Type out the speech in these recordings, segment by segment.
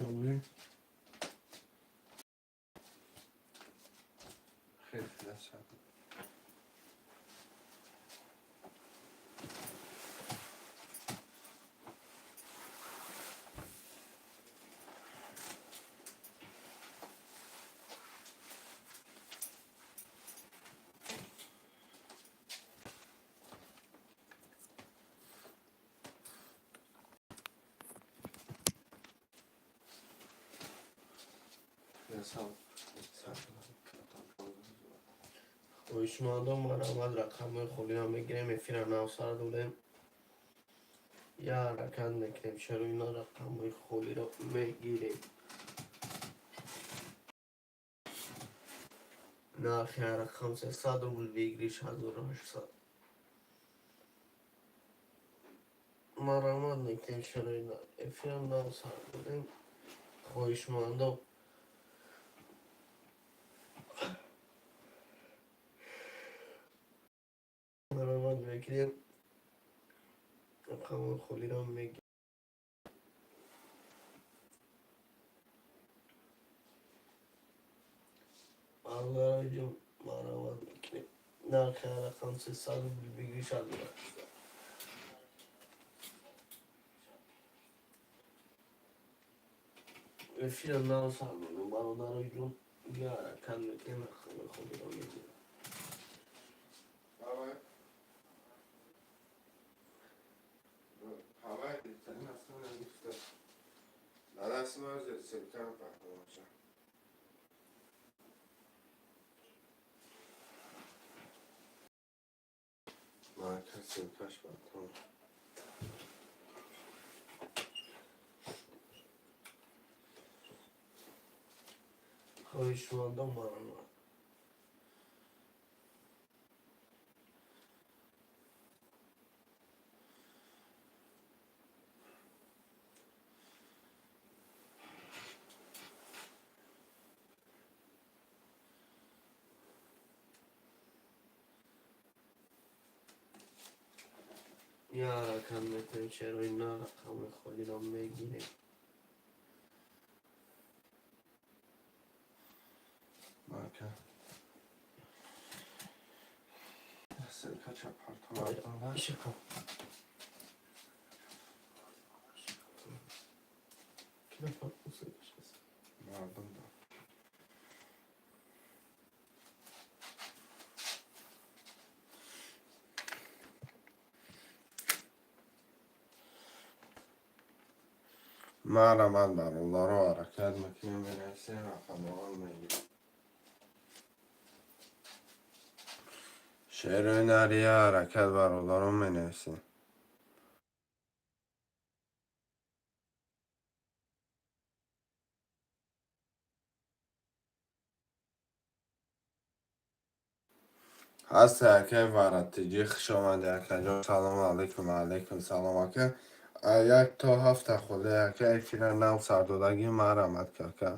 Душанбе. Хеле насад. Хоҳишмандон, марҳамат, рақамҳои холиро мегирем, эфира нав сар додем. Я ҳаракат мекунем, чаро ина рақамҳои холиро мегирем. Нархи ҳар рақам 300 рубл, выигрыш 1800. Марҳамат мекунем, чаро ина эфира нав сар додем. Хоҳишмандон, марҳамат мекунем, рақамҳои холиро мегирем. Бародароҷон, марҳамат мекунем. Нархи ҳар рақам 300 рубл, выигрыш 1800. Эфира нав сар додем, бародароҷон, я ҳаракат мекунем, рақамҳои холиро мегирем. Давай. Ҳавай беҳтарин аст, гуфта. Дар дасти ман селкам пахтамаша. Марказ селкаш бартон. Хоҳишмандон, марҳамат. Я ҳаракат мекунем, чаро ина рақамҳои холиро мегирем. Марказ. Селка чапартон. Ишиқам. Мардум да. Марҳамат, бародаро, ҳаракат мекунем, менависем, рақамҳоро мегирем. Шерои нария ҳаракат, бародарон, менависем. Ҳаста, акай Варатиҷӣ, хуш омадӣ, акаҷон, салому алайкум, алайкум салом, ака. Як то ҳафта холе, ака, эфира нав сардодагӣ, марҳамат, ака.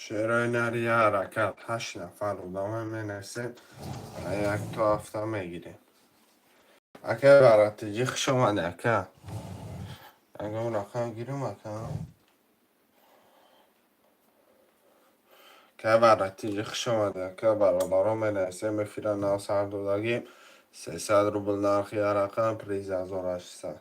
Шерои нария ҳаракат, ҳашт нафар одама менависем, як то ҳафта мегирем. Акай Варатиҷӣ, хуш омадӣ, ака. Ягон рақам гирем, ака. Акай Варатиҷӣ, хуш омадӣ, ака, бародарон, менависем, эфира нав сар додагӣ, 300 рубл нархи ҳар рақам, приз 1800.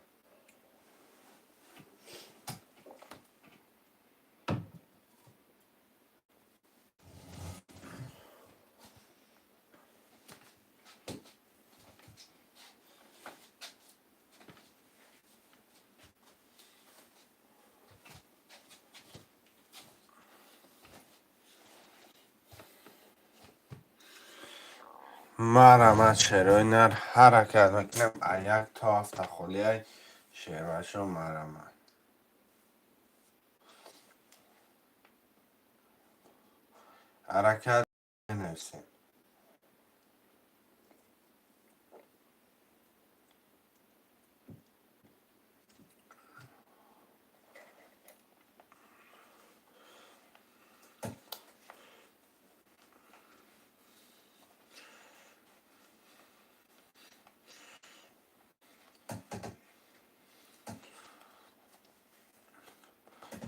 Марама шерои нар ҳаракат мекунем, а як то ҳафта холиай шербачо марама. Ҳаракат менависем.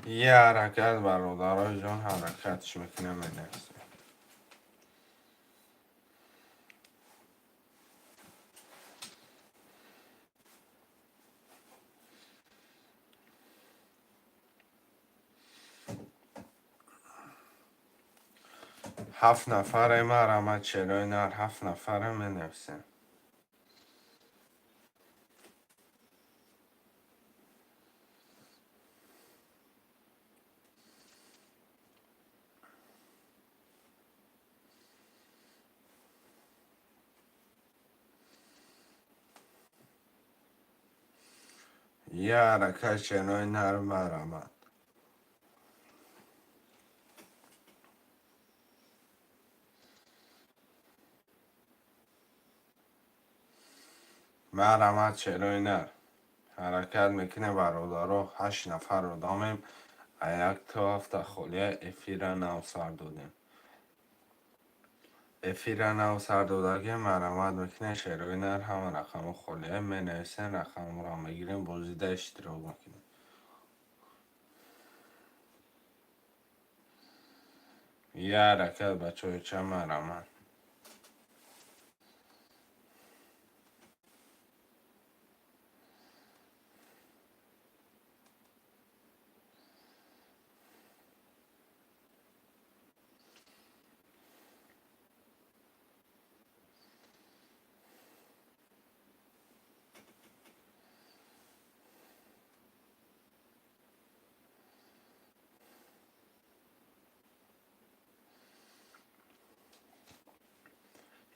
یه حرکت برادرای جان حرکتش میکنه менависем. Ҳафт нафаре марама черои нар ҳафт нафаре менависем. یه حرکت черои нар марама. Марама черои нар. Ҳаракат мекунем бародаро, ҳашт нафар одамем, а як то ҳафта холия эфира нав сар додем. Эфира нав сар додагем, марамат мекунем шерои нар ҳама рақамҳо холия менависем, рақамҳоро мегирем, бозида иштирок мекунем. Як ҳаракат бачаҳо ча марамат.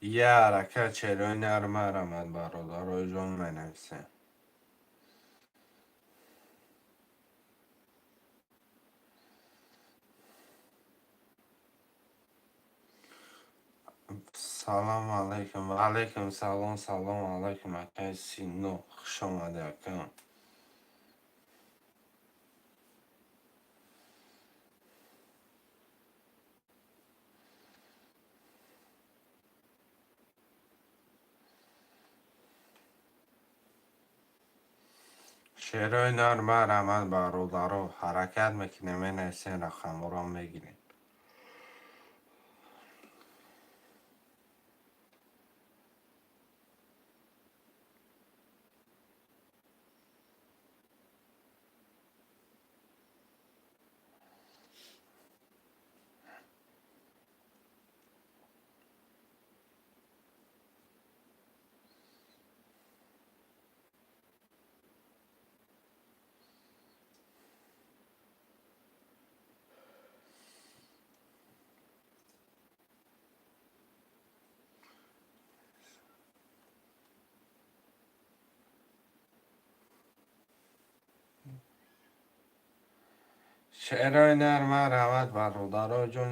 Як ҳаракат черои нар марамат бародарои ҷон менависем. Салому алайкум. Ва алайкум салом, салому алайкум акаи Сино. Хуш омадӣ акам. Шерои нар марамат бародаро ҳаракат мекунем, менависем, рақамҳоро мегирем. Шерои нар марамат бародаро ҷон,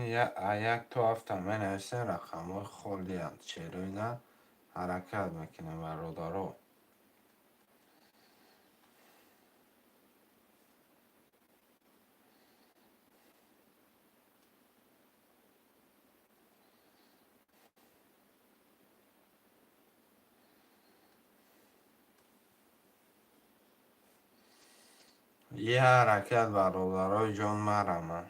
як то ҳафта менависем, рақамҳои холиянд. Шерои нар ҳаракат мекунем бародаро. Як ҳаракат бародарои ҷон марама.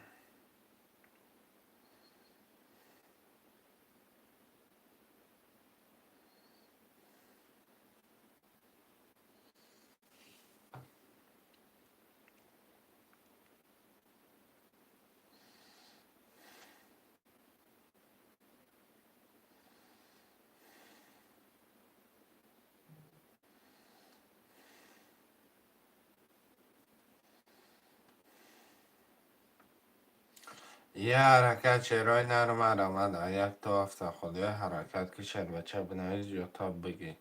Як ҳаракат, шерои нар марамад, як то ҳафта холия ҳаракат ки, шербача, бинавис, ҷота бигӣ.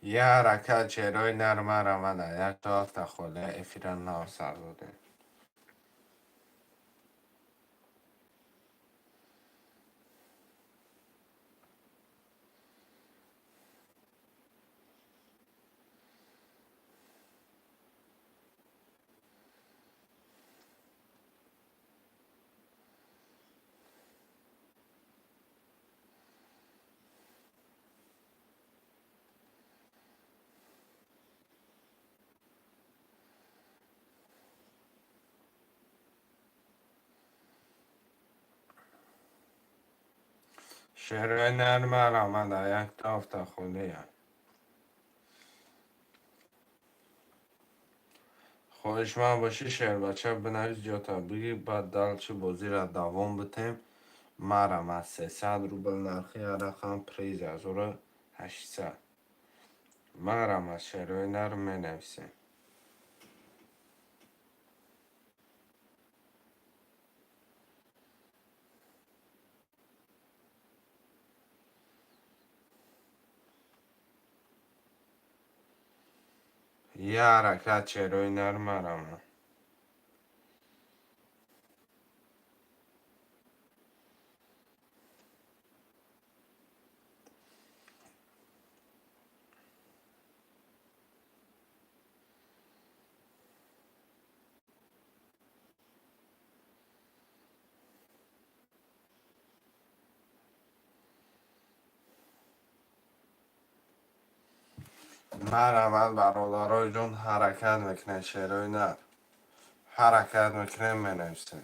Як ҳаракат, шерои нар марамад, як то ҳафта холия эфира нав сар додем. Шерои нар марамад, як то ҳафта холия. Хоҳишманд бошӣ, шербача, бинавис, ҷота бигӣ, баъд дальше бозиро давом битем. Марамад, 300 рубл нархи рақам, приз 1800. Марамад, шерои нар, менависем. Як ҳаракат, шерои нар марамад. Марамад, бародарои ҷон, ҳаракат мекунем, шерои нар, ҳаракат мекунем, менависем.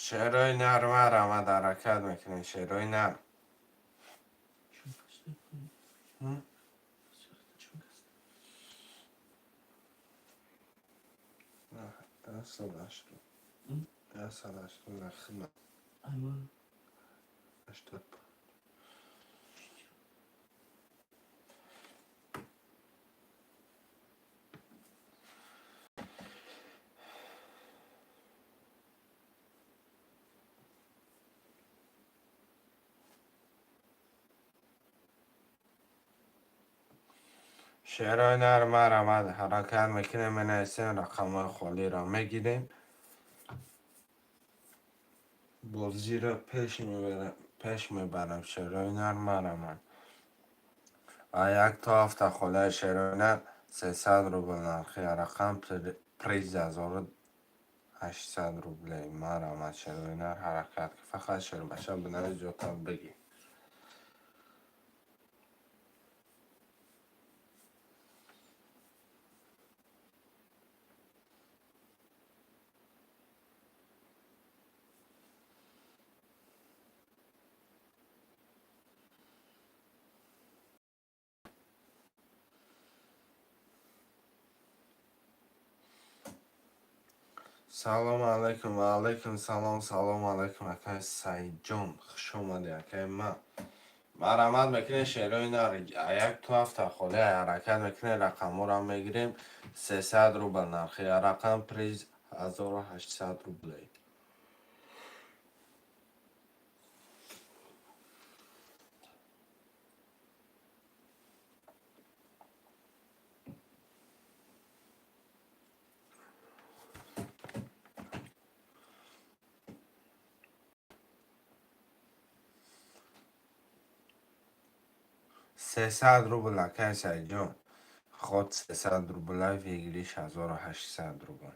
Шерои нар, марамад, ҳаракат мекунем, шерои нар. Чун кас? М? 180. М? 180 нархи. Айман. 85. Шерои нар, марамад, ҳаракат мекунем, менависем, рақамҳои холиро мегирем, бозиро пеш мебарам. Шерои нар, марамад, а як то ҳафта холияи шерои нар, 300 рубл нархи рақам, приз 1800 рублей. Марамад, шерои нар, ҳаракат ки, фақат шербаша бинавис, ҷота бигӣ. Салому алайкум, ва алайкум салом, салому алайкум, акаи Саидҷон, хуш омадӣ, акаи ман. Марҳамат мекунем, шерои нар, як то ҳафта холия ҳаракат мекунем, рақамҳоро мегирем. 300 рубл нархи рақам, приз 1800 рублей. 300 рубл, акай Саидҷон. Ход 300 рубла, выигрыш 1800 рубл.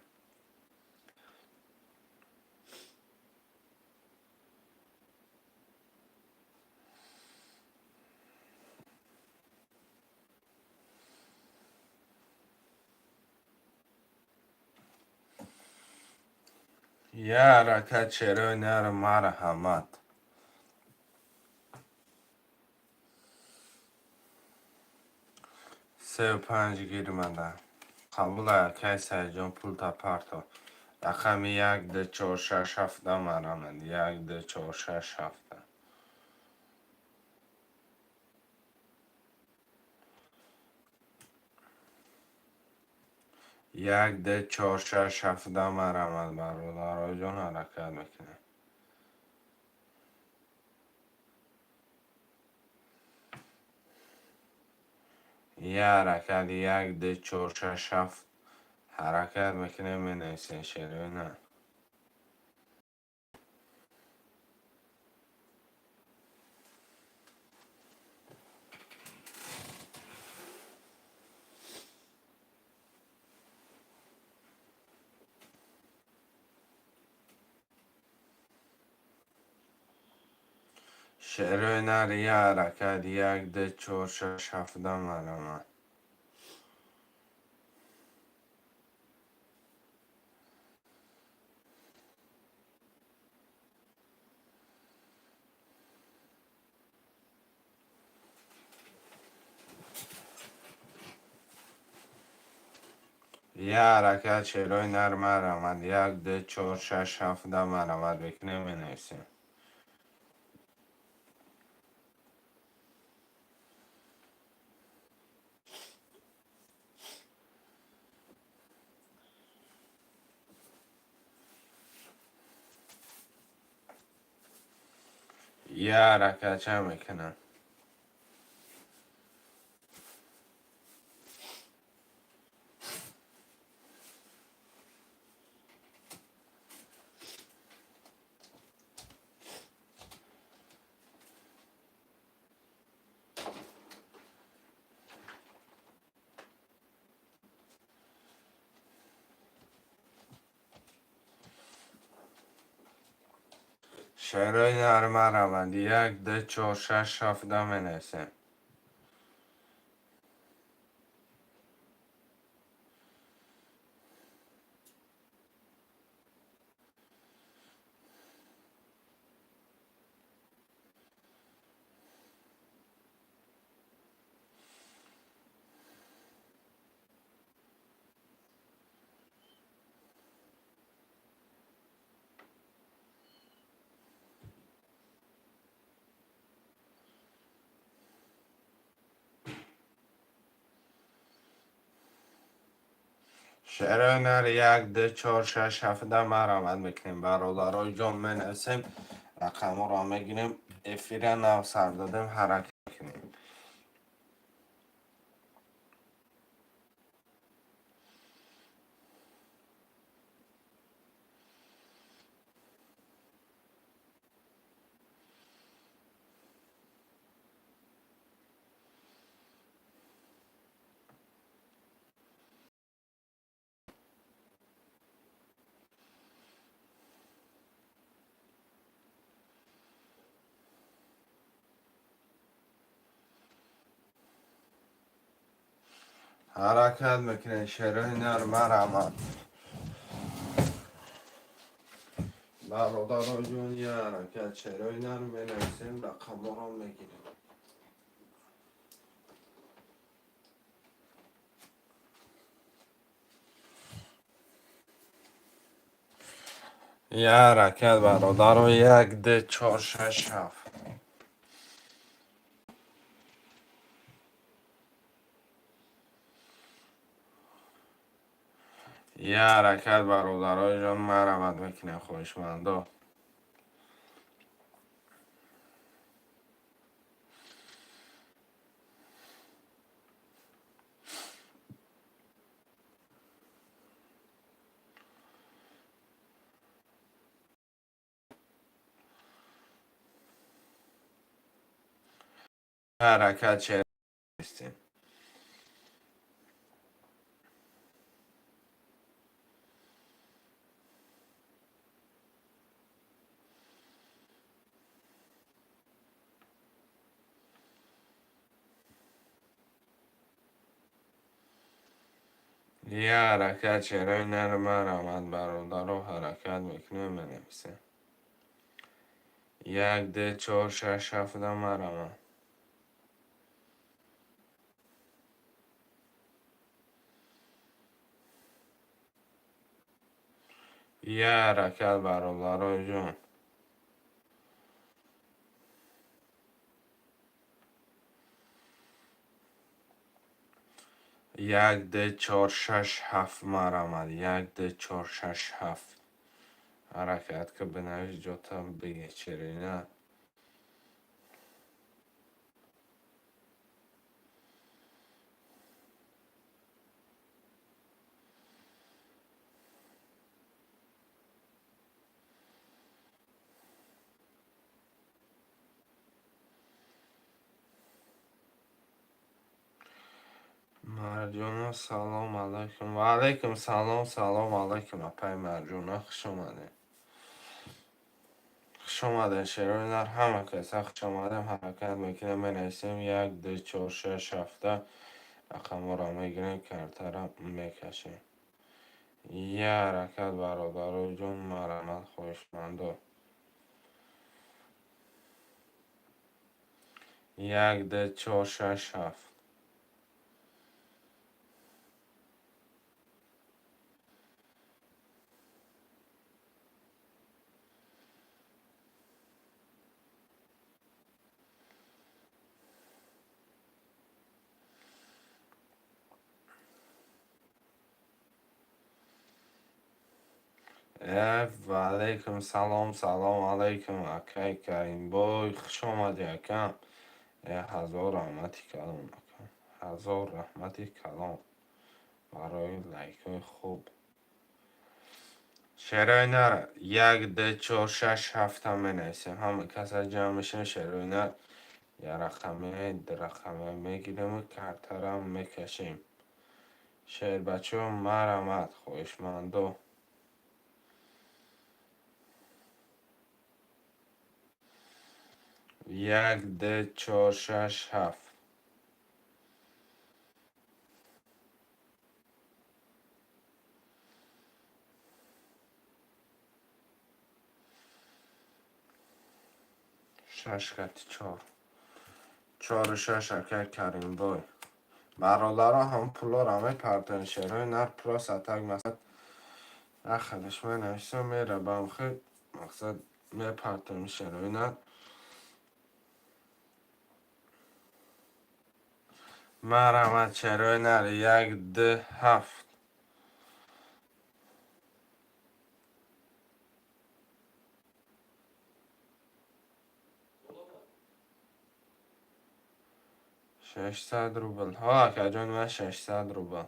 Я ҳаракат, шерои нар, марҳамат. Сею панҷ гирмада. Қабул, акай Саидҷон, пулта парто. Рақами як, ду, чор, шаш, ҳафта марамад. Як, ду, чор, шаш, ҳафта. Як, ду, чор, шаш, ҳафта марамад, бародароҷон, ҳаракат мекунем. Я ҳаракат, як, ду, чор, шаш, ҳафт, ҳаракат мекунем, менависем, шерои на. Шерои нар, я ҳаракат, як, ду, чор, шаш, ҳафта марамад. Я ҳаракат, шерои нар, марамад. Як, ду, чор, шаш, ҳафта марамад мекунем, менависем. Я ҳаракат ча мекунам? Шерои нар, марамад. Як, ду, чор, шаш, ҳафта менависем. Шерои нар, як, ду, чор, шаш, ҳафта марамад мекунем, бародарои ҷон, менависем, рақамҳоро мегирем, эфира нав сар додем, ҳаракат мекунем. Ҳаракат мекунем, шерои нар, марамад. Бародарои ҷон, я ҳаракат, шерои нар менависем, рақамҳоро мегирем. Я ҳаракат, бародаро, як, ду, чор, шаш, ҳафт. Я ҳаракат, бародарои ҷон, марамад мекунем, хоҳишмандо. Ҳаракат. Я ҳаракат, шерои нар, марҳамат, бародаро, ҳаракат мекунем, менависем. Як, ду, чор, шаш, ҳафта, марҳамат. Я ҳаракат, бародарои ҷон. Як, ду, чор, шаш, ҳафт, марҳамат. Як, ду, чор, шаш, ҳафт. Ҳаракат ки, бинавис, ҷота биге, черина. Марҷона, салом алайкум. Ва алайкум салом, салом алайкум, апаи Марҷона, хуш омадед. Хуш омадед, шерои нар, ҳама каса хуш омадем. Ҳаракат мекунем, менависем як, ду, чор, шаш, ҳафта рақамҳоро мегирем, картара мекашем. Я ҳаракат, бародарои ҷон, марҳамат, хоҳишмандо. Як, ду, чор, шаш, ҳафт. Ва алайкум салом, салом алайкум, акай Каримбой, хуш омадӣ, акам. Ҳазор раҳмати калон, акам, ҳазор раҳмати калон барои лайкҳои хуб. Шерои нар, як, ду, чор, шаш, ҳафта менависем. Ҳама каса ҷамъ мешем, шерои нар, як рақаме, ду рақаме мегирему картара мекашем. Шербачо, марҳамат, хоҳишмандо. Як, ду, чор, шаш, ҳафт. Шаш кати чор, чору шаш, акай Каримбой. Бародаро, ҳам пулоро мепартоем, шерои нар, просто так мақсад ахалиш менависам, мера бамхи мақсад мепартоем, шерои нар. Марҳамат, шерои нар, як, ду, ҳафт. 600 рубл. Ҳо, акаҷон, ман 600 рубл.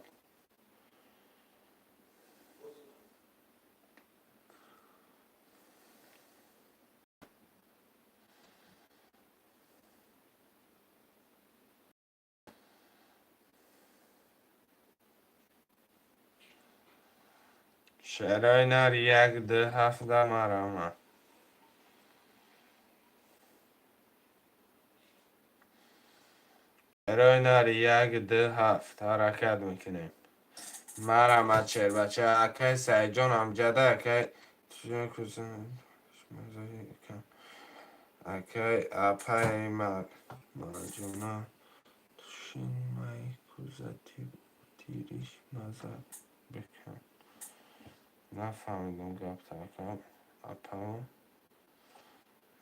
Шерои нар, як, ду, ҳафта, марҳамат. Шерои нар, як, ду, ҳафт, ҳаракат мекунем. Марҳамат, шербача, акай Саидҷон амҷада, акай апаи Марҷона, тушин май куза тириш маза бикун. Нафаҳмидам гапта, ака, апао.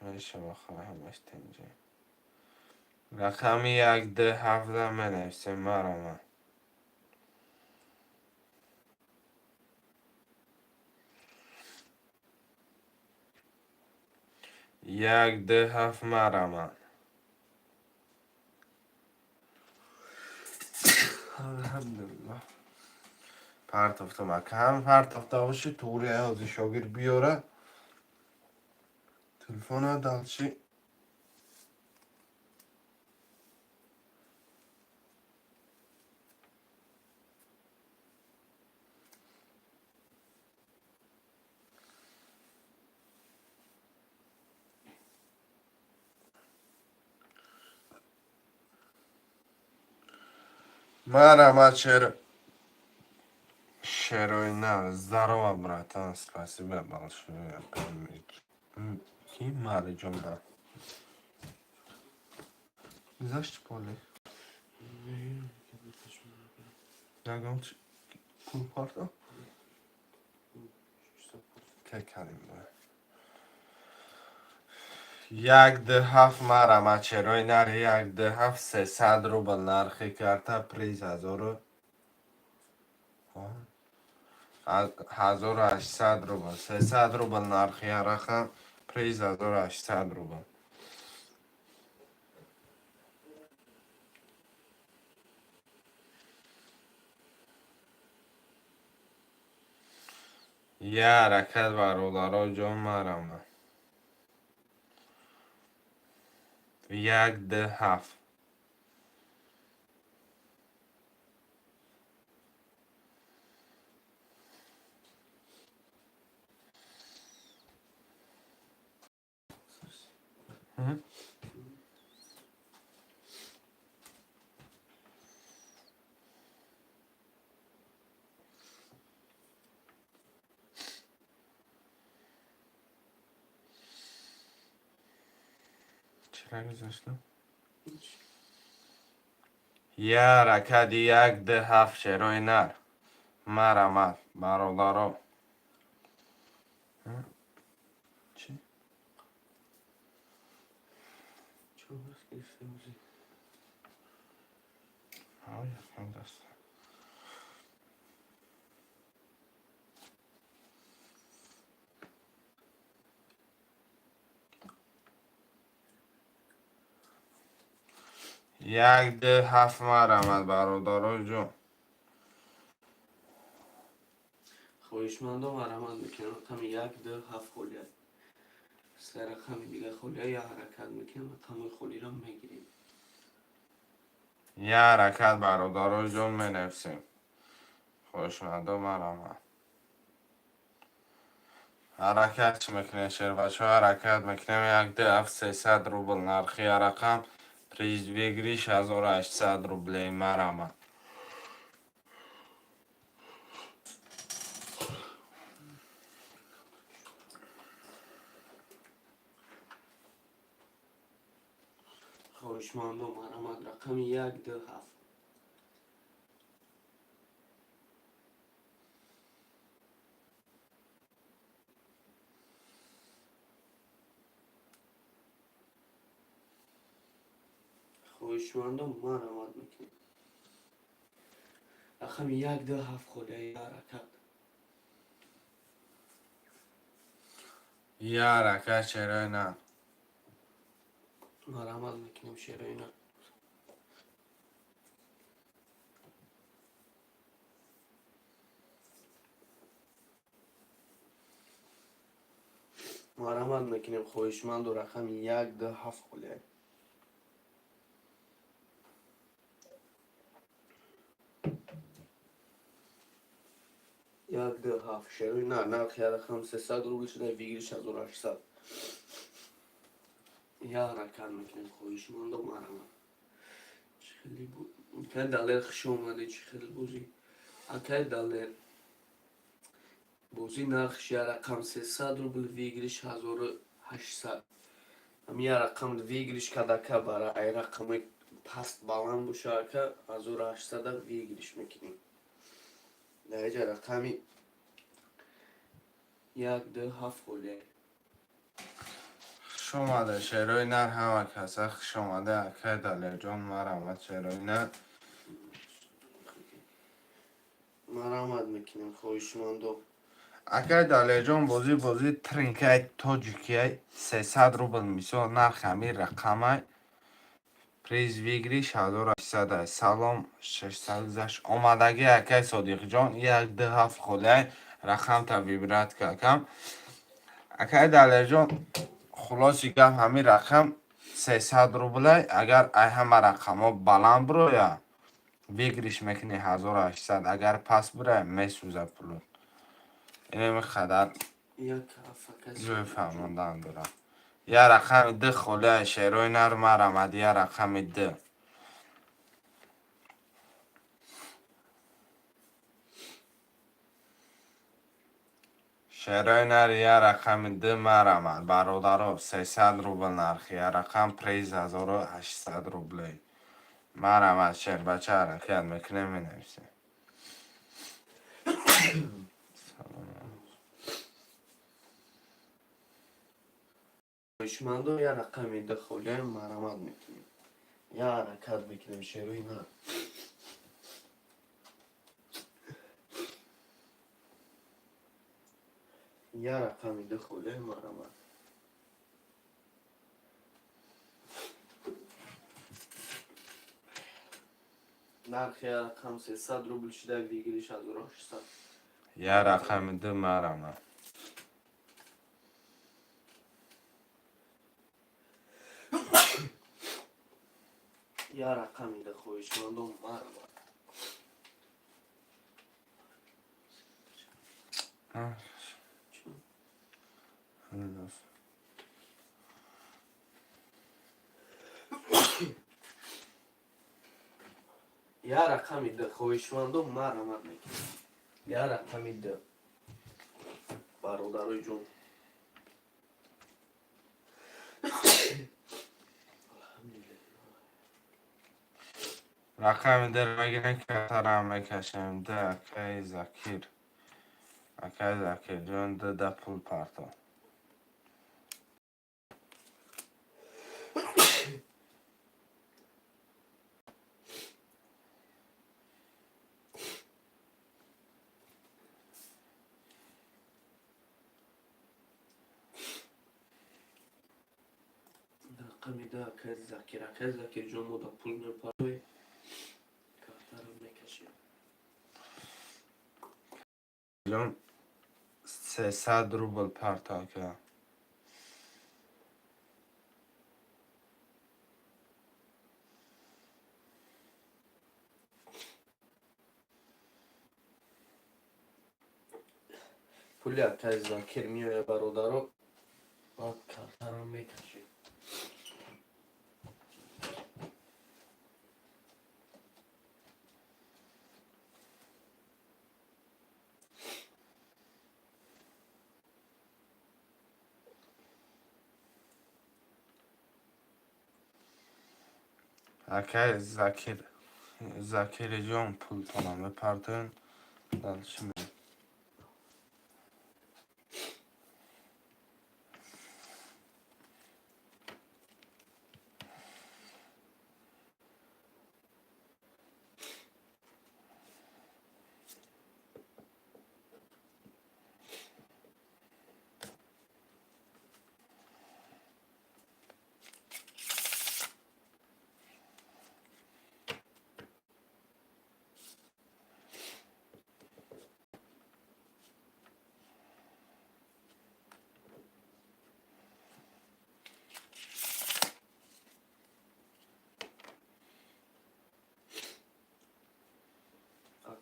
Мешава, ҳамаш тинҷа. Рақами як, ду, ҳафта менависем, марҳамат. Як, ду, ҳафт, марҳамат. Алҳамдулиллоҳ. Партофтам, ака, ҳам партофта боши, туғри ҳози шогирд биёра. Телефона дальше. Марҳамат, шер. Шерои нар. Здорово, братан, спасибо большое. Ки Мариҷон? Гузашти поле? Ягон пул парто? Ке кардем бо? Як ду ҳафт, марама, шерои нар, як ду ҳафт, 300 рубл нархи карта, приз 1800 рубл. 300 рубл нархи рақам, приз 1800 рубл. Я ҳаракат, бародаро ҷон, марама. Як ду ҳафт. Чира гузаштам? Я ҳаракати, як ду ҳафт, шерои нар, марамат, бародаро. Чӣ? Чанд даст гирифта бозӣ? Якам даст. Як ду ҳафт, марамат, бародаро ҷон. Хоҳишмандо, марҳамат мекунем, рақами як ду ҳафт холия. Се рақами дига холия. Я ҳаракат мекунем, рақами холиро мегирем. Я ҳаракат, бародаро ҷон, менависем. Хоҳишмандо, марамат. Ҳаракат мекунем, шербачаҳо, ҳаракат мекунем. Як ду ҳафт, 300 рубл нархи рақам, приз выигрыш 1800 рублей, марамат. Хоҳишмандо, марҳамат, рақами як ду ҳафт. Хоҳишмандо, марҳамат мекунем, рақами як ду ҳафт холия. Ҳаракат. Я ҳаракат, шерои нар. Марҳамат мекунем, шерои нар. Марҳамат мекунем, хоҳишманду, рақами як ду ҳафт холия. Як ду ҳафт, шерои нар. Нархи рақам 300 рубл шуда, выигрыш 1800. Я ҳаракат мекунем, хоҳишмандо, марҳамат. Чӣ хеле акай Далер, хуш омадед. Чӣ хел бозӣ, акай Далер? Бозӣ нархш я рақам 300 рубл, выигрыш 1800. Ам я рақам выигрыш кадака бара ай рақами паст баланд боша, ака, 1800-а выигрыш мекунем. Дар иҷа рақами як ду ҳафт холия. Хуш омада, шерои нар, ҳама каса хуш омада. Акай Далерҷон, марҳамат, шерои нар. Марҳамат мекунем, хоҳишмандо. Акай Далерҷон, бозӣ, бозӣ тринкай тоҷикияй, 300 рубл мисол нарх ҳамин рақамай, приз выигрыш 1800 ай. Салом, 600 гузашт. Омадагӣ, акай Содиқҷон, як ду ҳафт холиай, рақамта выбрать акам. Акай Далерҷон, хулоси гап, ҳамин рақам 300 рублай, агар ай ҳама рақамҳо баланд бироя, выигрыш мекунӣ 1800, агар паст бирая, месӯза пулот. Инами қадар Як ҳафт, акай ҷои Содиқҷон. фаҳмондан дорам. Я рақами ду холиай, шерои нар, марамад, я рақами ду. Шерои нар я рақами д марамад, бародаро, 300 рубл нархи, я рақам приз 1800 рублей. Марамад, шербача, ҳаракат мекунем, менависем. Хоҳишмандо, я рақами д холиаем, марамат мекунем. Я ҳаракат мекунем, шерои нар. Я рақами д холиаем, марамат. Нархи я рақам 300 рубл шида, выигрыш 1600. Я рақами д марамад. Я рақами д, хоҳишмандо, марамат. Я рақами д, хоҳишмандо, марамат мекунем. Я рақами д. Бародарои ҷон. Рақами д мегирем, картарам мекашем. Д, акаи Закир. Акаи Закир ҷон, д да пул парто. Рақами д, акаи Закир. Акаи Закир ҷон, мо да пул мепартоем. Картарам мекашем. Ҷон, 300 рубл парто, ака. Пули акаи Закир меояд, бародаро. Баъд картарам мекашем. Акаи Закир, Закири ҷон, пултонам мепартоем. Дальше мерем.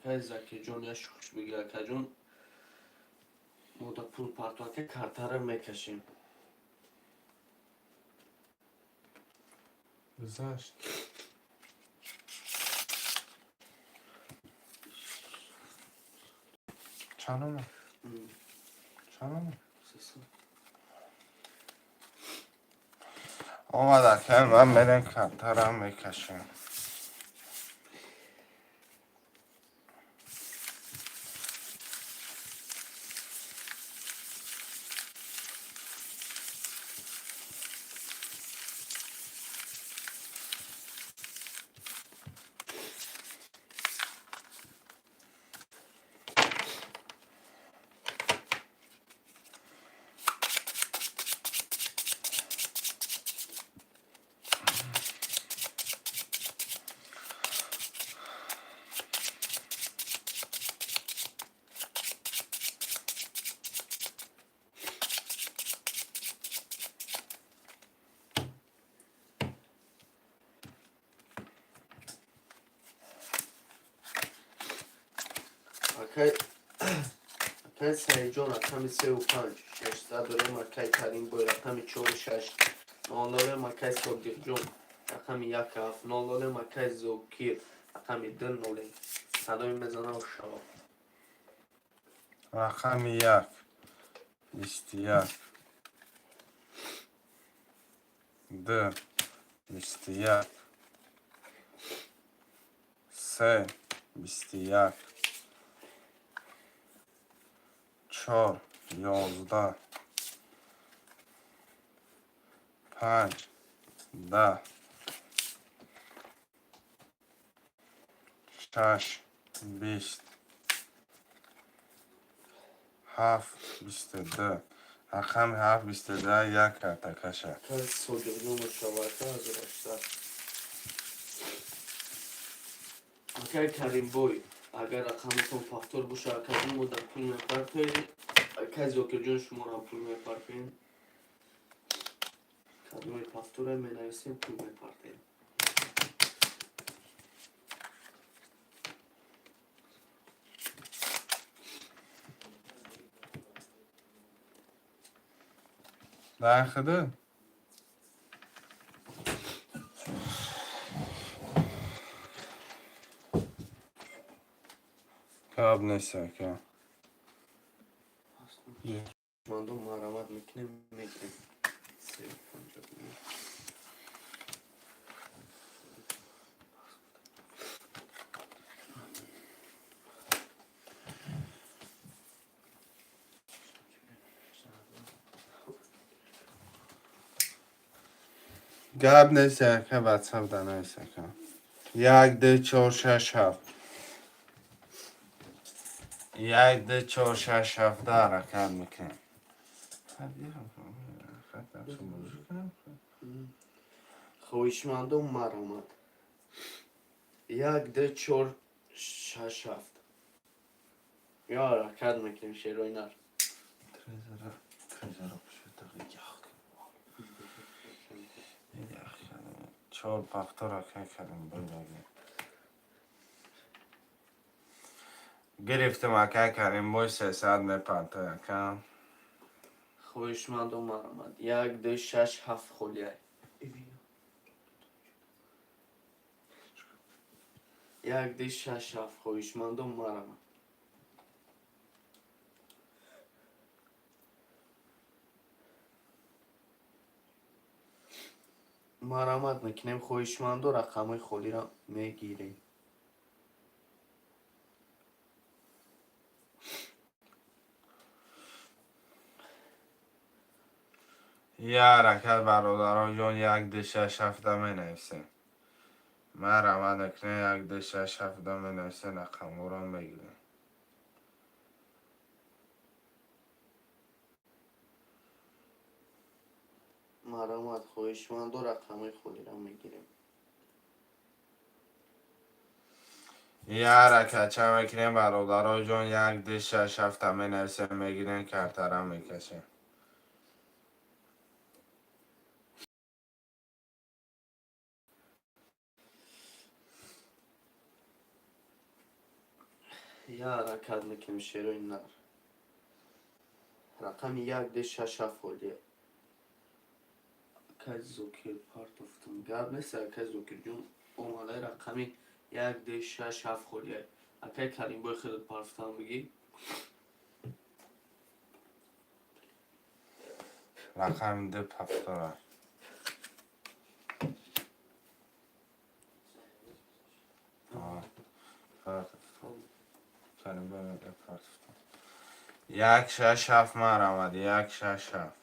Акаи Закирҷон, я шухш бигир, акаҷон. Мо да пул парто, ака, картара мекашем. Гузашт. Чанд омад? Чанд омад? 300. Омад, ака, ман мерем, картарам мекашем. Акаи Саидҷон, рақами сеу панҷ 600 дорем, акаи Каримбой, рақами чору шаш нол дорем, акаи Содиқҷон, рақами як ҳафт нол дорем, акаи Зокир, рақами д нолем. Садои мезанам шава. Рақами як. 21, 2, 21, 3, 21, 4, 11, 5, 10, 6, 20, 7, 22. Рақами 7, 22, як карта каша. Содиқҷон бошавака 1800. Акай Каримбой, агар рақаматон повтор боша, акаҷон, мо дар пул мепартоем. Акай Зокирҷон, шуморо пул мепартоем. Кадоми повтора менависем, пул мепартоем. Дахиды? Каб нест, ака. Мандум марамат мекунем, мегирем. 3,50. Гап нест, ака, ватсап да нест, ака. Як, ду, чор, шаш, ҳафт. Як, ду, чор, шаш, ҳафт ҳаракат мекунем. Хоҳишмандон, марамат. Як, ду, чор, шаш, ҳафт. Ё ҳаракат мекунем, шерои нар. Чор повтор, ака, кардем, бой. Гирифтем, ака Карим бой, 300 мепартой, ака. Хоҳишмандон, марамат. Як, ду, шаш, ҳафт холия. Як, ду, шаш, ҳафт. Хоҳишмандон, марамат. Марамат мекунем, хоҳишмандо, рақамҳои холиро мегирем. Я ҳаракат, бародарон ҷон, як, ду, шаш, ҳафта менависем. Марамат мекунем, як, ду, шаш, ҳафта менависем, рақамҳоро мегирем. Марамат, хоҳишмандо, рақамҳои холиро мегирем. Я ҳаракатча мекунем, бародарон ҷон, як, ду, шаш, ҳафта менависем, мегирем, картара мекашем. Я ҳаракат мекунем, шерои нар. Рақами як, ду, шаш, ҳафт холия. Акай Зокир, партофтум. Гап нест, акай Зокирҷон, омадаи рақами як, ду, шаш, ҳафт холия. Акай Каримбой, худат партофтан бигӣ. Рақами ду повтора. Каримбой мега партофтам. Як, шаш, ҳафт, марамад, як, шаш, ҳафт.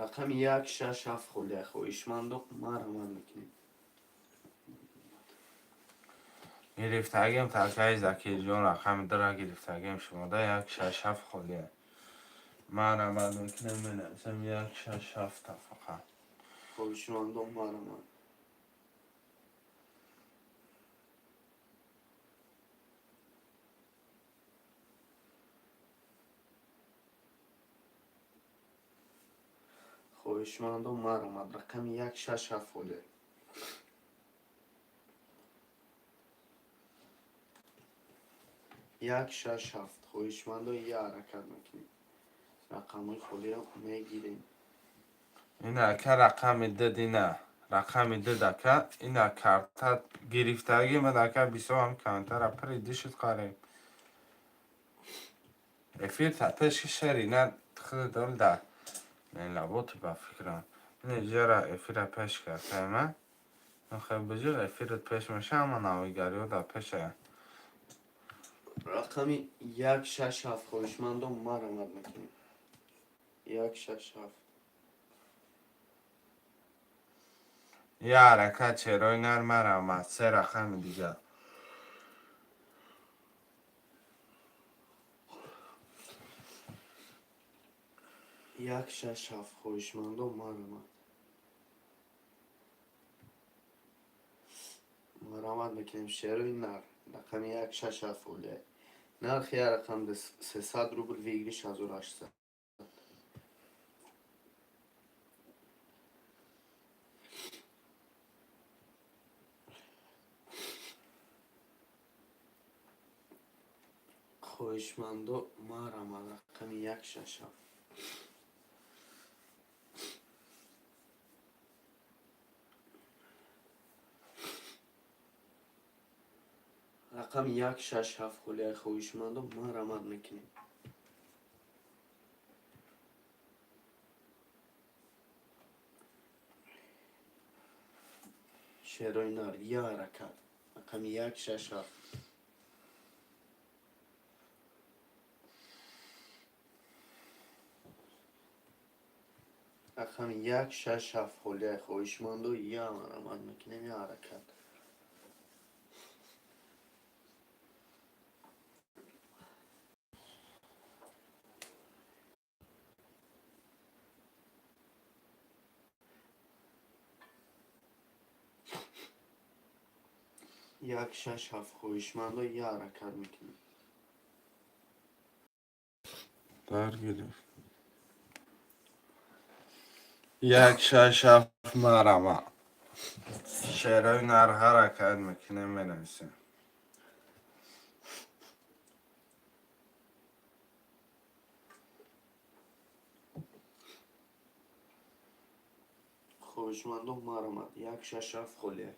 Рақами як, шаш, ҳафт холия. Хоҳишмандо, марамат мекунем. Гирифтагим, такаи Закирҷон, рақами дура гирифтагим шумода, як, шаш, ҳафт холия. Марамат мекунем, менависем як, шаш, ҳафта фақат. Хоҳишмандо, марамат. Хоҳишмандо, марамат. Рақами як, шаш, ҳафт холия. Як, шаш, ҳафт. Хоҳишмандо, я ҳаракат мекунем. Рақамҳои холиро мегирем. Ина, ака, рақами дид, ина рақами дид, ака, ина карта гирифтагӣ мад, ака, бисёр ҳам комментара пири дишуд қариб. Эфир та пеш ки шери на худ дол да лаботи ба фикрам. Ина иҷара эфира пеш кард кайма. Хел биҷиқ эфират пеш меша, ҳама навигариҳо дар пешая. Рақами 167, хоҳишмандон, марамад мекунем. 167. Я ҳаракат, черои нар, марамад, се рақами дигар. 167, хоҳишмандон, марамад. Марамад мекунем, шерои нар. Рақами 167 холия. Нархи як рақам 300 рубл, выигрыш 1800. Хоҳишмандо, марамад, рақами 167. Рақами 167 холияи, хоҳишмандо, марамад мекунем. Шерои нар, я ҳаракат. Рақами 167. Рақами 167 холияи, хоҳишмандо, я марамад мекунем, я ҳаракат. 167, хоҳишмандо, я ҳаракат мекунем. Дар гирифт. 167, марама. Шерои нар, ҳаракат мекунем, менависем. Хоҳишмандо, марамад. 167 холия.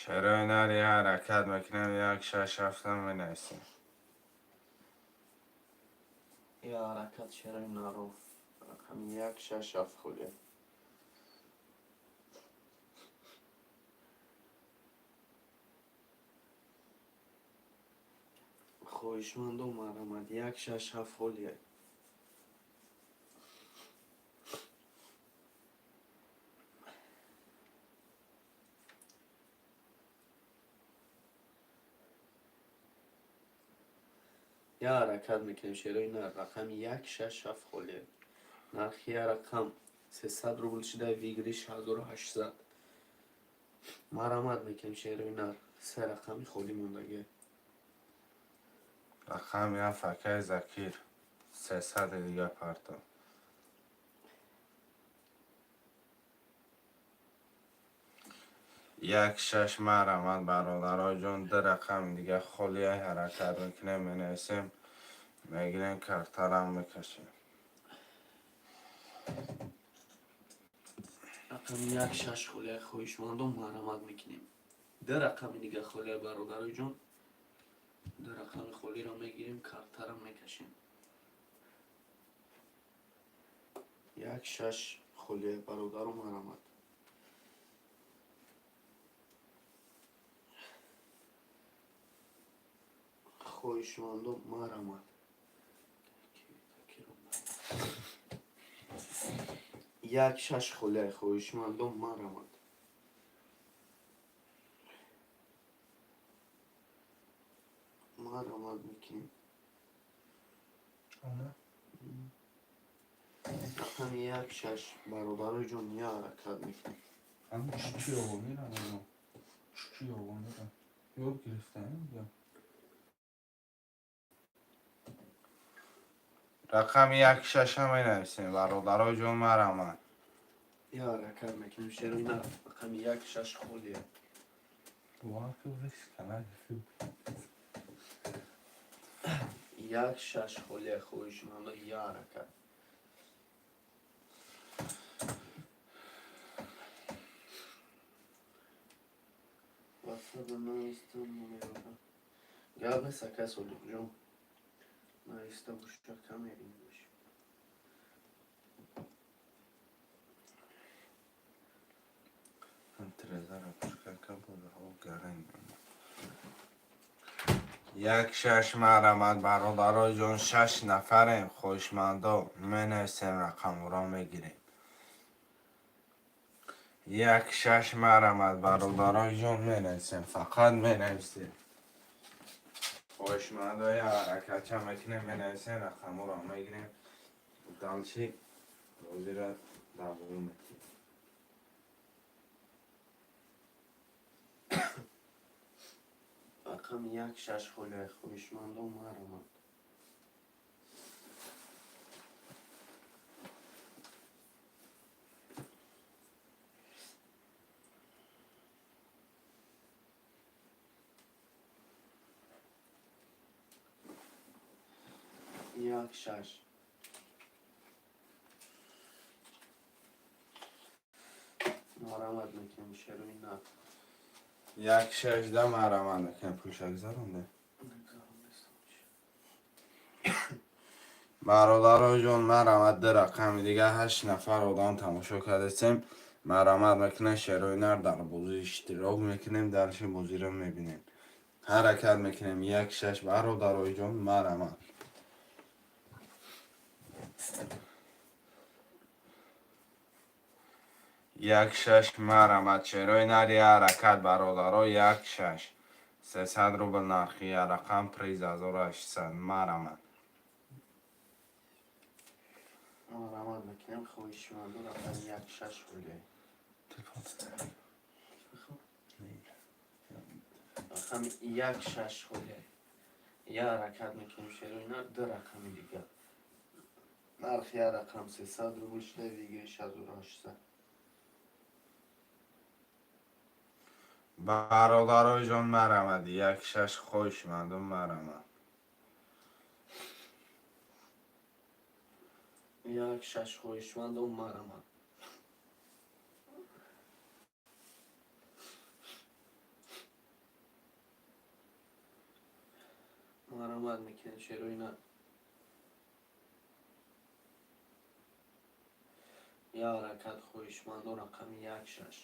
Шерои нар, я ҳаракат мекунем, 167-ам менависем. Я ҳаракат, шерои наро. Рақами 167 холия. Хоҳишмандо, марамад. 167 холия. Я ҳаракат мекунем, шерои нар. Рақами 167 холия. Нархи я рақам 300 рубл шуда, выигрыш 1800. Марамад мекунем, шерои нар. Се рақами холӣ мондагӣ. Рақами ҳафт, акаи Закир. 300-и дига парто. 16, марамад, бародарои ҷон, ду рақами дига холия, ҳаракат мекунем, менависем, мегирем, картарам мекашем. Рақами 16 холия, хоҳишмандон, марамад мекунем. Ду рақами дига холия, бародарои ҷон. Ду рақами холиро мегирем, картара мекашем. 16 холия, бародару, марамад. Хоҳишмандо, марамад. 16 холия, хоҳишмандо, марамад. Марамад мекунем. Рақами 16, бародарои ҷон, я ҳаракат мекунем. Чӣ овонира? Чӣ овонира? Ёд гирифтаем я? Рақами 16-а менависем, бародарои ҷон, марамад. Я ҳаракат мекунем, шерои нар. Рақами 16 холия. Як шаш холия, хоҳишмандо, я ҳаракат. Ватсапа навистам, намеёбам. Гап нест, ака Содиқҷон. Нависта боша, кам мебинемш. Як шаш марамад, бародарои ҷон, шаш нафарем, хоҳишмандо, менависем, рақамҳоро мегирем. Як шаш марамад, бародарои ҷон, менависем, фақат менависем. Хоҳишмандои ҳаракатча мекунем, менависем, рақамҳоро мегирем. Дальше бозиро давом метиҳем. Рақами як шаш холия, хоҳишмандо, марамад. Як шаш. Марамад мекунем, шерои на. Як шашда марамад мекунем, пулша гузаронде. Бародарои ҷон, марамад, ду рақами дига, ҳашт нафар одам тамошо кардастем. Марамад мекунем, шерои нар дар бозӣ иштирок мекунем, дальше бозиро мебинем. Ҳаракат мекунем, як шаш, бародарои ҷон, марамад. Як шаш марамад, шерои нари ҳаракат, бародаро, як шаш. 300 рубл нархи як рақам, приз 1800, марамад. Марамад мекунем, хоҳишмандо, рақами як шаш холия. Рақами як шаш холия. Я ҳаракат мекунем, шерои нар, ду рақами дигар. Нархи як рақам 300 рубл шуда, выигрыш 1800. Бародарои ҷон, марамад, як шаш, хоҳишмандо, марамад. Як шаш, хоҳишмандо, марамад. Марамад мекунем, шерои нар. Я ҳаракат, хоҳишмандо, рақами як шаш.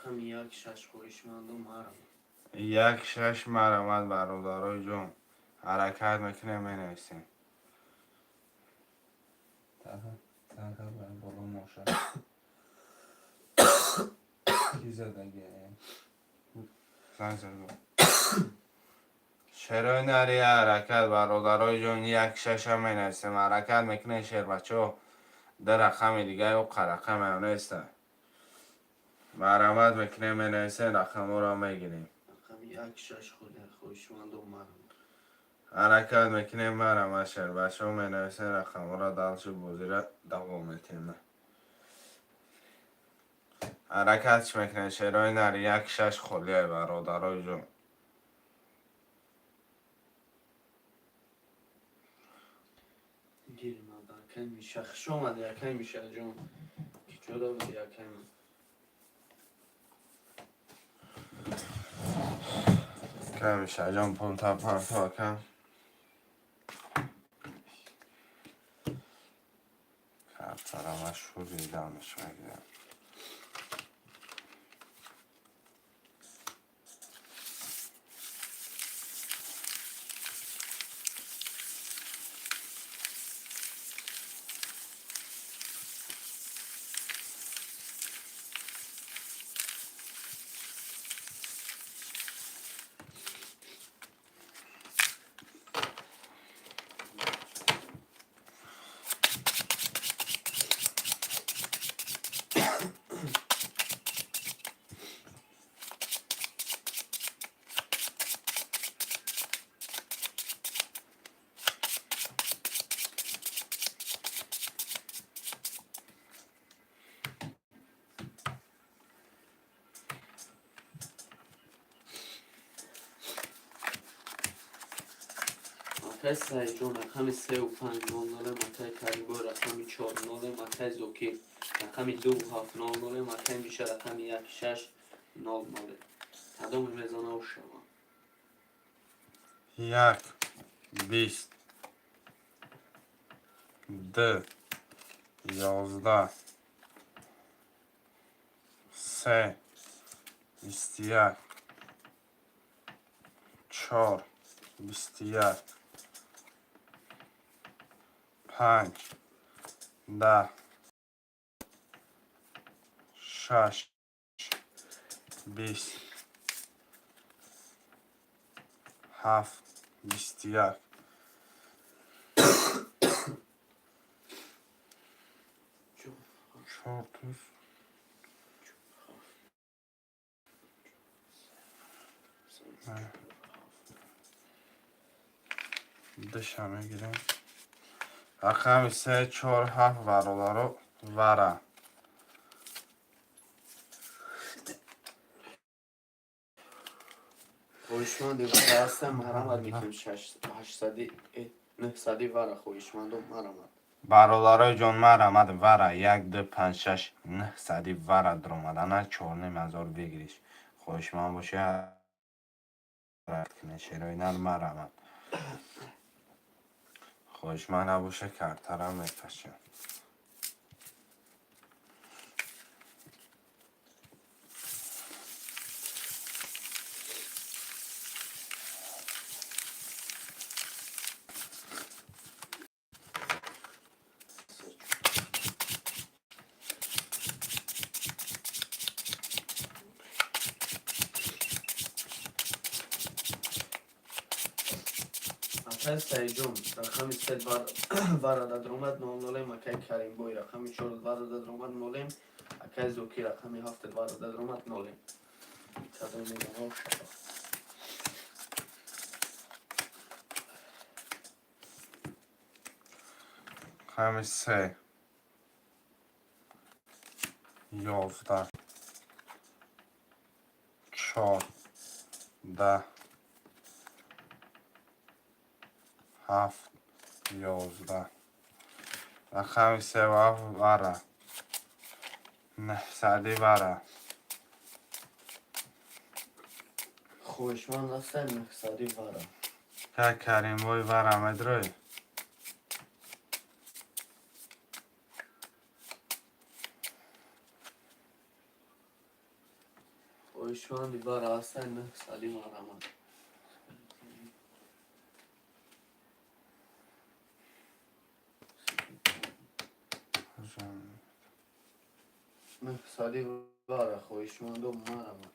Рақами як шаш, хоҳишмандо, марамад. Як шаш марамад, бародарои ҷон, ҳаракат мекунем, менависем. Танка боло моша. Ки задаги? Занг зад. Шерои нари ҳаракат, бародарои ҷон, як шаша менависем. Ҳаракат мекунем, шербачаҳо, ду рақами дига ё рақамеам неста. Марамад мекунем, менависем, рақамҳоро мегирем. Рақами як шаш холия, хоҳишмандо, марамад. Ҳаракат мекунем, марамад, шербачаҳо, менависем, рақамҳоро, дальше бозиро давом метиҳем. Ҳаракат мекунем, шерои нари, як шаш холия, бародарои ҷон. Гирим, акай Миша. Хуш омади, акай Мишаҷон. Ки ҷода буди, акай? Ака Мишаҷон, пулта парто, ака. Картара шуридамш мегирам. Акай Саидҷон, рақами сеу панҷ нол нолем, акай Каримбой, рақами чор нолем, акай Зокир, рақами ду ҳафт нол нолем, акай Миша, рақами як шаш нол нолем. Кадоме мезана, шава. Як, 20, ду, 11, се, 21, чор, 21, панҷ, 10, шаш, 20, ҳафт, 21. Чор туз. Душа мегирем. Рақами се, чор, ҳафт, бародаро, вара. Хоҳишманди вара ҳастам, марамат мекунем, ҳаштсади, нӯҳсади вара, хоҳишмандо, марамат. Бародарои ҷон, марамад, вара, як, ду, панҷ, шаш, нӯҳсади вара дуромадана, 4500 выигрыш. Хоҳишманд боша, кунед, шерои нар, марамад. Хоҳишманд набоша, картара мекашем. Акай Саидҷон, рақами се вара дадромад, нол нолем, акай Каримбой, рақами чор вара дадромад, нолем, акай Зокир, рақами ҳафт вара дадромад, нолем. Кадом мезана, шава. Рақами се, 11, чор, 10, ҳафт, 11. Рақами севу ҳафт вара, нӯҳсади вара. Хоҳишманд ҳастам, нӯҳсади вара. Ка Каримбой, вара медрои? Хоҳишманди вара ҳастам, нӯҳсади, марамат. Нӯҳсади вара, хоҳишмандо, марамат.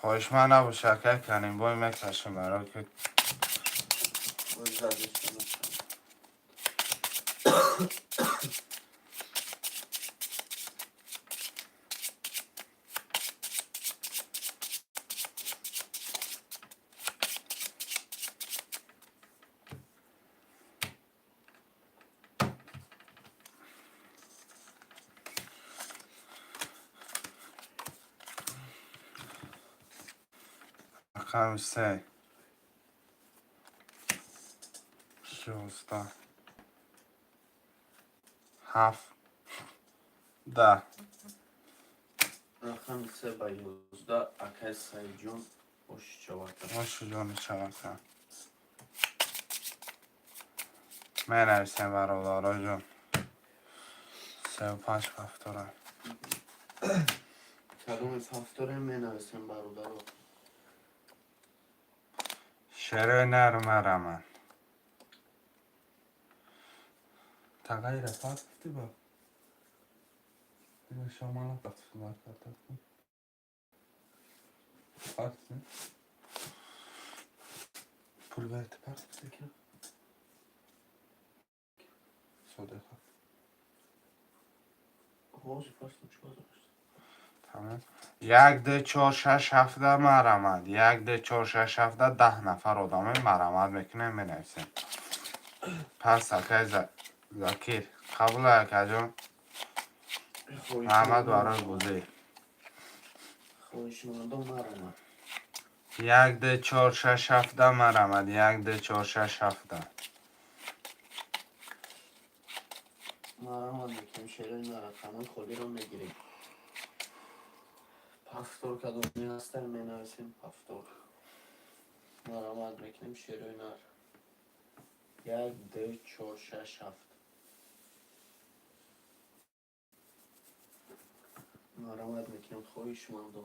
Хоҳишманд набоша, акай Каримбой, мекашем, барои ки Задешта нашава. Рақами се, 11, ҳафт, 10. Рақами се ба 11, акай Саидҷон, оши чавака. Оши ҷони чавака. Менависем, бародаро ҷон, севу панҷ повтора. Кадоми повторем, менависем, бародаро. Шерои нар, марамад. Тағайра партифти ба. Дига шомала партифти карта. Партифти? Пул берди, партифти? Содиқа. Ҳозир пастам, чикор дошт? Тамом. Як, ду, чор, шаш, ҳафта, марамад. Як, ду, чор, шаш, ҳафта, 10 нафар одаме марамад мекунем, менависем. Пас, акай Закир, қабул, акаҷон. Раҳмат барои бозӣ. Хоҳишмандо, марамат. 1, 2, 4, 6, 7 марҳамат. 1, 2, 4, 6, 7. Марҳамат мекунем, шерои на, рақамҳои холиро мегирем. Повтор кадоме ҳастан, менависем повтор. Марҳамат мекунем, шерои нар. 1, 2, 4, 6, 7. Марҳамат мекунем, хоҳишмандо.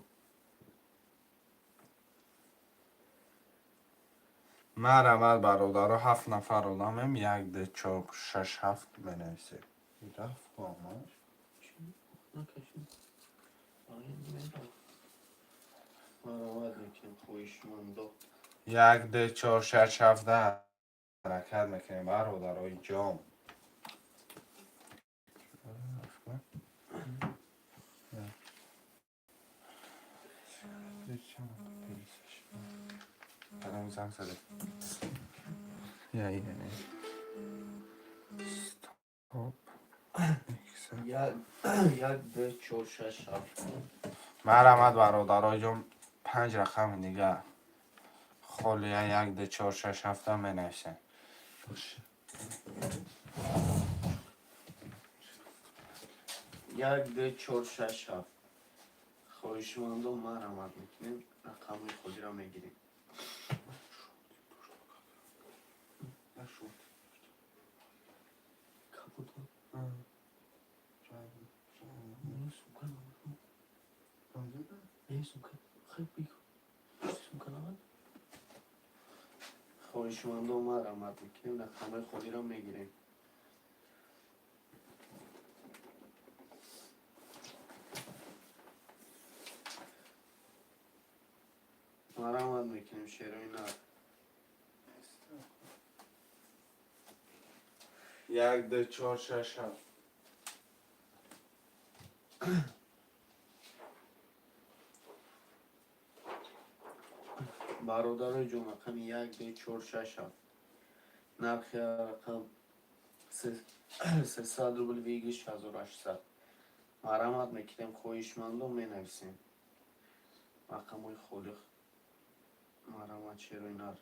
Марҳамат, бародаро, ҳафт нафар одамем. Як, ду, чор, шаш, ҳафт менависем. Рафт омад. Накашем. Марҳамат мекунем, хоҳишмандо. Як, ду, чор, шаш, ҳафт ҳаракат мекунем, бародарои ҷон. Занг зада. Я, я, я. Стоп. 1, 2, 4, 6, 7. Марҳамат, бародарои ҷон, панҷ рақами дигар холия. Як, ду, чор, шаш, ҳафта менависем. 1, 2, 4, 6, 7. Хоҳишмандо, марҳамат мекунем, рақамҳои холиро мегирем. Капота. Сумка. Сумка. Сумка навад. Хоҳишмандо, марҳамат мекунем, рақамҳои холиро мегирем. Марҳамат мекунем, шерои нар. 1, 2, 4, 6, 7. Бародарои ҷон, рақами 1, 2, 4, 6, 7. Нархи рақам 300 рубл, выигрыш 1800. Марҳамат мекунем, хоҳишмандо, менависем. Рақамҳои холӣ, марҳамат, шерои нар.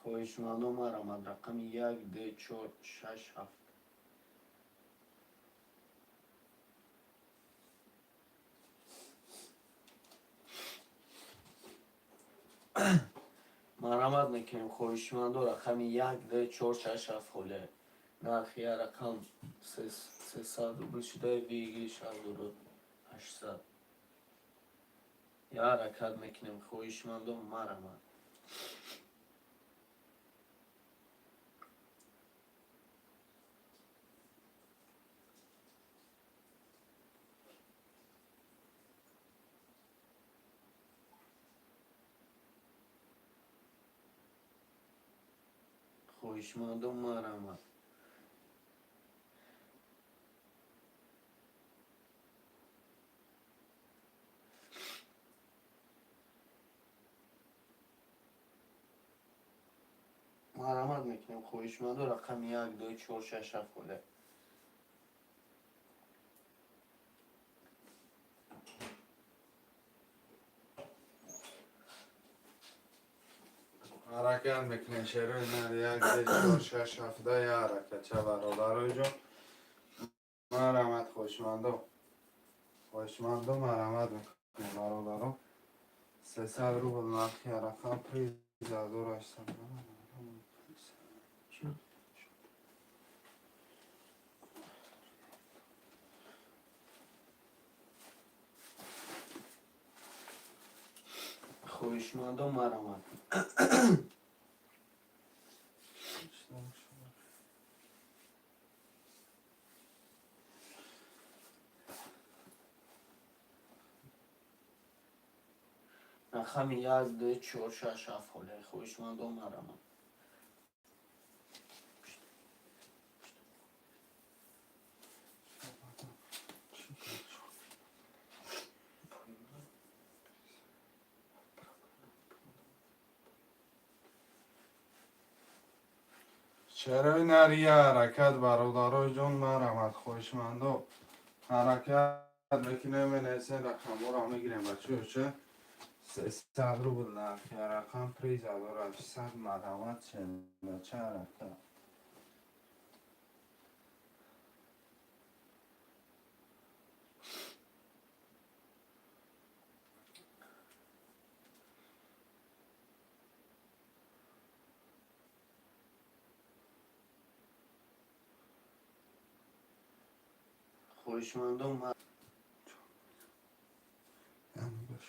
Хоҳишмандо, марҳамат, рақами 1, 2, 4, 6, 7. Марҳамат мекунем, хоҳишмандо, рақами 1, 2, 4, 6, 7 холия. Нархи як рақам 300 рубл шуда, выигрыш 1800. Як ҳаракат мекунем, хоҳишмандо, марҳамат. Хоҳишмандо, марҳамат. Марҳамат мекунем, хоҳишмандо, рақами 1, 2, 4, 6, 7 холия. Ҳаракат мекунем, шерои нар. Як, ду, чор, шаш, ҳафта, як ҳаракатча, бародарои ҷон. Марҳамат, хоҳишмандо, хоҳишмандо, марҳамат мекунем, бародаро. 300 рубл нархи рақам, приз 1800. Чӣ? Хоҳишмандо, марҳамат. Рақами 1, 2, 4, 6, 7 холия. Хоҳишмандо, марҳамат. Шерои нария ҳаракат, бародарои ҷон, марҳамат, хоҳишмандо, ҳаракат мекунем, менависем, рақамҳоро мегирем, бачаҳо. 300 рубл нархи рақам, приз 1800. Марҳамат, ча ҳаракат. Хоҳишмандон. Яъне бош.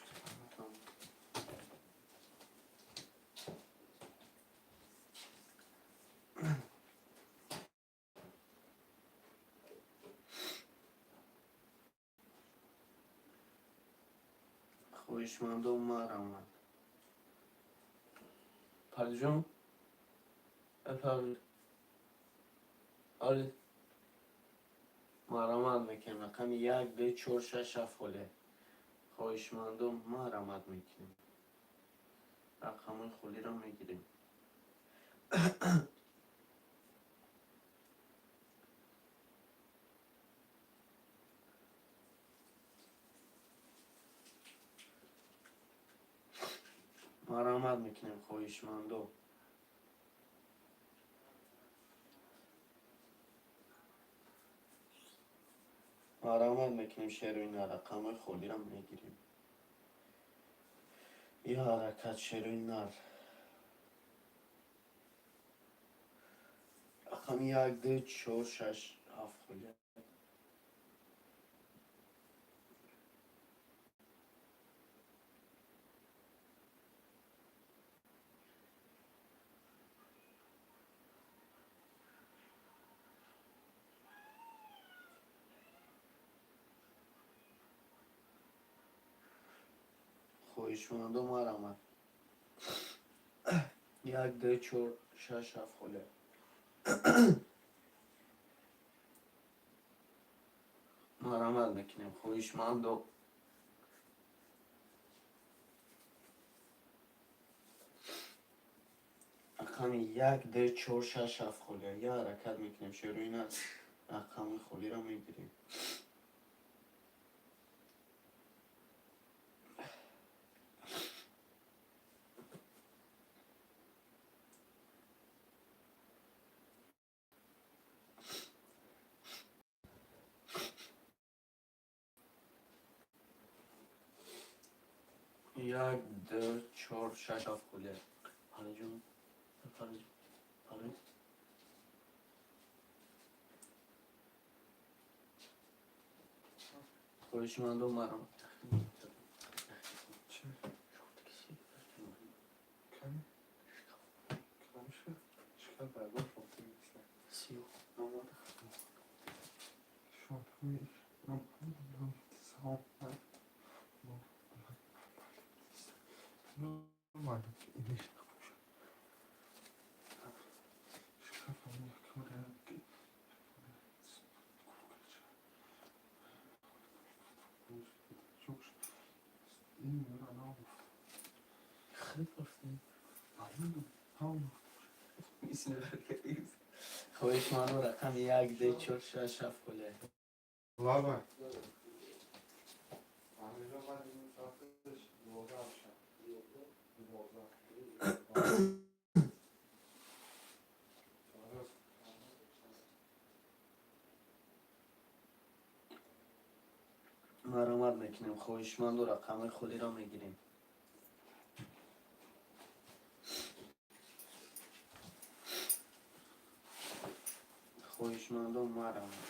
Хоҳишмандон, марҳамат. Парҷон, оли, марҳамат мекунем. Рақами як, ду, чор, шаш, ҳафт холе. Хоҳишмандон, марҳамат мекунем, рақамҳои холиро мегирем. Марҳамат мекунем, хоҳишмандо. Марҳамат мекунем, шерои нар, рақамҳои холиро мегирем. Я ҳаракат, шерои нар, рақами як, ду, чор, шаш, ҳафт холӣ. Хоҳишмандо, марҳамат. Як, ду, чор, шаш, ҳафт холе. Марҳамат мекунем, хоҳишмандо. Рақами як, ду, чор, шаш, ҳафт холе. Я ҳаракат мекунем, шерои нар, рақами холиро мегирем. Як, ду, чор, шаш, ҳафт холе. Париҷон, париҷ, париҷ. Хоҳишмандо, марҳамат. Чӣ? Ками? Кадом шуд? Шикар баргоҳ шохти мисли. Сиёҳ омада. Шохи Хоҳишмандо, рақами як, ду, чор, шаш, ҳафт холе. Лаба. Марҳамат мекунем, хоҳишманду, рақамҳои холиро мегирем. Хоҳишмандон, марҳамат.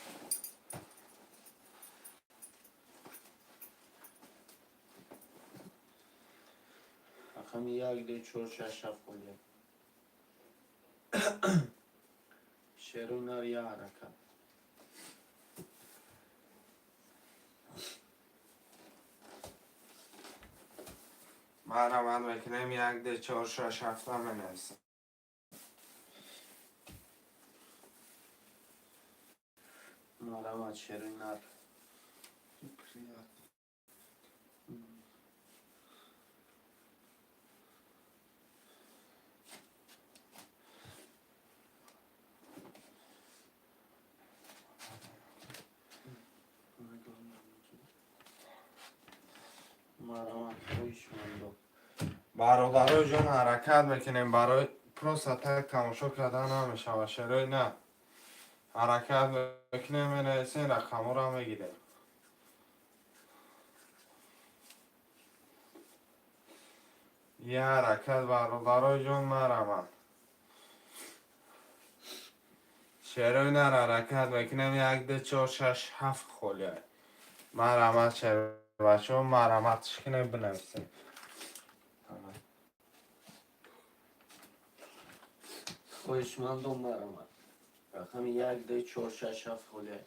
Рақами як, ду, чор, шаш, ҳафт холе. Шерои нар, я ҳаракат. Марҳамат мекунем, як, ду, чор, шаш, ҳафта менависем. Марҳамат, шерои нар. Приятно. Марҳамат, хоҳишмандо. Бародарои ҷон, ҳаракат мекунем. Барои просто так тамошо кардан намешавад, шерои нар. Ҳаракат мекунем, менависем, рақамҳоро мегирем. Як ҳаракат, бародарои ҷон, марҳамат. Шерои нар, ҳаракат мекунем. Як, ду, чор, шаш, ҳафт холия. Марҳамат, шербачаҳо, марҳамат кунем, бинависем. Хоҳишмандо, марҳамат. Рақами як, ду, чор, шаш, ҳафт холия.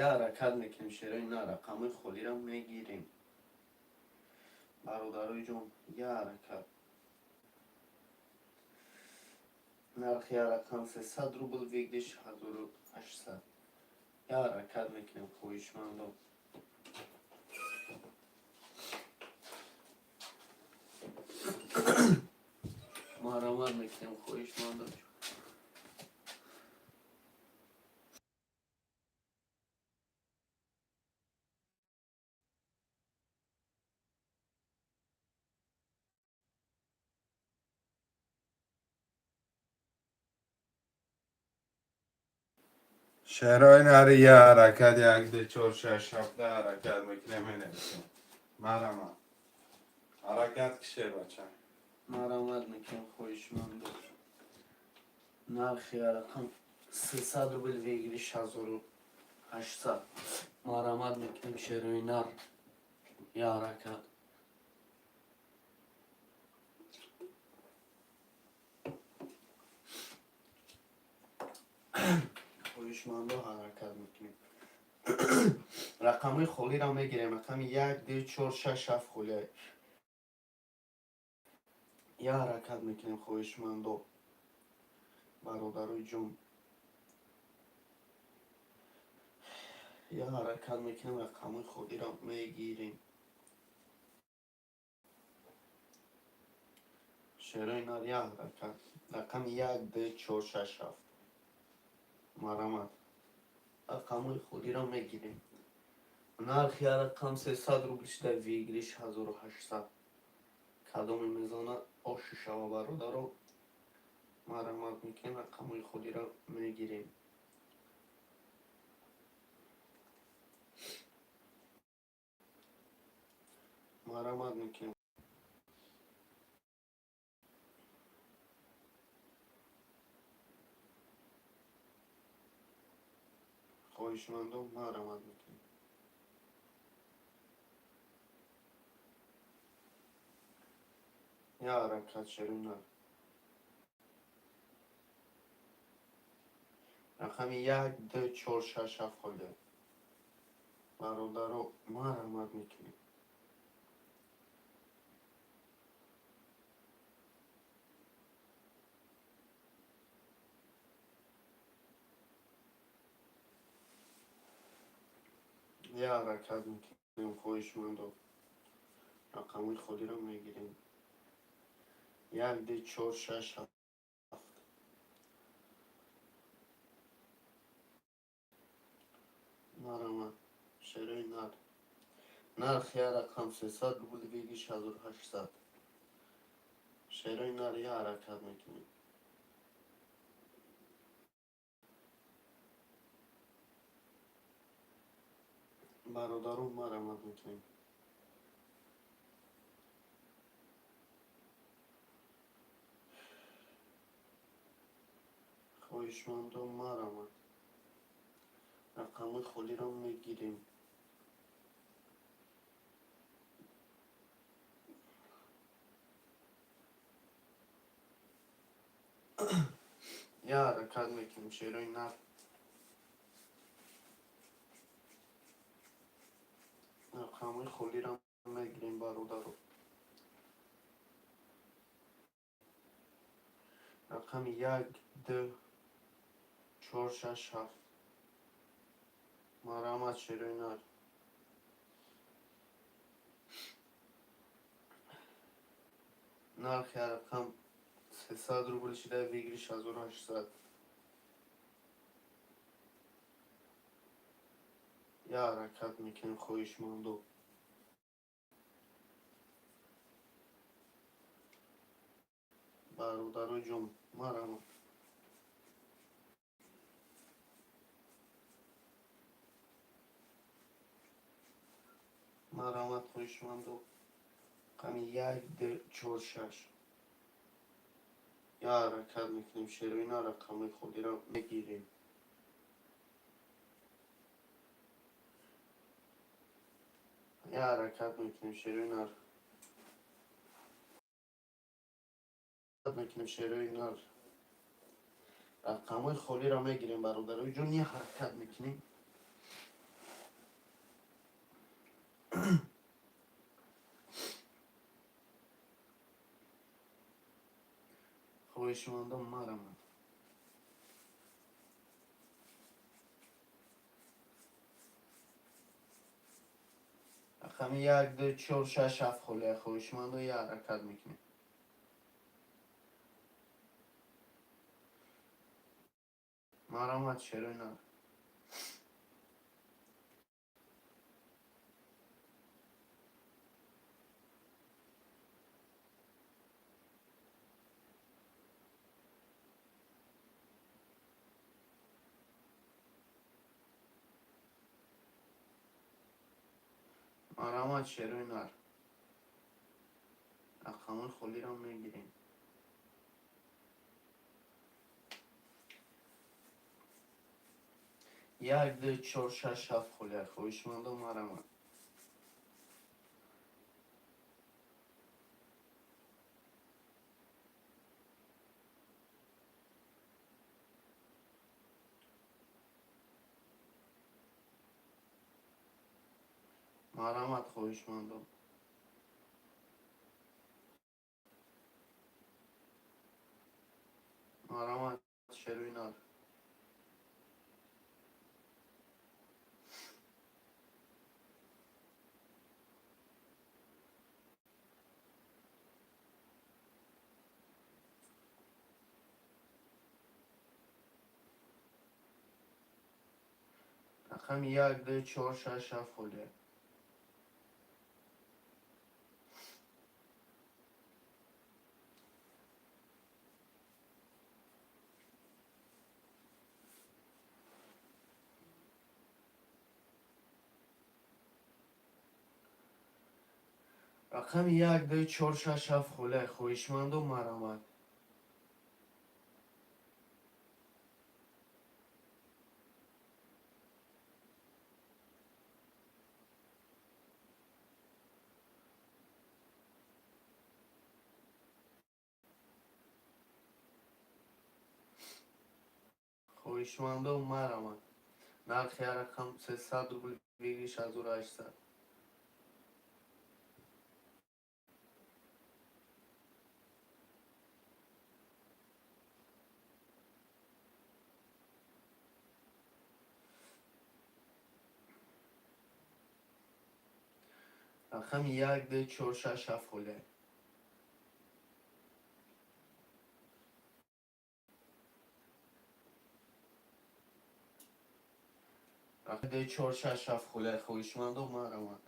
Як ҳаракат мекунем, шерои нар, рақамҳои холиро мегирем. Бародарои ҷон, як ҳаракат. Нархи як рақам 300 рубл, выигрыш 1800. Як ҳаракат мекунем, хоҳишмандо. Марҳамат мекунем, хоҳишмандо. Шерои нари, як ҳаракат. Як, ду, чор, шаш, ҳафта. Ҳаракат мекунем, менависем. Марҳамат. Ҳаракат ки, шербача. Марҳамат мекунем, хоҳишмандо. Нархи рақам 300 рубл, выигрыш 1800. Марҳамат мекунем, шерои нар. Як ҳаракат. Хоҳишмандо, ҳаракат мекунем. Рақамҳои холиро мегирем. Рақами як, ду, чор, шаш, ҳафт холия. Як ҳаракат мекунем, хоҳишмандо. Бародарои ҷон. Як ҳаракат мекунем, рақамҳои холиро мегирем. Шерои нар, як ҳаракат. Рақами як, ду, чор, шаш, ҳафт. Марҳамат. Рақамҳои холиро мегирем. Нархи як рақам 300 рубл шуда, выигрыш 1800. Кадоме мезона оши шава, бародаро. Марҳамат мекунем, рақамҳои холиро мегирем. Марҳамат мекунем. Хоҳишмандон, марҳамат мекунем. Як ҳаракат, шерои нар. Рақами як, ду, чор, шаш, ҳафт холия. Бародаро, марҳамат мекунем. Як ҳаракат мекунем, хоҳишмандо. Рақамҳои холиро мегирем. Як, ду, чор, шаш, ҳафт. Марҳамат. Шерои нар. Нархи як рақам 300 рубл, выигрыш 1800. Шерои нар, як ҳаракат мекунем. Бародарон, марҳамат мекунем. Хоҳишмандон, марҳамат. Рақамҳои холиро мегирем. Як ҳаракат мекунем, шерои нар. Рақамҳои холиро мегирем, бародаро. Рақами як, ду, чор, шаш, ҳафт. Марҳамат, шерои нар. Нархи рақам 300 рубл шуда, выигрыш 1800. Я ҳаракат мекунем, хоҳишмандо. Бародаро ҷон, марҳамат. Марҳамат, хоҳишмандо. Рақами як, ду, чор, шаш. Я ҳаракат мекунем, шероина рақамҳои холиро мегирем. Я ҳаракат мекунем, шероина мекунем, шерои нар. Рақамҳои холиро мегирем, бародарои ҷон, я ҳаракат мекунем. Хоҳишмандон, марҳамат. Рақами як, ду, чор, шаш, ҳафт холия, хоҳишмандо, я ҳаракат мекунем. Марҳамат, шерои нар. Марҳамат, шерои нар. Рақамҳои холиро мегирем. Як, ду, чор, шаш, ҳафт холия, хоҳишмандо, марҳамат. Марҳамат, хоҳишмандо. Марҳамат, шерои нар. Рақами як, ду, чор, шаш, ҳафт холия. Рақами як, ду, чор, шаш, ҳафт холия, хоҳишмандо, марҳамат. Хоҳишмандо, марҳамат. Нархи ҳар рақам 300 рубл, выигрыш 1800. Рақами як, ду, чор, шаш, ҳафт холия. Рақами ду, чор, шаш, ҳафт холия, хоҳишмандо, марҳамат.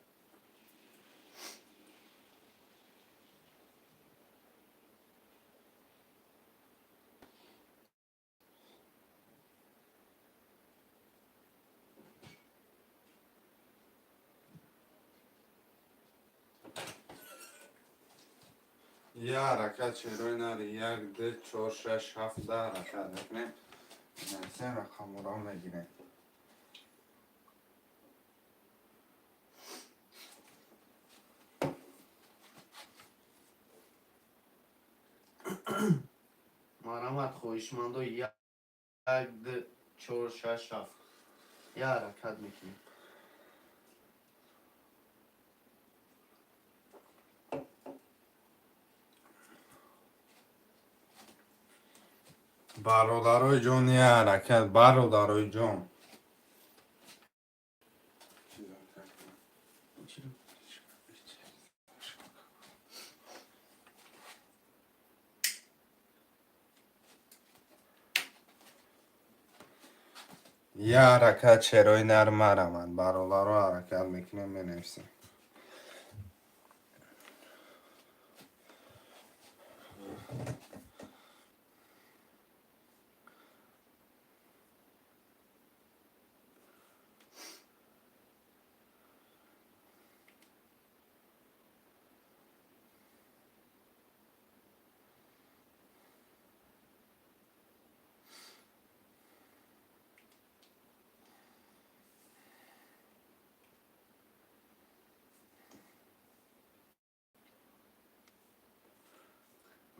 Я ҳаракат, шерои нари, як, ду, чор, шаш, ҳафт, да ҳаракат мекунем. Се рақамҳоро мегирем. Марҳамат, хоҳишмандо, як, ду, чор, шаш, ҳафт. Я ҳаракат мекунем. Бародарои ҷон, я ҳаракат, бародарои ҷон. Я ҳаракат, шерои нар, марамад, бародаро, ҳаракат мекунем, менависем.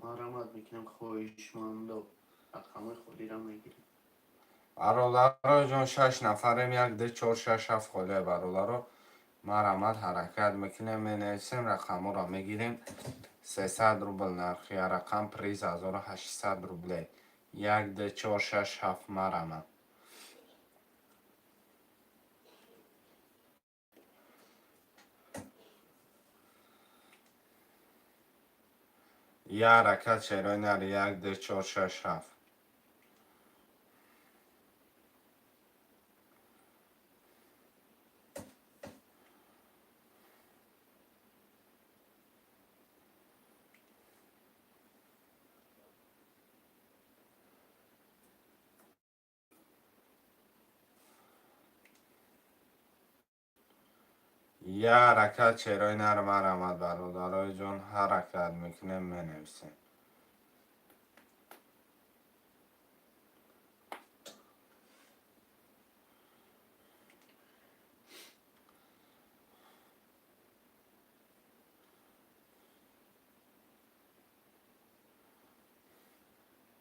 Марамад мекунем, хоҳишмандо, рақамҳои холиро мегирем. Бародаро ҷон, шаш нафарем, як, ду, чор, шаш, ҳафт холия. Бародаро, марамад, ҳаракат мекунем, менависем, рақамҳоро мегирем. 300 рубл нархи рақам, приз 1800 рублей. Як, ду, чор, шаш, ҳафт, марамад. Я ҳаракат, шерои нар, як, ду, чор, шаш, ҳафт. Я ҳаракат, шерои нар, марамад. Бародарои ҷон, ҳаракат мекунем, менависем.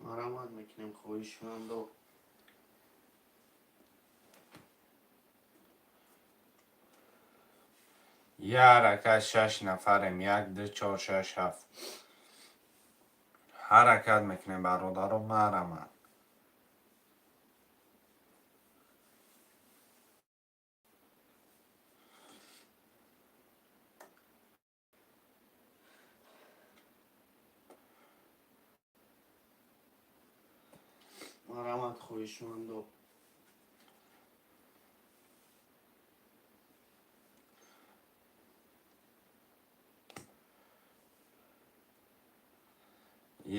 Марамад мекунем, хоҳишмандо. Я ҳаракат, шаш нафарем, як, ду, чор, шаш, ҳафт. Ҳаракат мекунем, бародаро, марамад. Марамад, хоҳишмандо.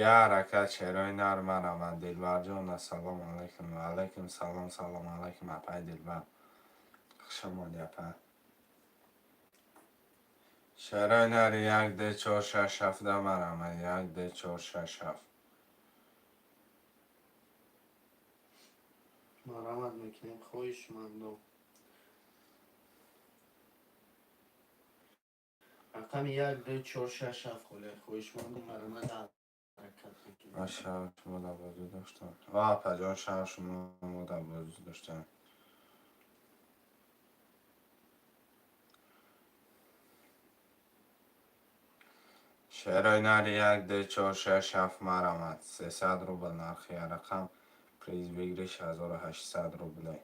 Я ҳаракат, шерои нар, марамад. Дилбарҷон, ассалому алайкум. Ва алайкум салом, салом алайкум, апай Дилбар, хушомадӣ, апа. Шерои нар, як, ду, чор, шаш, ҳафт, марамад. Як, ду, чор, шаш, ҳафт. Марамад мекунем, хоҳишмандо. Рақами як, ду, чор, шаш, ҳафт холия, хоҳишмандо, марамад, ҳаракат мекунем. Ман шаҳр шумо дар бозӣ доштам. Ва апаҷон, шаҳр шумо дар бозӣ доштам. Шерои нари, як, ду, чор, шаш, ҳафт, марамад. 300 рубл нархи рақам, приз выигрыш 1800 рублей.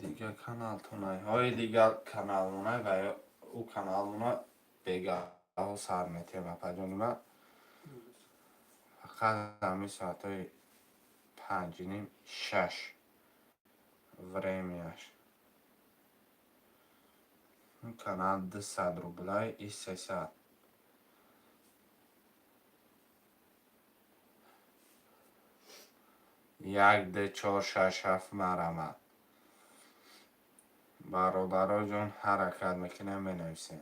Дига каналтонай ҳои дигар каналмонай ва ӯ каналмона бегаҳо сар метиҳем, апаҷонима. Фақат ҳамин соатҳои 5:30, 6 времяш. Канал 200 рублай и 300. Як, ду, чор, шаш, ҳафт, марамад. Бародаро ҷон, ҳаракат мекунем, менависем.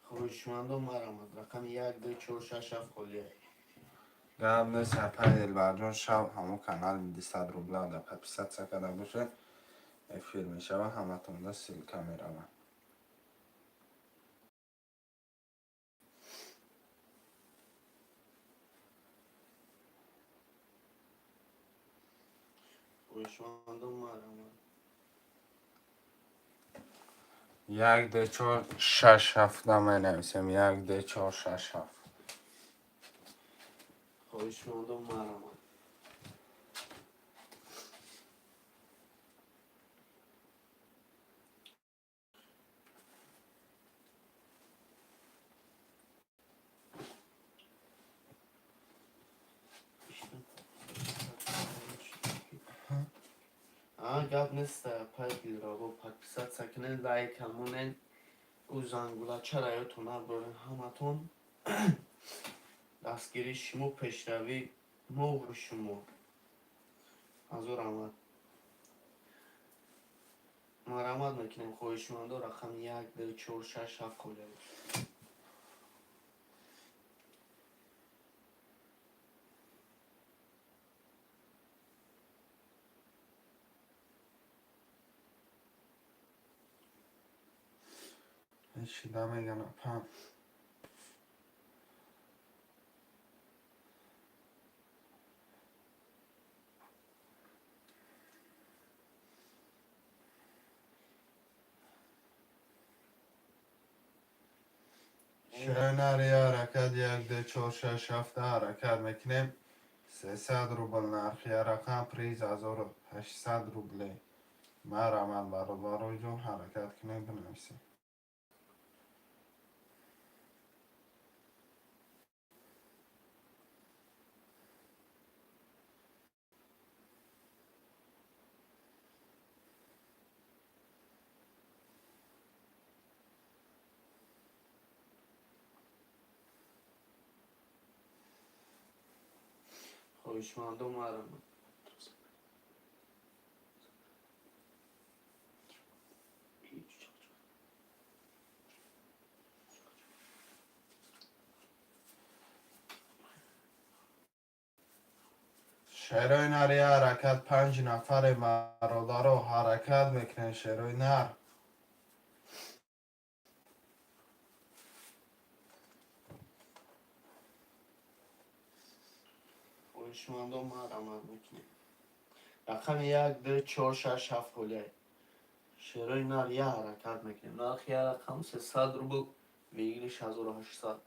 Хоҳишмандо, марамад. Рақами як, ду, чор, шаш, ҳафт холия. Гап нест, апай Дилбарҷон, шаб ҳамон канали 200 рубла да подписаться карда бошед, эфир мешава, ҳаматонда ссылка меравад. Хоҳишмандон, марҳамат. 1, 2, 4, 6, 7 менависем. 1, 2, 4, 6, 7. Хоҳишмандон, марҳамат. Гап нест, пай дилрабо, подписаться кунен, лайк ҳамонен, ӯ зангулачара ёдтон набарорен. Ҳаматон дастгирии шумо пешравии мову шумо. Ҳазор раҳмат. Марҳамат мекунем, хоҳишмандо, рақами 1, 2, 4, 6, 7 холия. Ҳеҷ меган, апа. Шерои нар, я ҳаракат, 1, 2, 4, 6, 7 ҳаракат мекунем. 300 рубл нархи я рақам, приз 1800 рубле. Марҳамат, бародарои ҷон, ҳаракат кунем, бинависем. Хоҳишмандон, марҳамат. Шерои нар, я ҳаракат, панҷ нафаре, бародаро, ҳаракат мекунем, шерои нар. Хоҳишмандон, марҳамат мекунем. Рақами 1, 2, 4, 6, 7 холия. Шерои нар, я ҳаракат мекунем. Нархи я рақам 300 рубл, выигрыш 1800.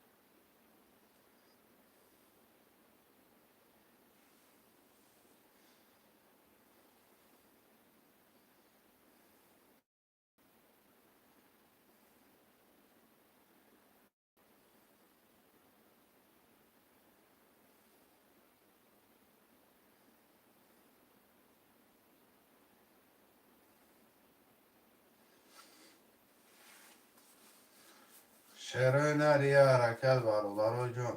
Шерои нар, я ҳаракат, бародарои ҷон.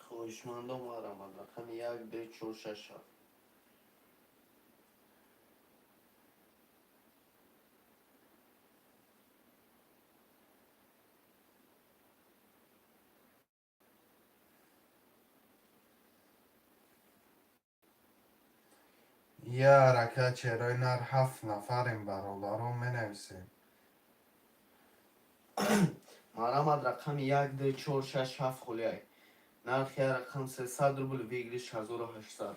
Хоҳишмандон, марҳамат. Рақами 1, 2, 4, 6, 7. Я ҳаракат, шерои нар, ҳафт нафарем, бародаро, менависем. Марҳамат, рақами 1, 2, 4, 6, 7 холия. Нархи я рақам 300 рубл, выигрыш 1800.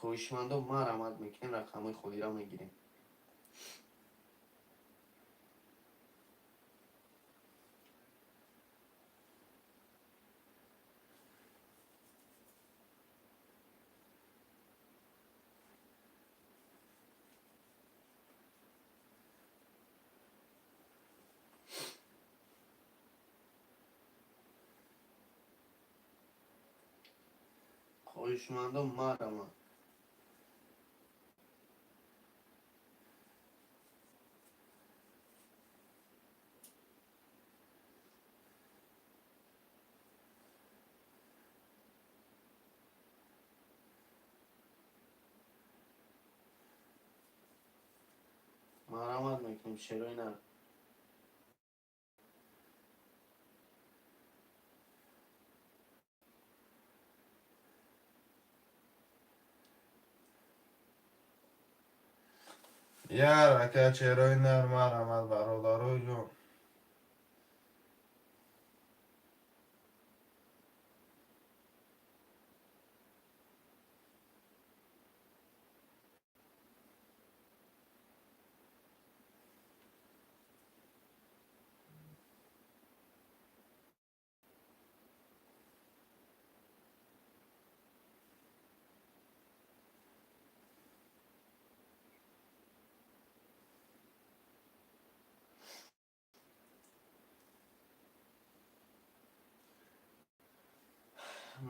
Хоҳишмандон, марҳамат мекунем, рақамҳои холиро мегирем. Хоҳишмандон, марҳамат. Марҳамат мекунем, шерои нар. Як ҳаракат, шерои нар, марҳамат, бародарои ҷон.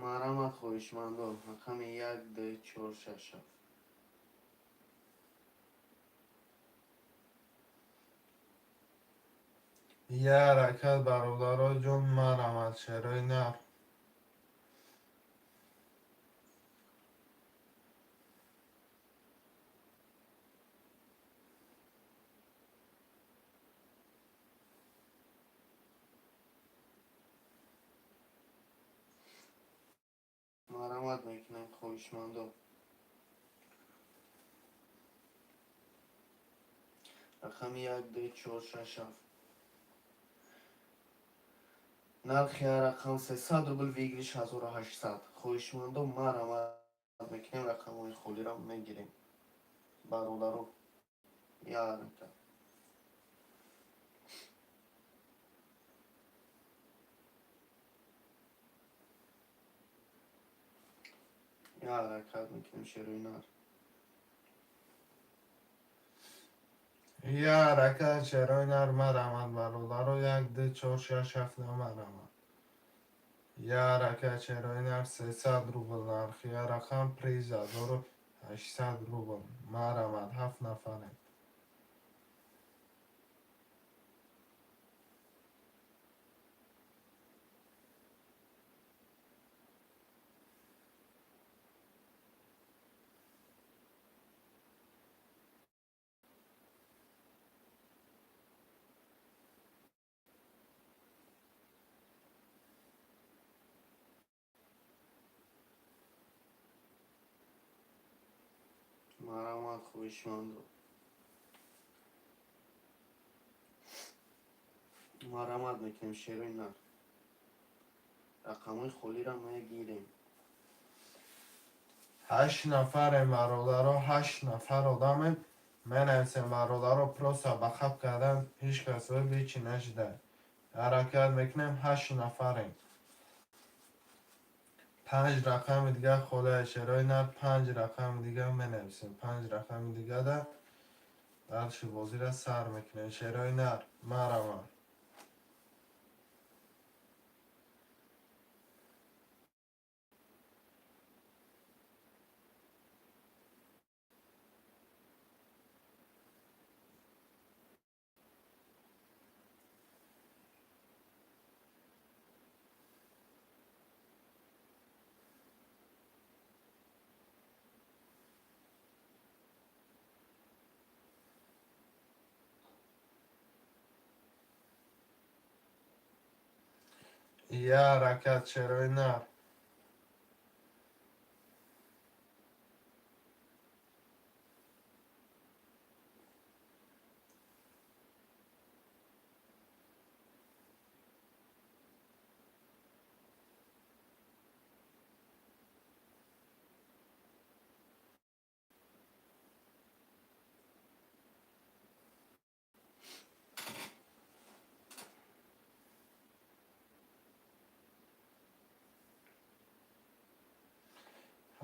Марҳамат, хоҳишмандон, рақами як, ду, чор, шаш, ҳафт. Як ҳаракат, бародарои ҷон, марҳамат, шерои нар. Марҳамат мекунем, хоҳишмандон, рақами як, ду, чор, шаш, ҳафт. Нархи ҳар рақам 300 рубл, выигрыш 1800. Хоҳишмандон, марҳамат мекунем, рақамҳои холиро мегирем, бародаро. Як ҳаракат. Як ҳаракат мекунем, шерои нар. Як ҳаракат, шерои нар, марҳамат, бародаро. Як, ду, чор, шаш, ҳафт, марҳамат. Як ҳаракат, шерои нар, 300 рубл нархи як рақам, приз 1800 рубл. Марҳамат, ҳафт нафарем. Марҳамат, хоҳишмандо, марҳамат мекунем, шерои нар, рақамҳои холиро мегирем. Ҳашт нафарем, бародаро, ҳашт нафар одамем. Менависем, бародаро, просто ба хаб кардан ҳеҷ кас ҳечи нашида. Ҳаракат мекунем, ҳашт нафарем. Панҷ рақами дига холия, шерои нар, панҷ рақами дига менависем. Панҷ рақами дигада дальше бозира сар мекунем. Шерои нар, марҳамат. Як ҳаракат, шерои нар.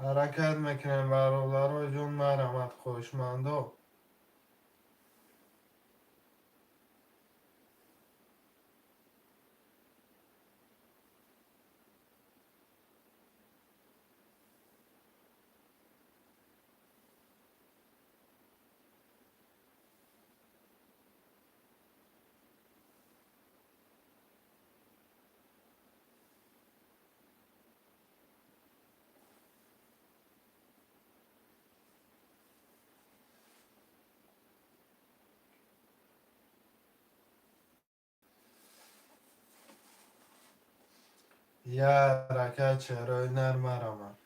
Ҳаракат мекунем, бародарои ҷон, марҳамат, хоҳишмандо. Як ҳаракат, шерои нар, марҳамат.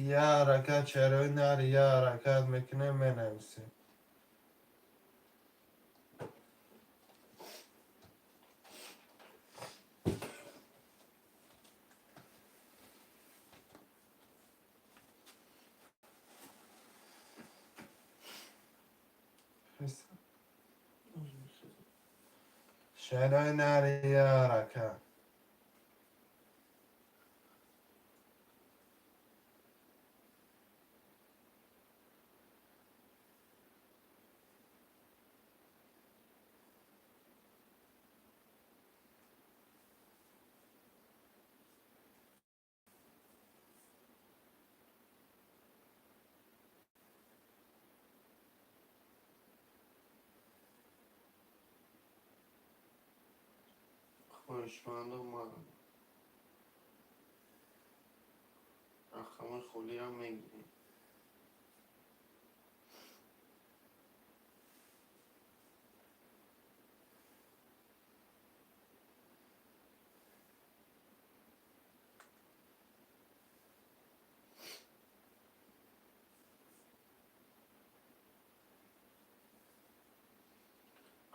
Я ҳаракат, шерои нар, я ҳаракат мекунем, менависем. Шерои нар, я ҳаракат. Хоҳишмандо, рақамҳои холиро мегирем.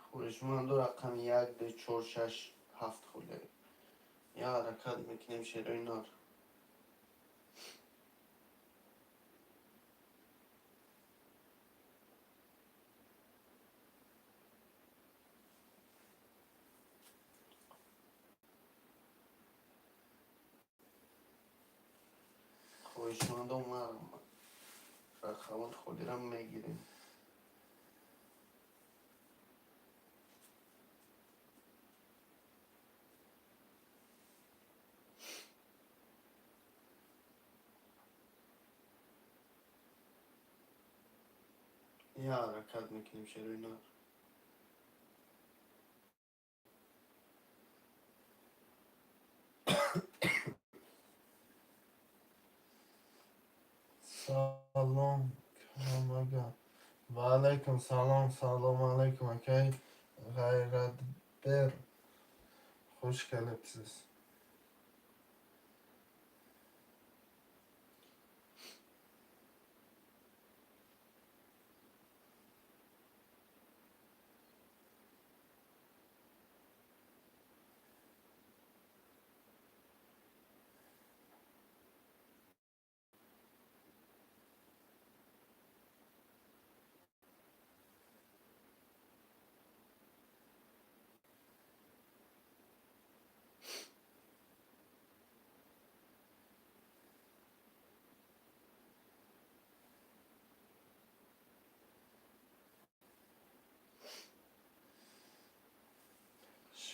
Хоҳишмандо, рақами як, ду, чор, шаш, ҳафт холе. Я ҳаракат мекунем, шерои нар. Хоҳишмандо, рақамҳои холиро мегирем. Я ҳаракат мекунем, шерои нар. Салом ҳамага. Ва алайкум салом, салом алайкум, акай Ғайратбер. Хуш келибсиз.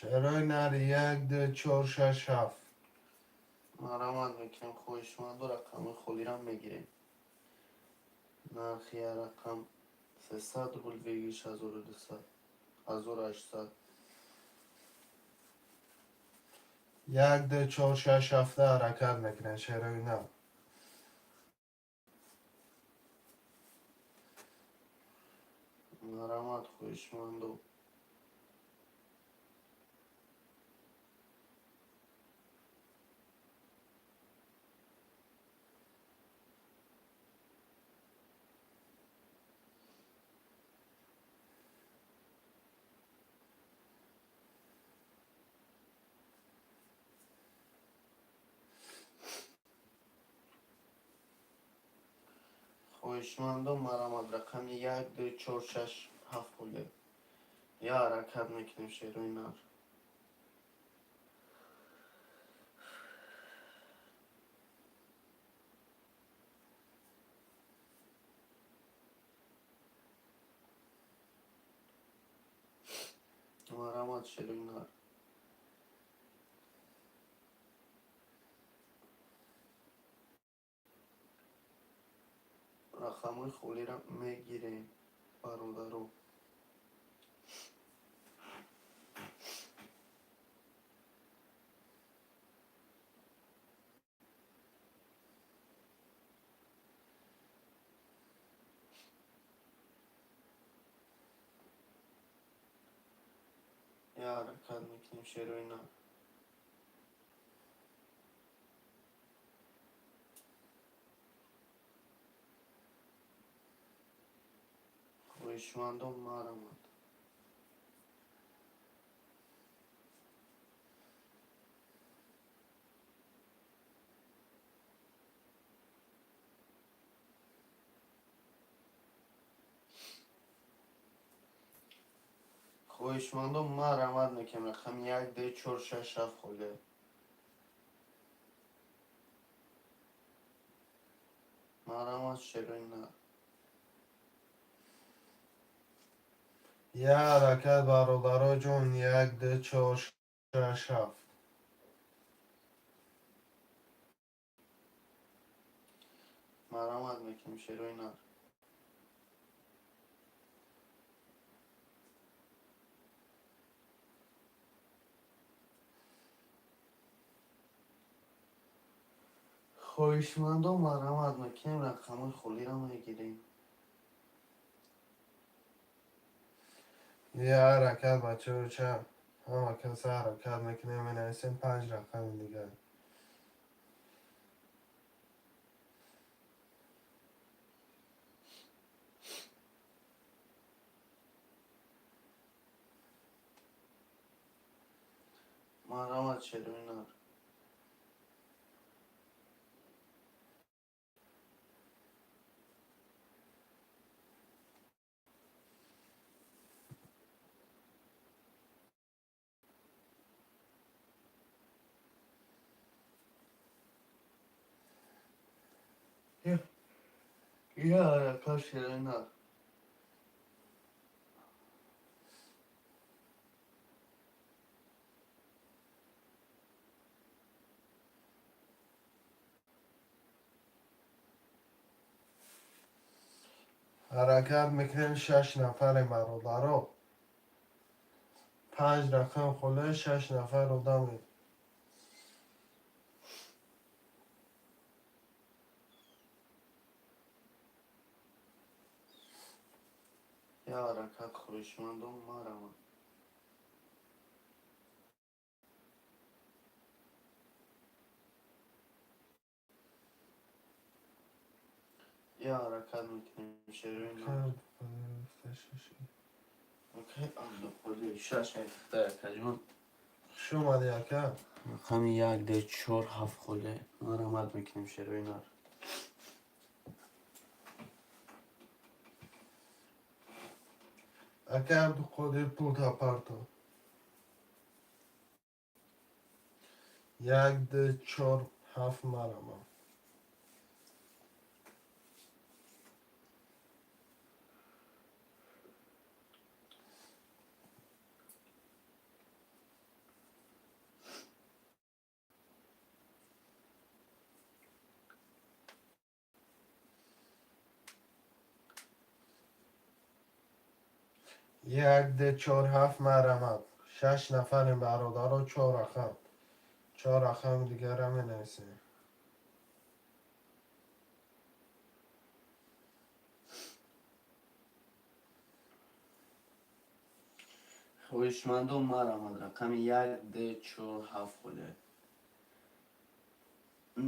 Шерои нар, як, ду, чор, шаш, ҳафт. Марамат мекунем, хоҳишмандо, рақамҳои холиро мегирем. Нархи як рақам 300 рубл, выигрыш 1200, 1800. Як, ду, чор, шаш, ҳафта ҳаракат мекунем, шерои нар. Марамат, хоҳишмандо. Хоҳишмандо, марамат, рақами як, ду, чор, шаш, ҳафт пуле. Я ҳаракат мекунем, шерои нар. Марамат, шерои нар. Рақамҳои холиро мегирем, бародаро. Я ҳаракат мекунем, шерои нар. Хоҳишмандон, марамад. Хоҳишмандон, марамад мекунем. Рақами як, ду, чор, шаш, ҳафт холе. Марамад, шерои нар. Я ҳаракат, бародаро ҷон, як, ду, чор, шаш, ҳафт. Марамад мекунем, шерои нар. Хоҳишмандон, марамад мекунем, рақамҳои холиро мегирем. Я ҳаракат, бачаҳо, ҳама каса ҳаракат мекунем, менависем панҷ рақами дигар. Марамад, шерои нар. Я ҳаракат, шерои нар. Ҳаракат мекунем, шаш нафаре, бародаро. Панҷ рақам холе, шаш нафар одаме. Я ҳаракат, хоҳишмандон, марамад. Я ҳаракат мекунем, шерои нар. Шаш ҳафта, акаҷон. Хуш омадӣ, ака. Рақами як, ду, чор, ҳафт холе. Марамад мекунем, шерои нар. Ака Абдуқодир, пулта парто. Як, ду, чор, ҳафт, марамад. Як, ду, чор, ҳафт, марамад. Шаш нафарем, бародаро, чор рақам, чор рақами дигара менависем. Хоҳишмандон, марамад. Рақами як, ду, чор, ҳафт холе.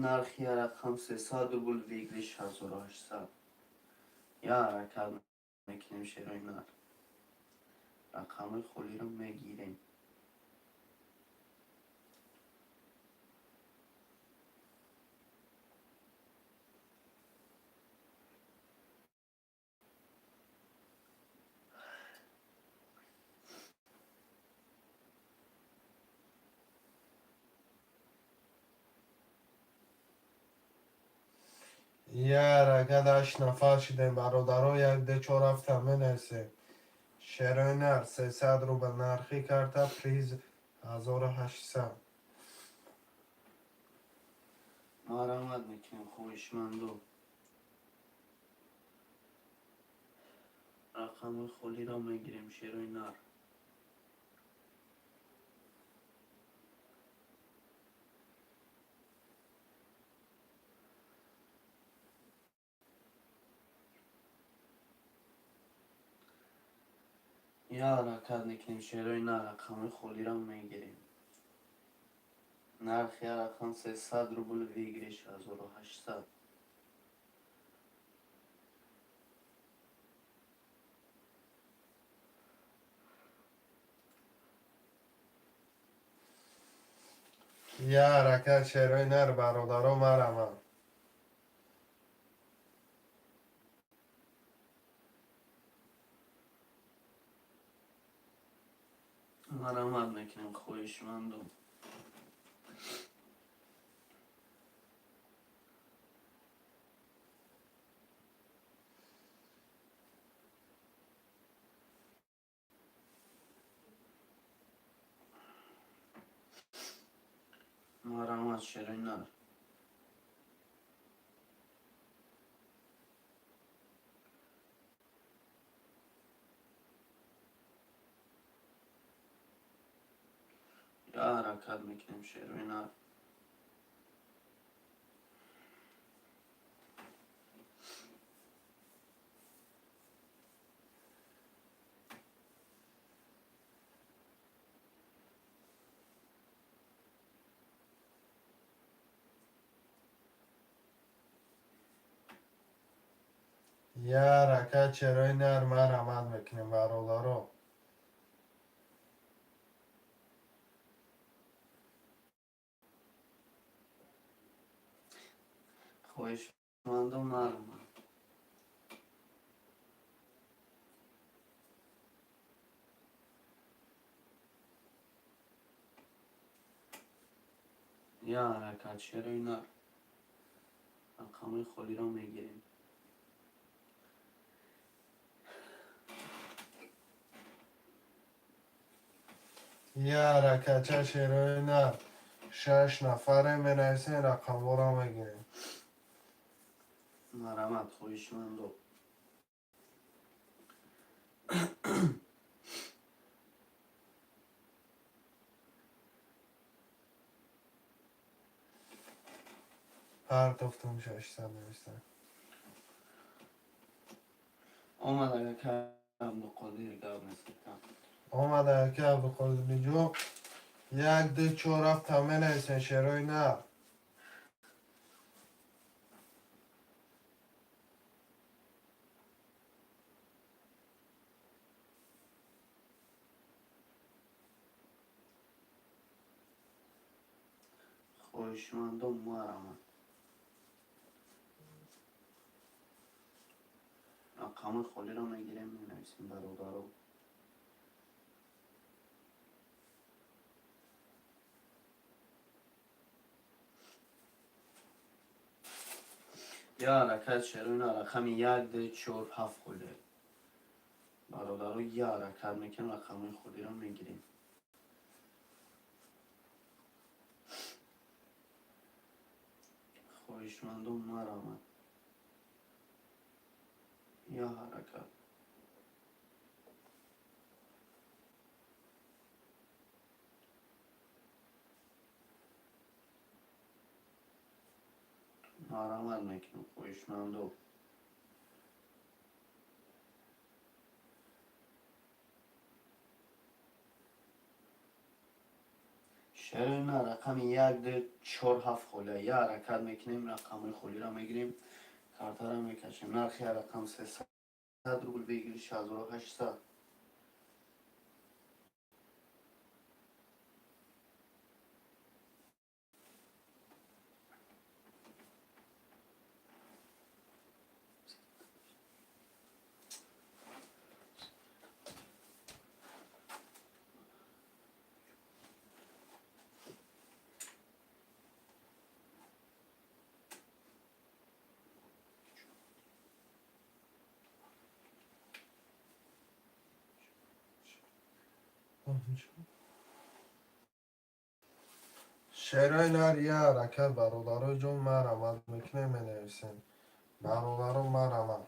Нархи я рақам 300 рубл, выигрыш 1800. Я ҳаракат мекунем, шерои нар. Рақамҳои холиро мегирем. Я ҳаракат, ҳашт нафар шудем, бародаро, як, ду, чор, ҳафта менависем. Шерои нар, 300 рубл нархи карта, приз 1800. Марамад мекунем, хоҳишмандо. Рақамҳои холиро мегирем, шерои нар. Я ҳаракат мекунем, шерои нар, рақамҳои холиро мегирем. Нархи я рақам 300 рубл, выигрыш 1800. Я ҳаракат, шерои нар, бародаро, марамам. Марамат мекунем, хоҳишмандум. Марамат, шерои нар. Я ҳаракат мекунем, шерои нар. Я ҳаракат, шерои нар, марамат мекунем, бародаро. Хоҳишмандум, марамат. Я ҳаракат, шерои нар. Рақамҳои холиро мегирем. Я ҳаракатча, шерои нар. Шаш нафаре менависем, рақамҳоро мегирем. Марамат, хоҳишмандо. Партофтум, 600 нависта. Омад, ака Абдуқодир, гап нест. Омада, ака Абдуқодириҷон. Як, ду, чор, ҳафта менависем, шерои нар. Хоҳишмандом, марамат. Рақамҳои холиро мегирем, менависем, бародаро. Я ҳаракат, шерои нар, рақами як, ду, чор, ҳафт холӣ. Бародаро, я ҳаракат мекунем, рақамҳои холиро мегирем. Хоҳишмандом, марамат. Я ҳаракат. Марамат мекунем, хоҳишмандо. Шерои нар, рақами як, ду, чор, ҳафт холия. Я ҳаракат мекунем, рақамҳои холиро мегирем, картаро мекашем. Нархи ҳар рақам 300 рубл, выигрыш 1800. Шерои нар, я ҳаракат, бародаро ҷон, марамат мекунем, менависем. Бародаро, марамат.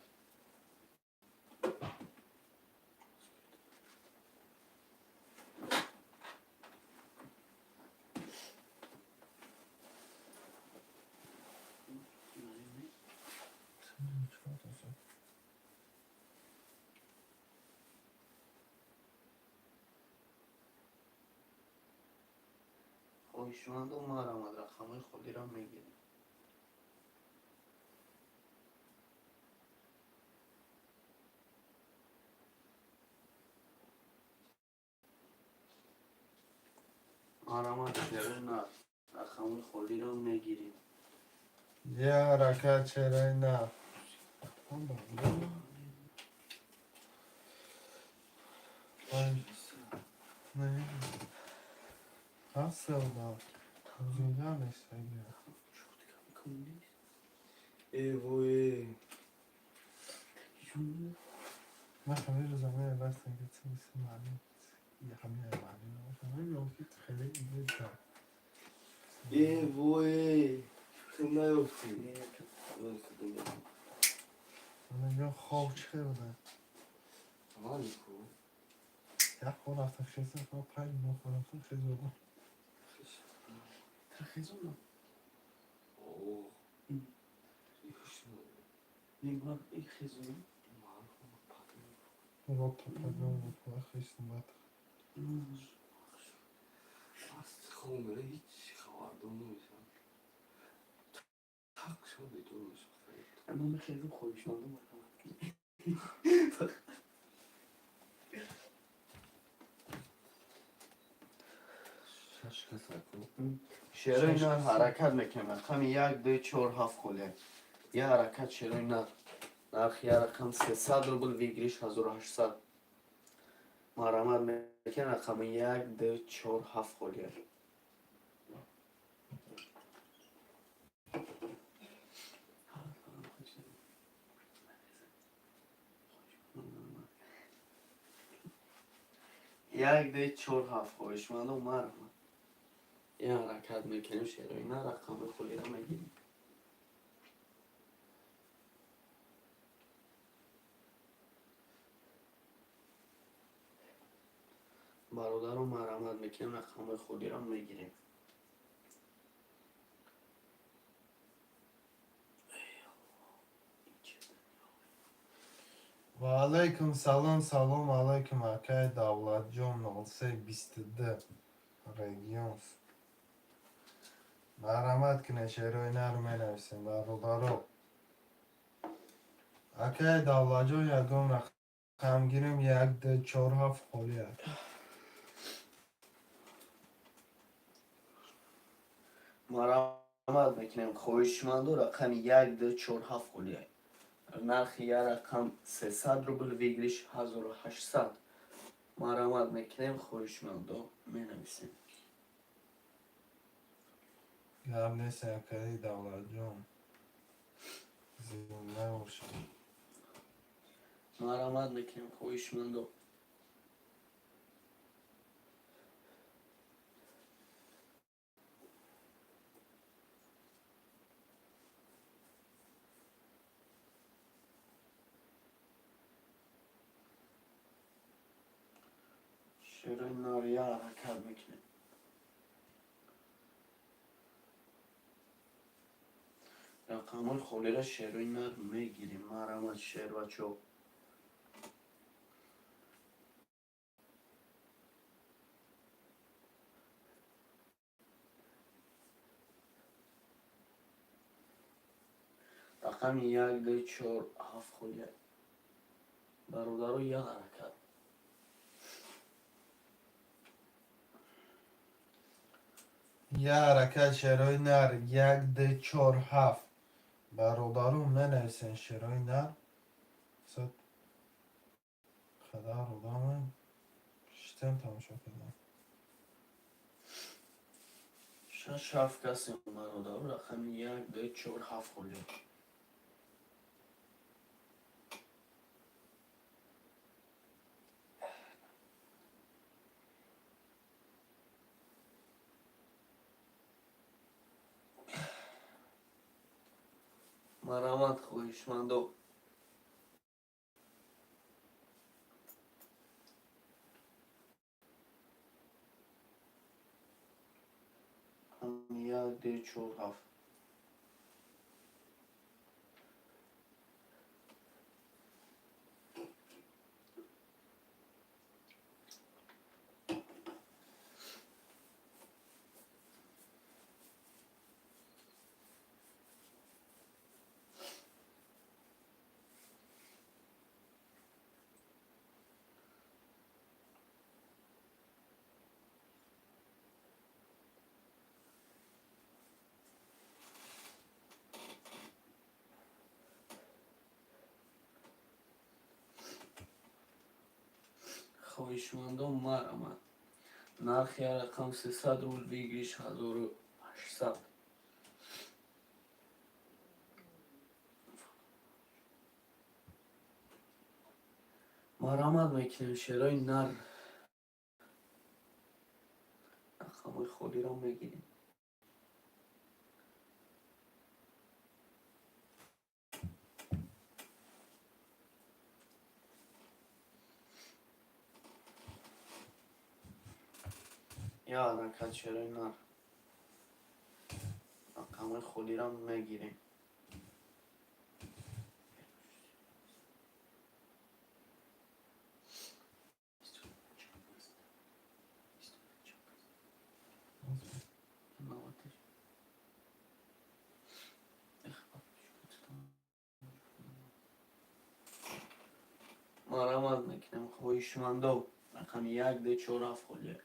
Хоҳишмандо, марамат, рақамҳои холиро мегирем. Марамат, шерои нар. Рақамҳои холиро мегирем. Я ҳаракат, шерои нар. Панҷ, не, ҳафт се одам. Зинда нест агар. Э, вой. Ман ҳамин рӯза мерафтам, ки чизи маълум, ҳамин маълум набошад. Мебинам, ки хеле ида. Э, вой. Ту наёфтӣ. Ман хоб чӣ хел буда? Валику. Як бор рафтам хезам, хоб панҷ моҳ рафтам хезодам. Хезонам. О. Хезонам. Вот пагон хестам баъд. Аз хоб мере, ҳеҷ хабардор намешавам. Так шаб бедор мешавам. Ман мехезам, хоҳишмандам, марҳамат. Шаш кас аку. Шерои нар ҳаракат мекунем. Рақами як, ду, чор, ҳафт холия. Я ҳаракат, шерои нар. Нархи я рақам 300 рубл, выигрыш 1800. Марҳамат мекунем, рақами як, ду, чор, ҳафт холия. Як, ду, чор, ҳафт, хоҳишмандо, марҳамат. Я ҳаракат мекунем, шерои нар, рақами холиро мегирем. Бародаро, марҳамат мекунем, рақамҳои холиро мегирем. Ва алайкум салом, салом алайкум, акай Давлатҷон, 0322 регион. Марҳамат кунед, шерои нар менависем, бародаро. Акай Давлатҷон, ягон рақам гирем, як, ду, чор, ҳафт холия. Марҳамат мекунем, хоҳишмандо, рақами як, ду, чор, ҳафт холия. Нархи я рақам 300 рубл, выигрыш 1800. Марҳамат мекунем, хоҳишмандо, менависем. Гап нест, акаи Давлатҷон. Зинда бошед. Марҳамат мекунем, хоҳишмандо. Шерои нар, я ҳаракат мекунем. Рақамҳои холиро, шерои нар, мегирем. Марҳамат, шербачо. Рақами як, ду, чор, ҳафт холия. Бародаро, я ҳаракат. Я ҳаракат, шерои нар, як, ду, чор, ҳафт. Бародаро, менависен шерои нар. Сад қадар одамем. Шитем тамошо кардам. Шаш, ҳафт касем, бародаро, рақами як, ду, чор, ҳафт холия. Марҳамат, хоҳишмандо. Як, ду, чор, ҳафт. Хоҳишмандон, марҳамат. Нархи як рақам 300 рубл, выигрыш 1800. Марҳамат мекунем, шерои нар. Рақамҳои холиро мегирем. Я ҳаракат, шерои нар. Рақамҳои холиро мегирем. Марҳамат мекунем, хоҳишмандо. Рақами як, ду, чор, ҳафт холия.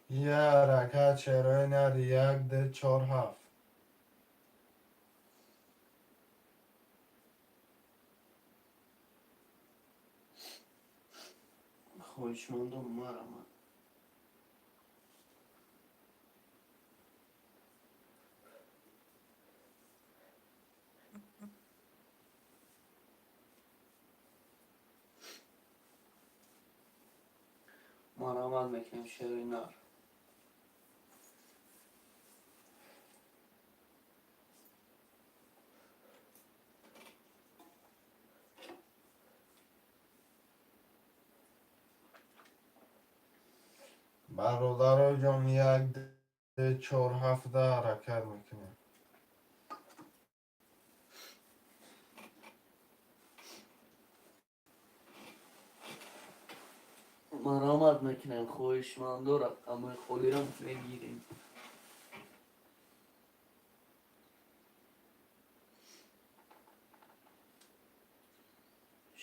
Як ҳаракат, шерои нар, як, ду, чор, ҳафт. Хоҳишмандон, марҳамат. Марҳамат мекунем, шерои нар. Бародаро ҷон, як, ду, чор, ҳафта ҳаракат мекунем. Марҳамат мекунем, хоҳишмандо, рақамҳои холиро мегирем.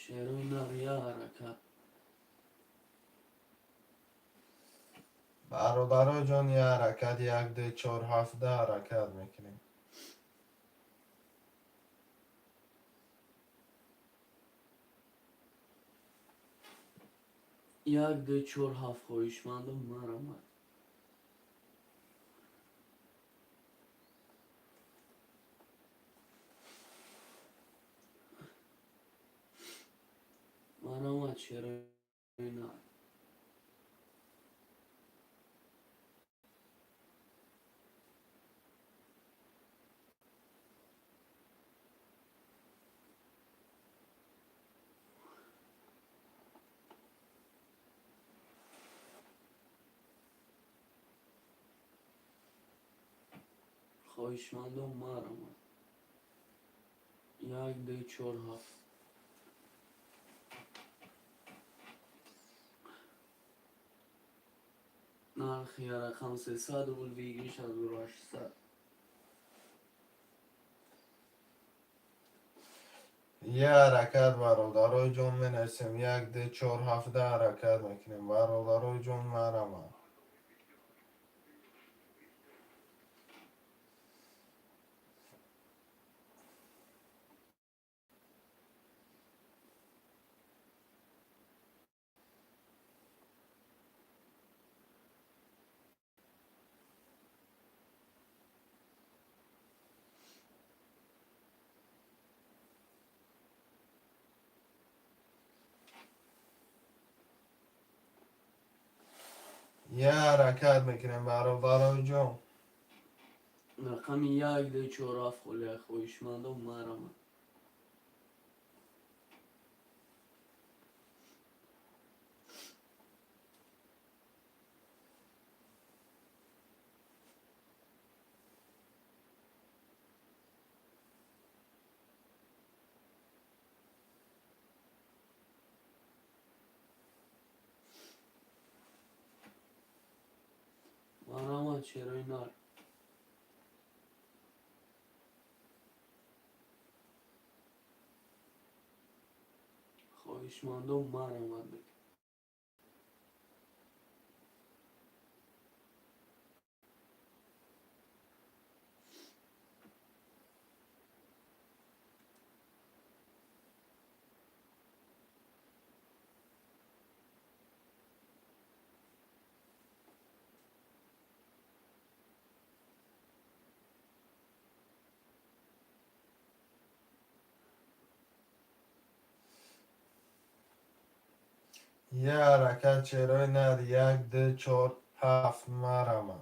Шерои нар, як ҳаракат. Бародаро ҷон, як ҳаракат, як, ду, чор, ҳафта ҳаракат мекунем. Як, ду, чор, ҳафт, хоҳишмандон, марҳамат. Марҳамат, шерои нар. Хоҳишмандон, марҳамат. Як, ду, чор, ҳафт. Нархи як рақам 300 рубл, выигрыш 1800. Як ҳаракат, бародарои ҷон, менависем. Як, ду, чор, ҳафта ҳаракат мекунем. Бародарои ҷон, марҳамат. Як ҳаракат мекунем, бародарои ҷон. Рақами як, ду, чор, ҳафт холия, хоҳишмандон, марҳамат. Марҳамат, шерои нар. Хоҳишмандон, марҳамат мекунем. Як ҳаракат, шерои нар, як, ду, чор, ҳафт, марама.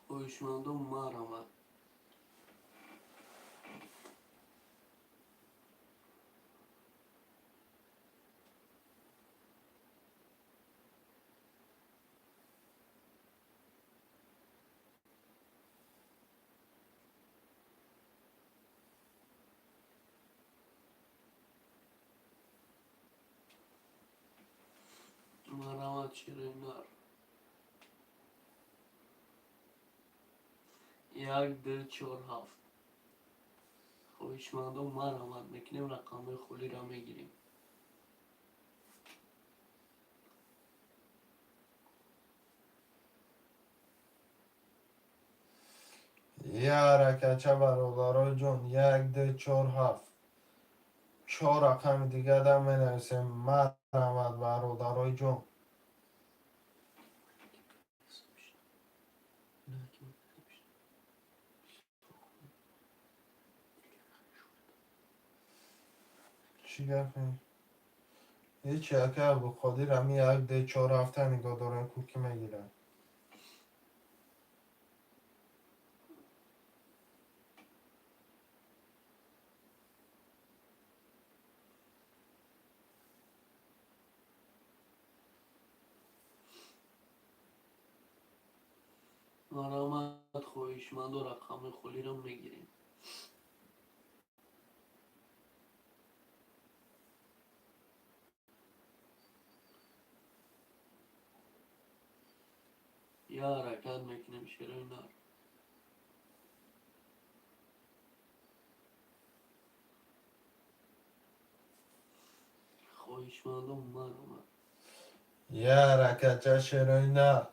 Хоҳишмандон, марҳамат. Марҳамат, шерои нар. Як, ду, чор, ҳафт. Хоҳишмандон, марҳамат мекунем, рақамҳои холиро мегирем. Як ҳаракатча, бародарои ҷон, як, ду, чор, ҳафт. Чор рақами дигара менависем. Марҳамат, бародарои ҷон. Чӣ гапе? Ҳечи, ака Абдуқодир, ами як, ду, чор, ҳафта нигоҳ дорем, ку кӣ мегирад. Марҳамат, хоҳишмандо, рақамҳои холиро мегирем. Як ҳаракат мекунем, шерои нар. Хоҳишмандон, марҳамат. Як ҳаракатча, шерои нар.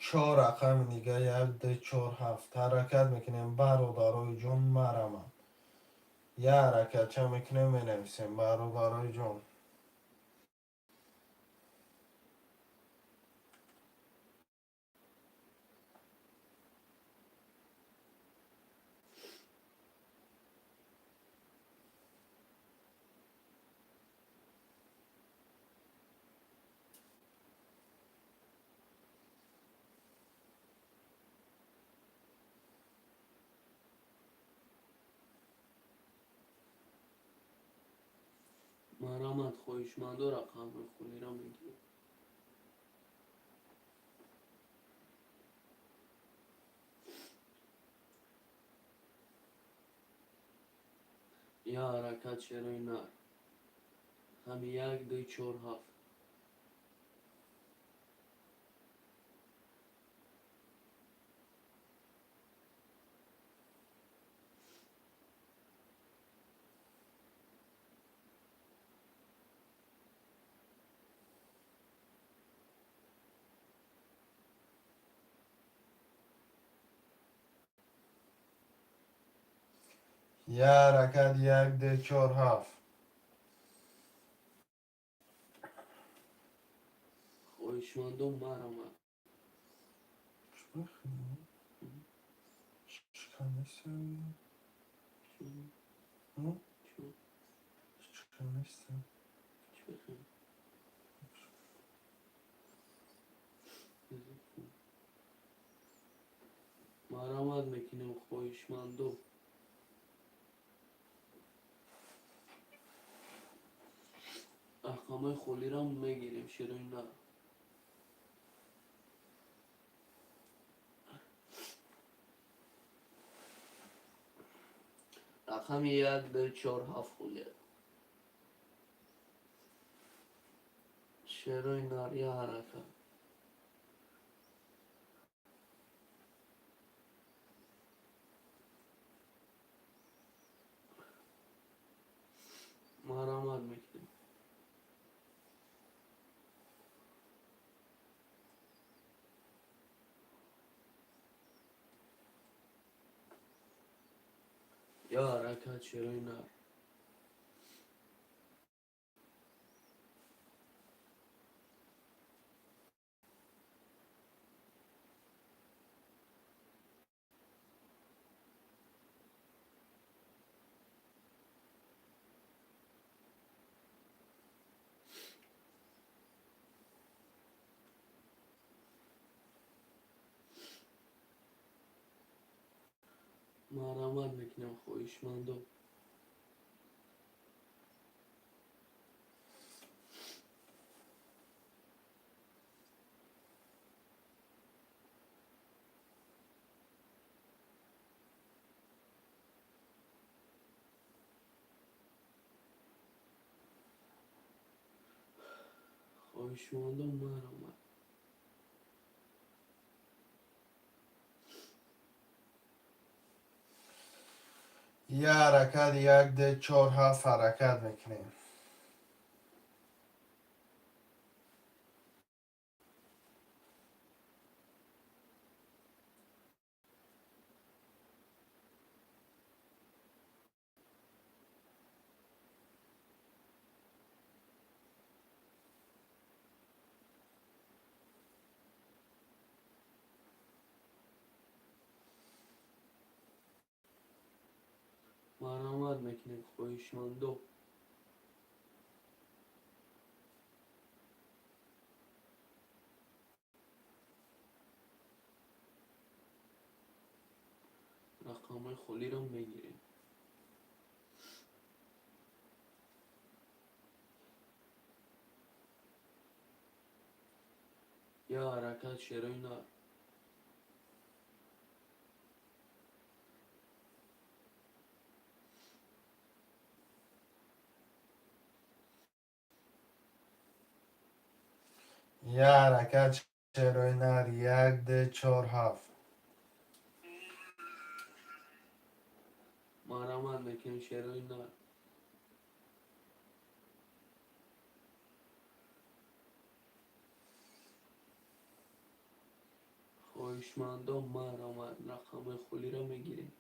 Чор рақами дига, як, ду, чор, ҳафт. Ҳаракат мекунем, бародарои ҷон, марҳамат. Як ҳаракатча мекунем, менависем, бародарои ҷон. Марҳамат, хоҳишмандо, рақамҳои холиро мегирем. Як ҳаракат, шерои нар. Рақами як, ду, чор, ҳафт. Як ҳаракат, як, ду, чор, ҳафт. Хоҳишмандон, марҳамат. Чӣ Чикар неста? Чӣ? Чӣ? Чикар неста? Чӣ бихем? Марҳамат мекунем, хоҳишмандо. Рақамҳои холиро мегирем, шерои нар. Рақами як, ду, чор, ҳафт холия. Шерои нар, як ҳаракат. Ё ҳаракат, шерои нар. Марамат мекунем, хоҳишмандо. Хоҳишмандо, марамат. Я ҳаракат, як, д, чор, ҳафт ҳаракат мекунем. Марамат мекунем, хоҳишмандо. Рақамҳои холиро мегирем. Ё ҳаракат, шерои нар. Я ҳаракат, шерои нар, як, д, чор, ҳафт. Марамат мекунем, шерои нар. Хоҳишмандо, марамат, рақамҳои холиро мегирем.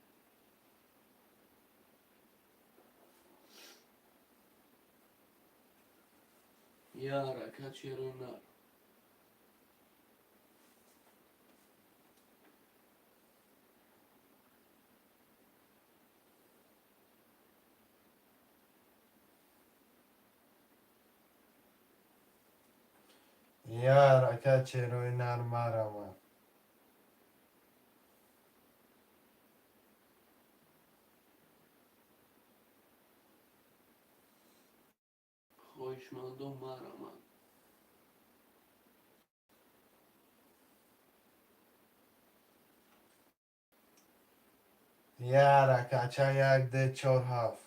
Я ҳаракат, шерои нар. Я ҳаракат, шерои нар, марамат. Хоҳишмандо, марамат. Я ҳаракатча, як, д, чор, ҳафт.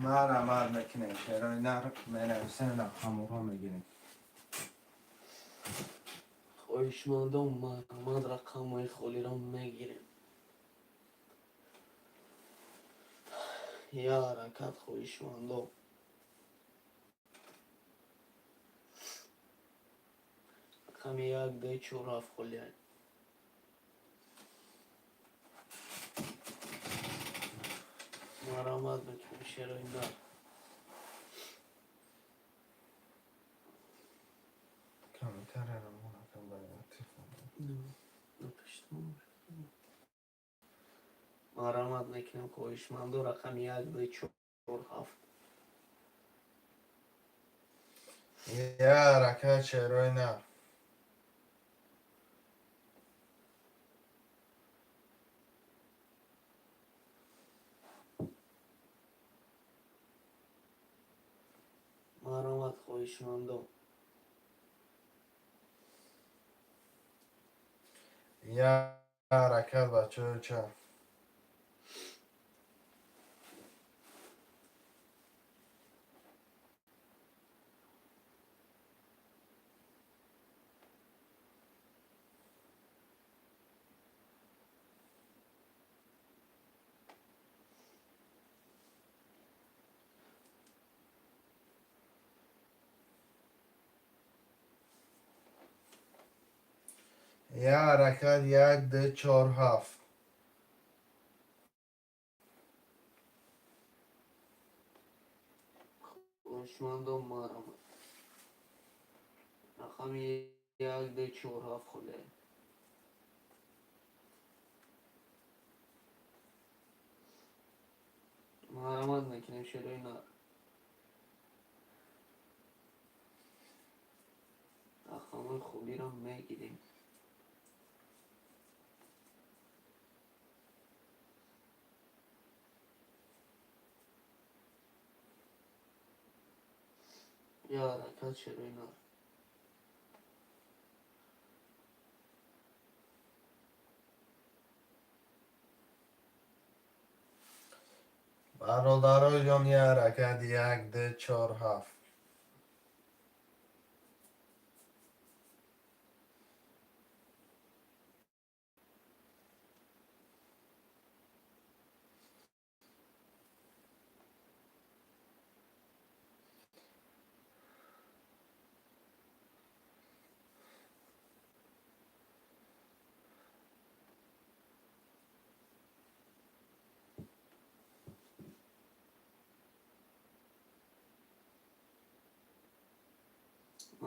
Марамат мекунем, шерои нар менависем, рақамҳоро мегирем. Хоҳишмандо, марамат, рақамҳои холиро мегирем. Я ҳаракат, хоҳишмандо. Рақами як, д, чор, ҳафт холианд. Марамат мекунем, шерои нар. Комментарияро монакам ба телефон. Марамат мекунем, хоҳишмандо, рақами як, д, чор, ҳафт. Я ҳаракат, шерои нар. Марамат, хоҳишмандо. Я ҳаракат, бачаҳои чап. Я ҳаракат, як, д, чор, ҳафт. Хоҳишмандон, марҳамат. Рақами 1, 2, 4, 7 холе. Марҳамат мекунем, шерои нар. Рақамҳои холиро мегирем. Я ҳаракат, шерои нар. Бародаро ҷон, я ҳаракат, 1, 2, 4, 7.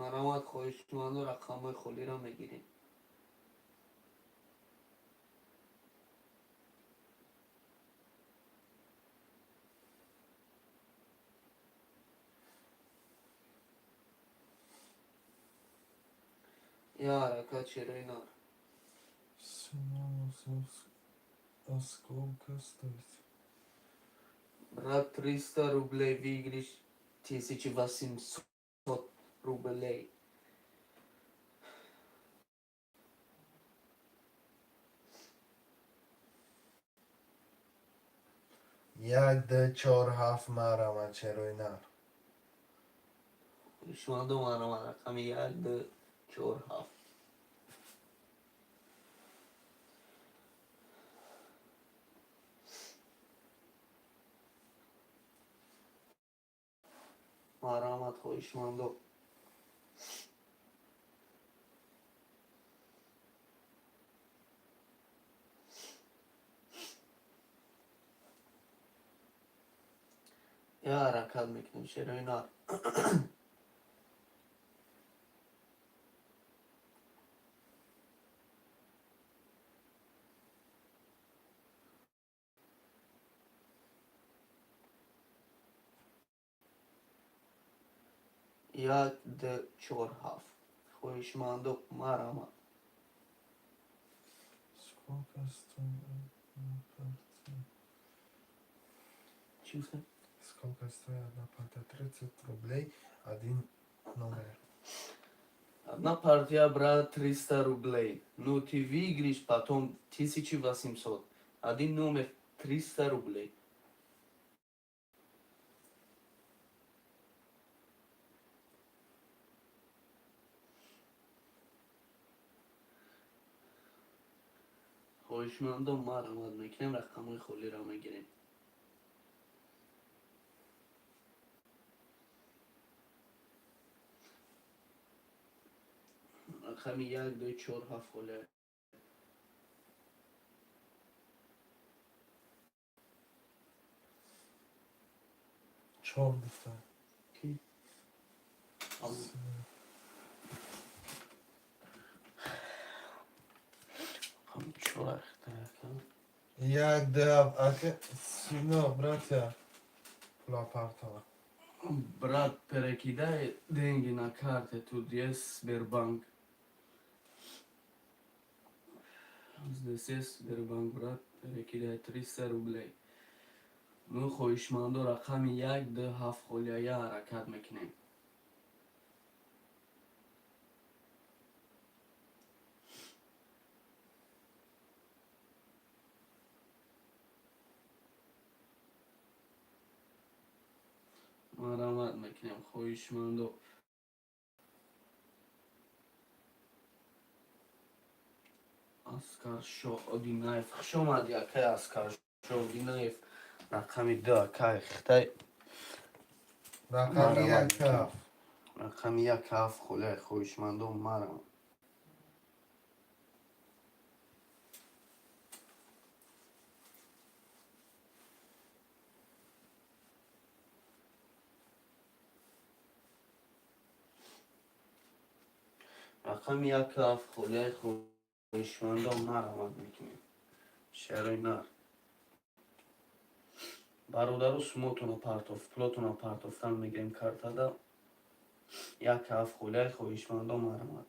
Марҳамат, хоҳишмандо, рақамҳои холиро мегирем. Я ҳаракат, шерои нар. А сколько стоит? Брат, 300 рублей, выигрыш 1800 рублей. 1, 2, 4, 7, марҳамат, шерои нар. Хоҳишмандо, марҳамат, рақами 1, 2, 4, 7. Марҳамат, хоҳишмандо. Я ҳаракат мекунем, шерои нар. 1, 2, 4, 7. Хоҳишмандо, марҳамат. Сколько стоит одна партия? Чӣ гуфтем? Сколько стоит одна партия? 30 рублей, один номер. Одна партия, брат, 300 рублей. Ну, ты выиграешь потом 1800. Один номер 300 рублей. Хоҳишмандо, марҳамат мекунем, рақамҳои холиро мегирем. Рақами 1, 2, 4, 7 холе. Чор гуфта. Ки? Рақами чор ахта. 1, 2, ака, сино, братья. Пула партова. Брат, перекидай деньги на карте, тут есть Сбербанк. Здесь есть Сбербанк, брат, перекидай 300 рублей. Ну, хоҳишмандо, рақами 1, 2, 7 холия, я ҳаракат мекунем. Марҳамат мекунем, хоҳишмандо. Аскаршо Одинаев, хуш омадӣ, акай Аскаршо Одинаев. Рақами 2, акай хитай. Рақами 1, 7. Рақами 1, 7 холия, хоҳишмандо, марҳамат. Рақами як ҳафт холияи, хоҳишмандон, марҳамат мекунем. Шерои нар. Бародару, сумотона партоф, пулотона партофтан мегирем картада. Як ҳафт холияи, хоҳишмандон, марҳамат.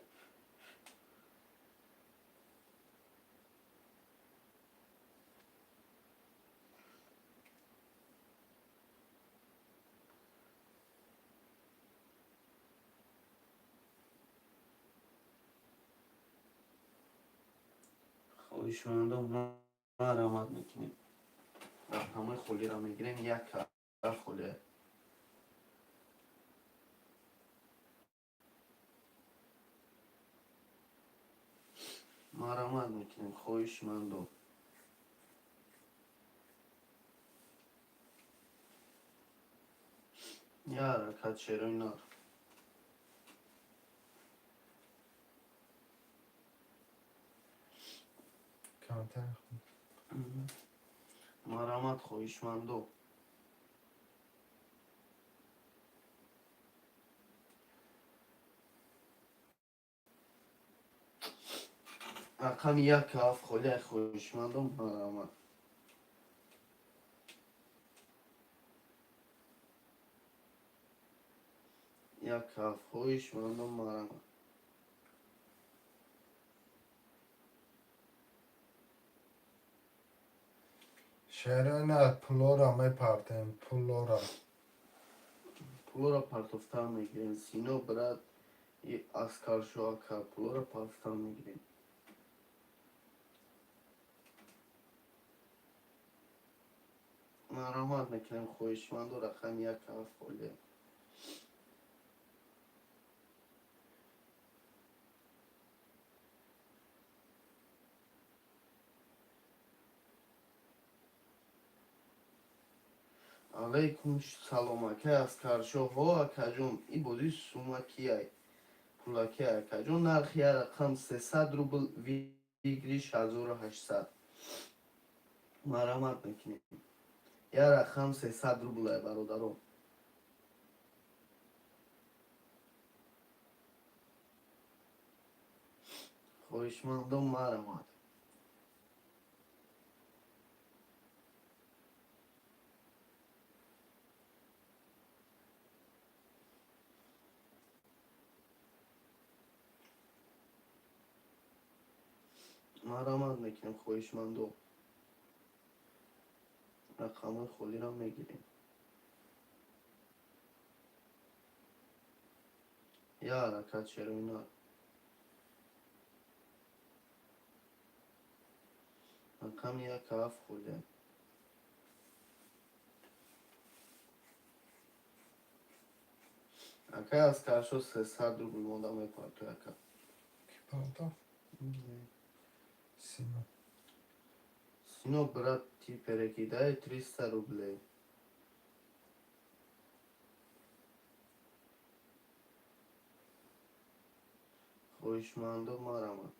Хоҳишмандон, марҳамат мекунем. Рақамҳои холиро мегирем, як ҳафт холия. Марҳамат мекунем, хоҳишмандон. Я ҳаракат, шерои нар. Камтар. Марҳамат, хоҳишмандо. Рақами як ҳафт холияи, хоҳишмандон, марҳамат. Як ҳафт, хоҳишмандон, марҳамат. Шерои нар, пулора мепартем, пулора. Пулора партофтан мегирем. Сино, брат, Аскаршо ака, пулора партофтан мегирем. Марҳамат мекунем, хоҳишманду, рақами як ҳафт холия. Алайкум салом, ака Аскаршо. Ҳо, акаҷон, ин бозӣ сумакияй, пулакияй, акаҷон. Нархи я рақам 300 рубл, выигрыш 1800. Марҳамат мекунем. Я рақам 300 рублай, бародарон. Хоҳишмандон, марҳамат. Марҳамат мекунем, хоҳишмандо. Рақамҳои холиро мегирем. Я ҳаракат, шерои нар. Рақами як ҳафт холия. Акай Аскаршо, 300 рубл монда, мепартои, ака. Ки партоф? Сино. Сино, брат, ты перекидай 300 рублей. Хоҳишмандо, марҳамат.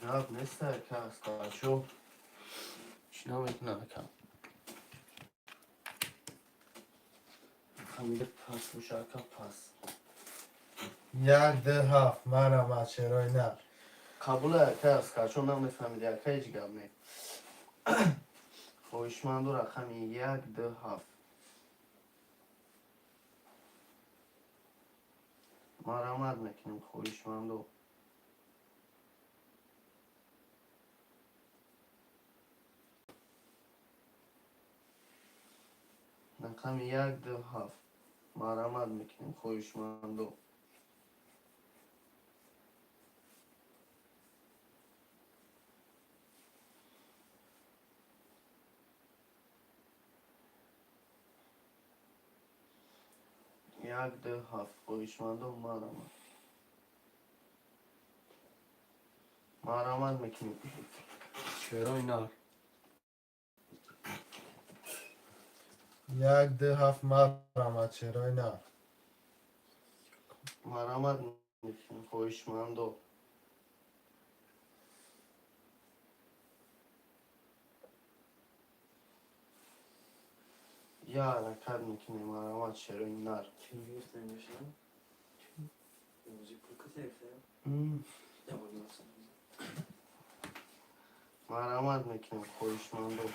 Гап нест, ака Аскаршо. Чӣ намекунад, ака? Хамида пас боша, ака, пас. Як ду ҳафт, марҳамат, шерои нар. Қабула, ака Аскаршо, намефаҳмиди, ака, ҳеҷ гап не. Хоҳишманду, рақами як ду ҳафт. Марҳамат мекунем, хоҳишмандо. Рақами як ду ҳафт. Марҳамат мекунем, хоҳишмандо. Як ду ҳафт, хоҳишмандо, марҳамат. Марҳамат мекунем. Шерои нар. Як ду ҳафт, марҳамат, шерои нар. Марҳамат мекунем, хоҳишмандо. Я ҳаракат мекунем, марҳамат, шерои нар. Марҳамат мекунем, хоҳишмандо.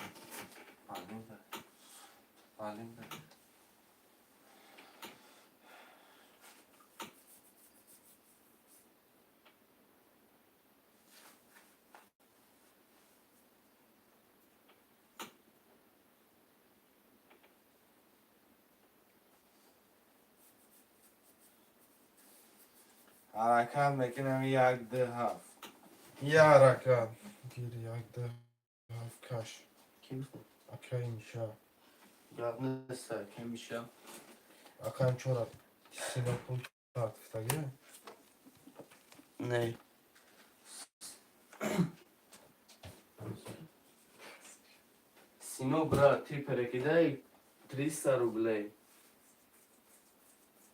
Ҳаракат мекунем, як, ду, ҳафт. Я ҳаракат. Гир, як, ду, ҳафт, каш. Акай Миша. Гап нест, акай Миша. Акаем чора сино пул партифтаги? Не. Сино, брат, ты перекидай 300 рублей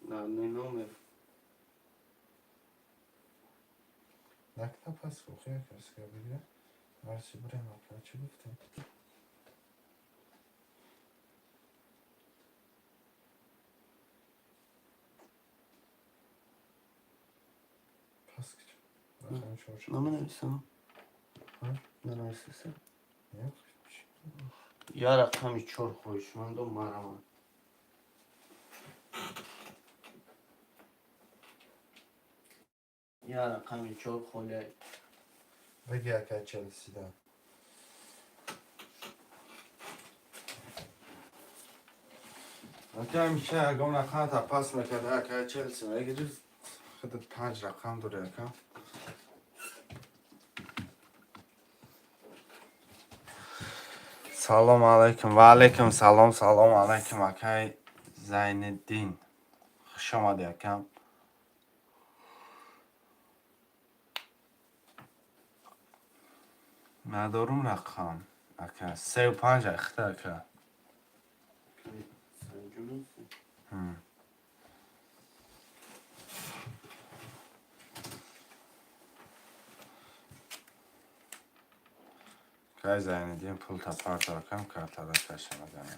на мой номер. Накна пас фухия каска бигира. Марси бурем, ака, чӣ гуфтем? Пас кич. Рақами чор. Наменависам. Ҳа? Нанависиса? Не? Я рақами чор, хоҳишмандо, марҳамат. Я рақами чор холия. Беги, ака, Челсида. Ака Миша ягон рақамта пас мекарда, ака Челси мегирифт. Худат панҷ рақам дори, ака. Салом алайкум. Ва алайкум салом, салом алайкум, акай Зайниддин. Хуш омадӣ, акам. Надорум рақам. Ака, сею панҷ ахта, ака. Кай Зайниддин пул тапарто, акам, картада кашамадана.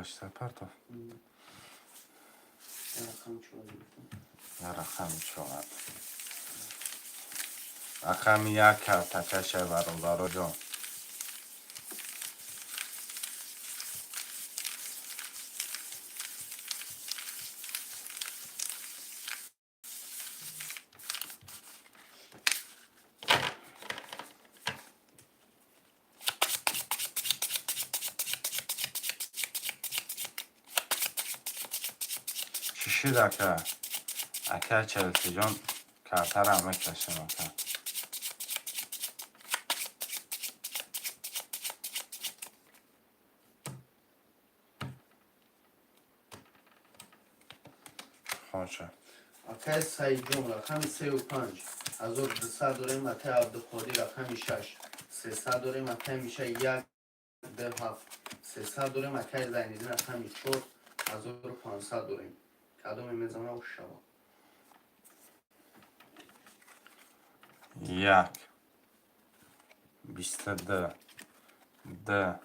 1800 партов. Я рақами чор. Рақами як картакаша, бародароҷон. Чӣ шуд, ака? Ака Челсиҷон, картара мекашем, ака. Хоша. Акай Саидҷон, рақами сею панҷ 1200 дорем, акай Абдуқодир, рақами шаш 300 дорем, акай Миша, як, ду, ҳафт 300 дорем, акай Зайниддин, рақами чор 1500 дорем. Кадоме мезана, шава. Як, 22, д,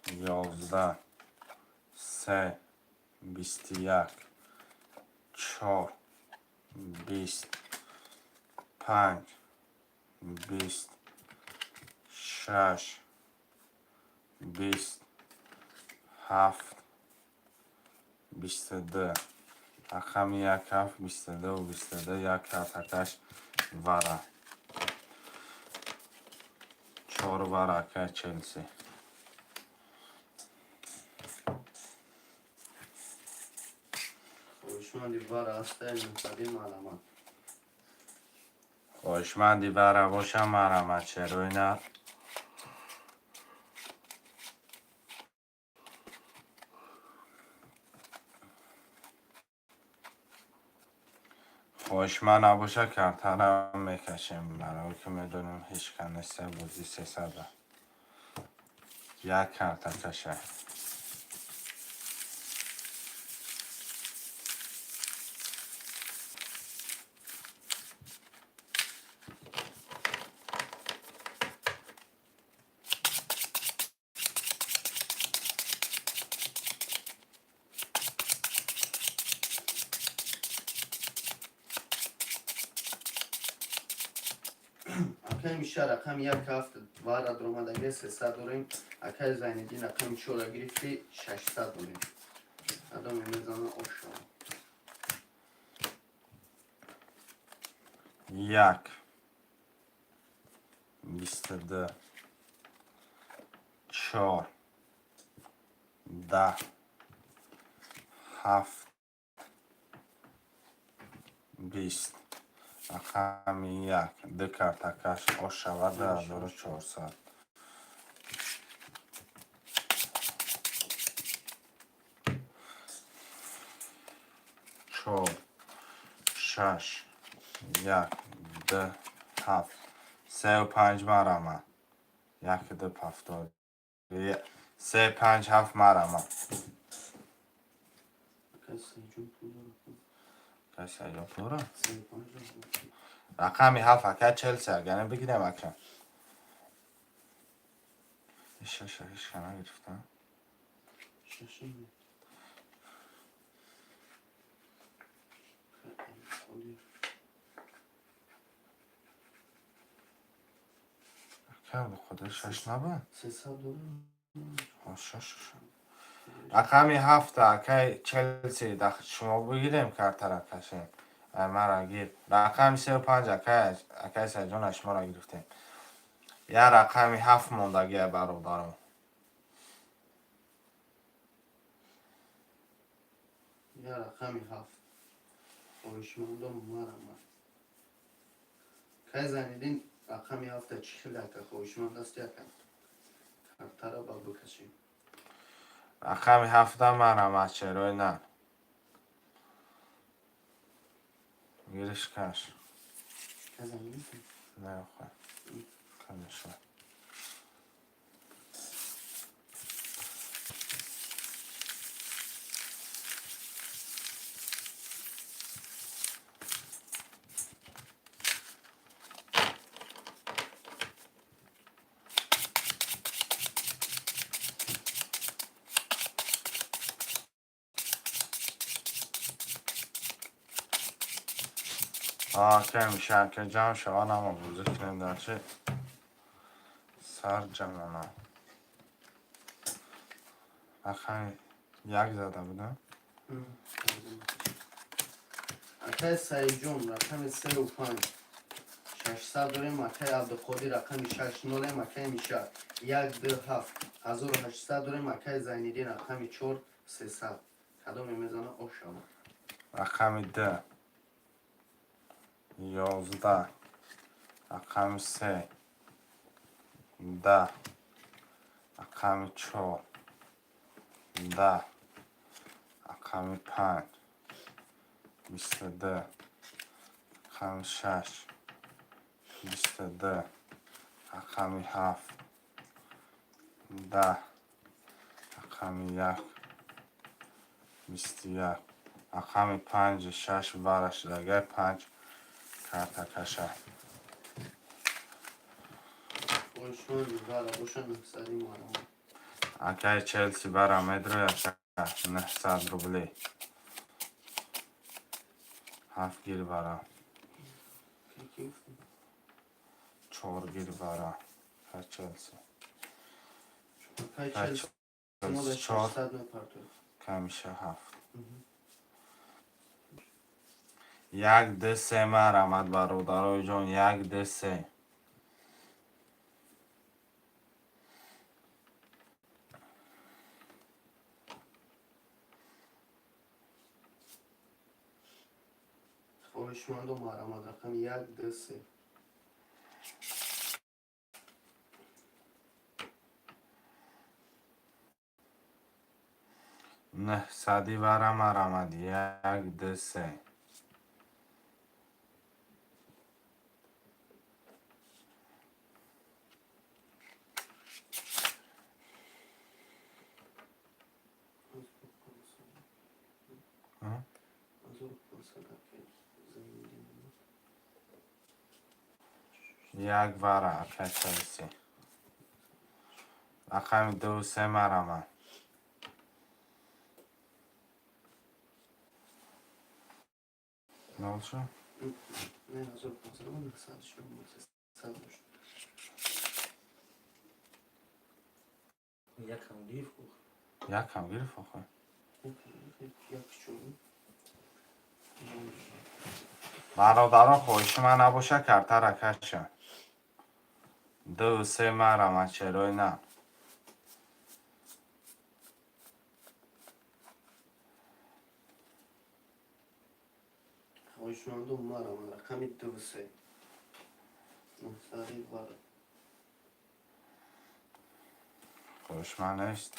11, се, 21, чор, 20, панҷ, 20, шаш, 20, ҳафт, 22. Рақами як, ҳафт, 22, 22, як картакаш вара. Чор вара, ака Челси. Хоҳишманди вара ҳастай, муқаддим, марҳамат. Хоҳишманди вара бошам, марҳамат, шерои нар. Хоҳишманд набоша, картара мекашем, барое ки медонем ҳеҷ кас неста, бозӣ сесада. Як карта каша. Акай Миша рақами як ҳафт вара дуромадаги 300 дорем. Акай Зайниддин рақами чора гирифти, 600 дорем. Адоме мезана, ошава. Як, 22, чор, 10, ҳафт, 20. Рақами як, ду картакаш ошава, 2400. Чор, шаш, як, ду, ҳафт, сеу панҷ марама. Як, ду, ҳафтод. Се, панҷ, ҳафт марама. Акай Сайҷон пул дорад. Акай Сайҷон пул дорад? Сеу панҷ дорад. Рақами ҳафт, акай Челси, агар бигирем, ака. Шаша ҳеч ка нагирифта. Шаша не. Акай Абдуқодир. Ака Абдуқодир шаш набуд? 300 дорад. Ҳо, шаш. Рақами ҳафта, акай Челси, шумо бигирем, картара кашем. Ай мара гир. Рақами сеу панҷ, акай Сайҷон, шуморо гирифтем. Як рақами ҳафт мондагия, бародарон. Як рақами ҳафт. Хоҳишмандон, марама. Акай Зайниддин рақами ҳафта чӣ хеле, ака, хоҳишманд аст, ака? Картара ба бикашем. Рақами ҳафта марама, черои на. Гириш, каш. Акай Зайниддин? Не, охе. Конечно. Ака миша, ака, ҷамъ шава, намо бозӣ кунем дар чи сар ҷамона. Рақами як зада буда. Акай Сайҷон рақами сеу панҷ 600 дорем. Акай Абдуқодир рақами шаш нолем. Акай Миша як, ду, ҳафт, 1800 дорем. Акай Зайниддин рақами чор, 300. Кадоме мезана, ошава. Рақами ду, 11, рақами се, 10, рақами чор, 10, рақами панҷ, 22, рақами шаш, 22, рақами ҳафт, 10, рақами як, 21, рақами панҷи шаш вара шудагай, панҷ карта каша. Хоҳишманди вара боша, 900 марама. Акай Челси бара медроя, 900 рубли. Ҳафт гир бара. Ки гуфтем? Чор гир бара. Акай Челси. Акай Акай Челси мо дар Челси чор, 600 мепартояд. Камиша ҳафт. Як, ду, се марамад, бародарои ҷон, як, ду, се. Хоҳишманду марамад, рақами як, ду, се. 900-и вара марамад, як, ду, се. Як вара, ака чалси. Рақами ду се марама. Нол шуд? Не, 1500 900 шуд, 300 шуд. Якам гирифт. Якам гирифт охо. Як чор. Бародарон, хоҳиши ман набоша, картара каша. Ду се марама, черои на. Хоҳишманду марама, рақами ду се. 900 вара. Хоҳиш ман нест.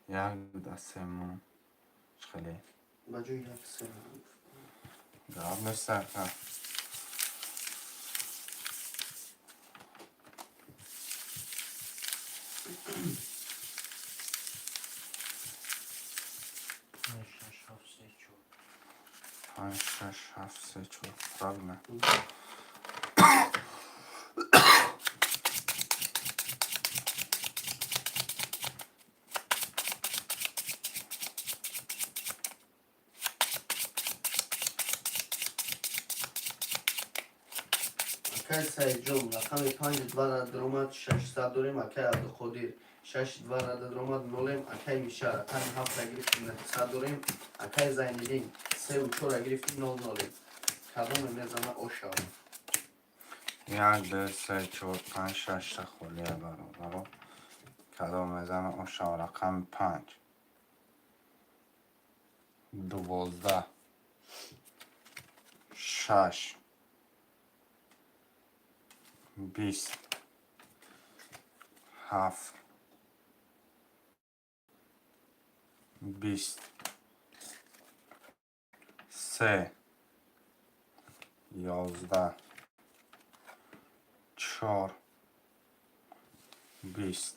Як да сему. Чӣ хеле? Ба ҷои як се. Гап нест, ака. Панҷ, шаш, ҳафт, се, чор. Панҷ, шаш, ҳафт, се, чор. Правильно. Акай Саидҷон, рақами панҷ два даромад, 600 дорем. Акай Абдуқодир, шаш два даромад, нолем. Акай Миша, рақами ҳафта гирифтим, 900 дорем. Акай Зайниддин, сеу чора гирифтим, нол нолем. Кадоме мезана, ошава. Як, ду, се, чор, панҷ, шашта холия, бародаро. Кадом мезана, ошава. Рақами панҷ. 12. Шаш. 20. Ҳафт. 20. Се. 11. Чор. 20.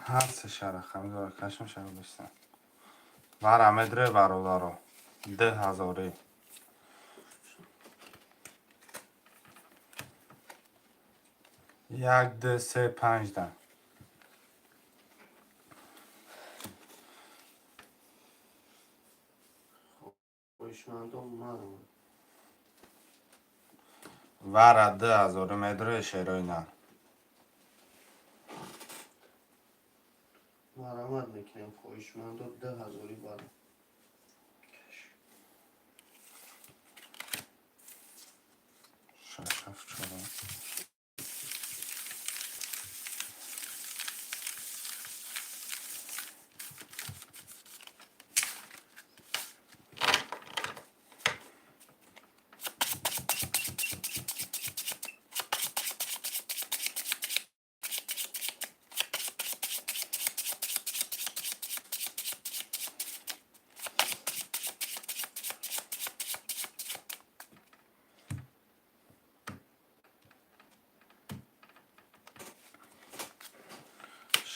Ҳар сеша рақами дора кашм шава биста. Вара медре, бародаро. Ду ҳазорӣ. Як, ду, се, панҷ да. Хоҳишмандон марама. Вара ду ҳазорӣ медре, шерои на. Марамат мекунем, хоҳишмандо, ду ҳазори вара. Шаш, ҳафт, чор.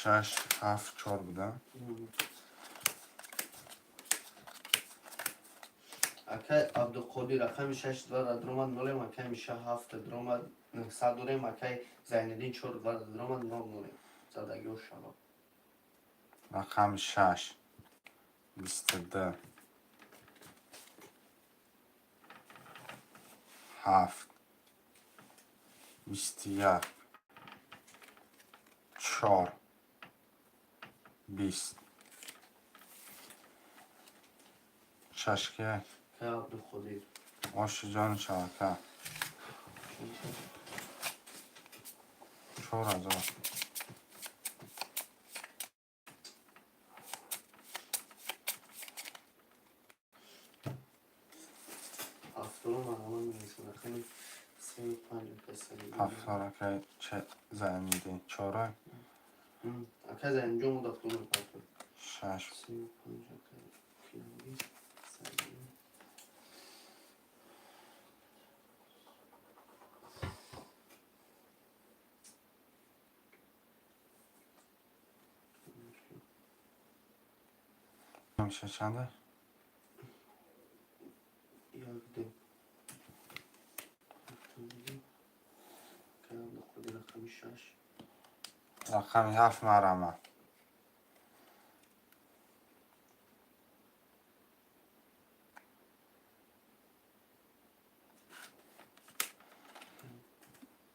Шаш, ҳафт, чор буда. Акай Абдуқодир, рақами шаш два даромад, нолем. Акай Миша, ҳафт даромад, 900 дорем. Акай Зайниддин, чор два даромад, нол нолем. Задагиҳо шава. Рақами шаш. 22. Ҳафт. 21. Чор. 20. Шаш кия? Акай Абдуқодир. Оши ҷони шавака. 4000. Ҳафторо марамат менависам. Рақами сею панҷ, акай Саидҷон. Ҳафтор, акай Зайниддин. Чора? Акай Зайнидҷон, мо дафтор мепартоем. Шаш. Сею панҷ, акай Киёнагиз Саидҷон. Меша чанда? Як, ду. Рақами шаш. Рақами ҳафт марама.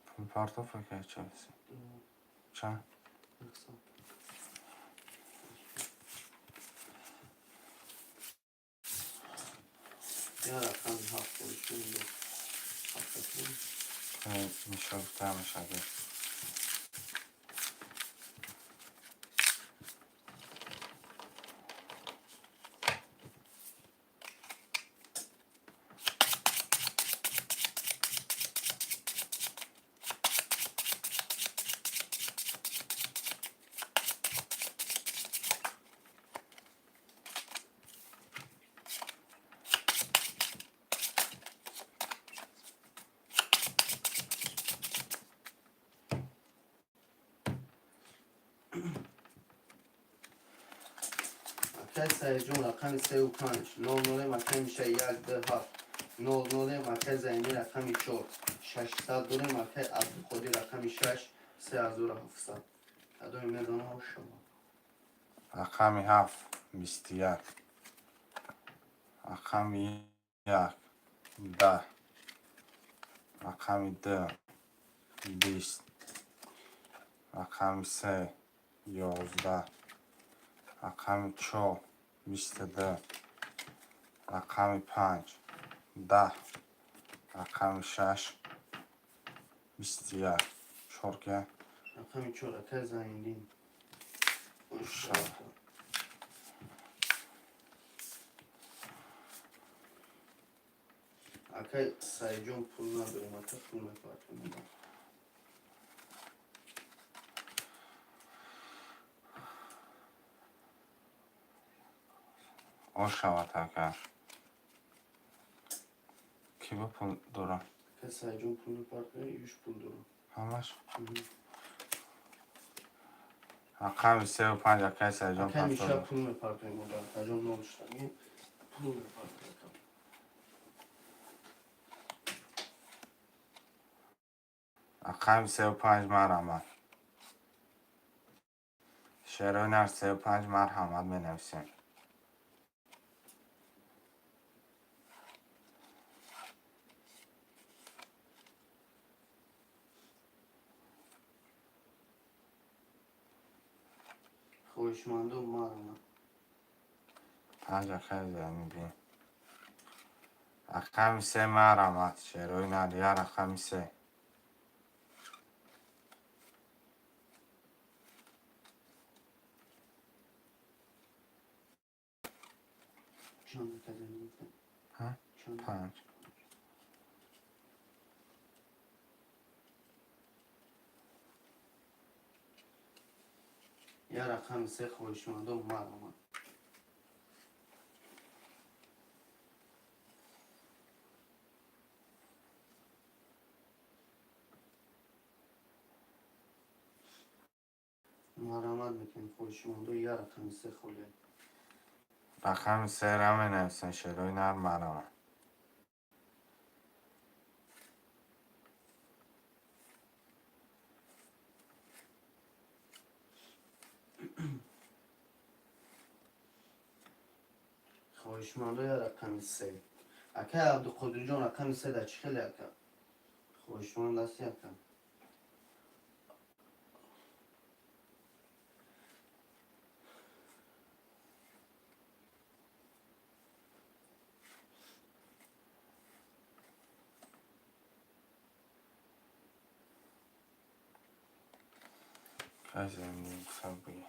Пул партоф ака Челси. Чанд? 100. Я рақами ҳафт хоҳишмандо. Ҳафтатон. Миша гуфта мешаги. Акай Саидҷон, рақами сеу панҷ нол нолем, акай Миша, як, ду, ҳафт нол нолем, акай Зайни, рақами чор 600 дорем, акай Абдуқодир, рақами шаш 3700. Кадоме медонам шумо? Рақами ҳафт 21. Рақами як 10. Рақами ду 20. Рақами се 11. Рақами чор 22. Рақами панҷ 10. Рақами шаш 21. Чор ка? Рақами чор, акай Зайниддин. Шав. Акай Саидҷон, пул надорем, ака, пул мепартонем. Ош шавад, ака. Кӣ ба пул дора? Акай Саидҷон пул мепартонем, юш пул дорам. Ҳамаш? Рақами сеу панҷ, акай Саидҷон. Акай Миша, партоф. пул мепартонем, модар, акаҷон, нол штаги пул мепартонем, ака. Рақами сеу панҷ марҳамат. Шерои нар, сеу панҷ марҳамат менависем. Хоҳишмандо, марҳамат. Панҷ, акай Зайниддин. Рақами се марҳамат, шерои нар, я рақами се. Чанд, акай Зайниддин? Ҳа? Чанд? Панҷ. Я рақами се, хоҳишмандо, марҳамат. Марҳамат мекунем, хоҳишмандо, я рақами се холия. Рақами сера менависем, шерои нар, марҳамат. Хоҳишмандо, я рақами се. Акай Абдуқодирҷон, рақами се дар чӣ хеле, ака? Хоҳишманд ҳасти, ака? Кай Зайниддин гуфтам бигӣ.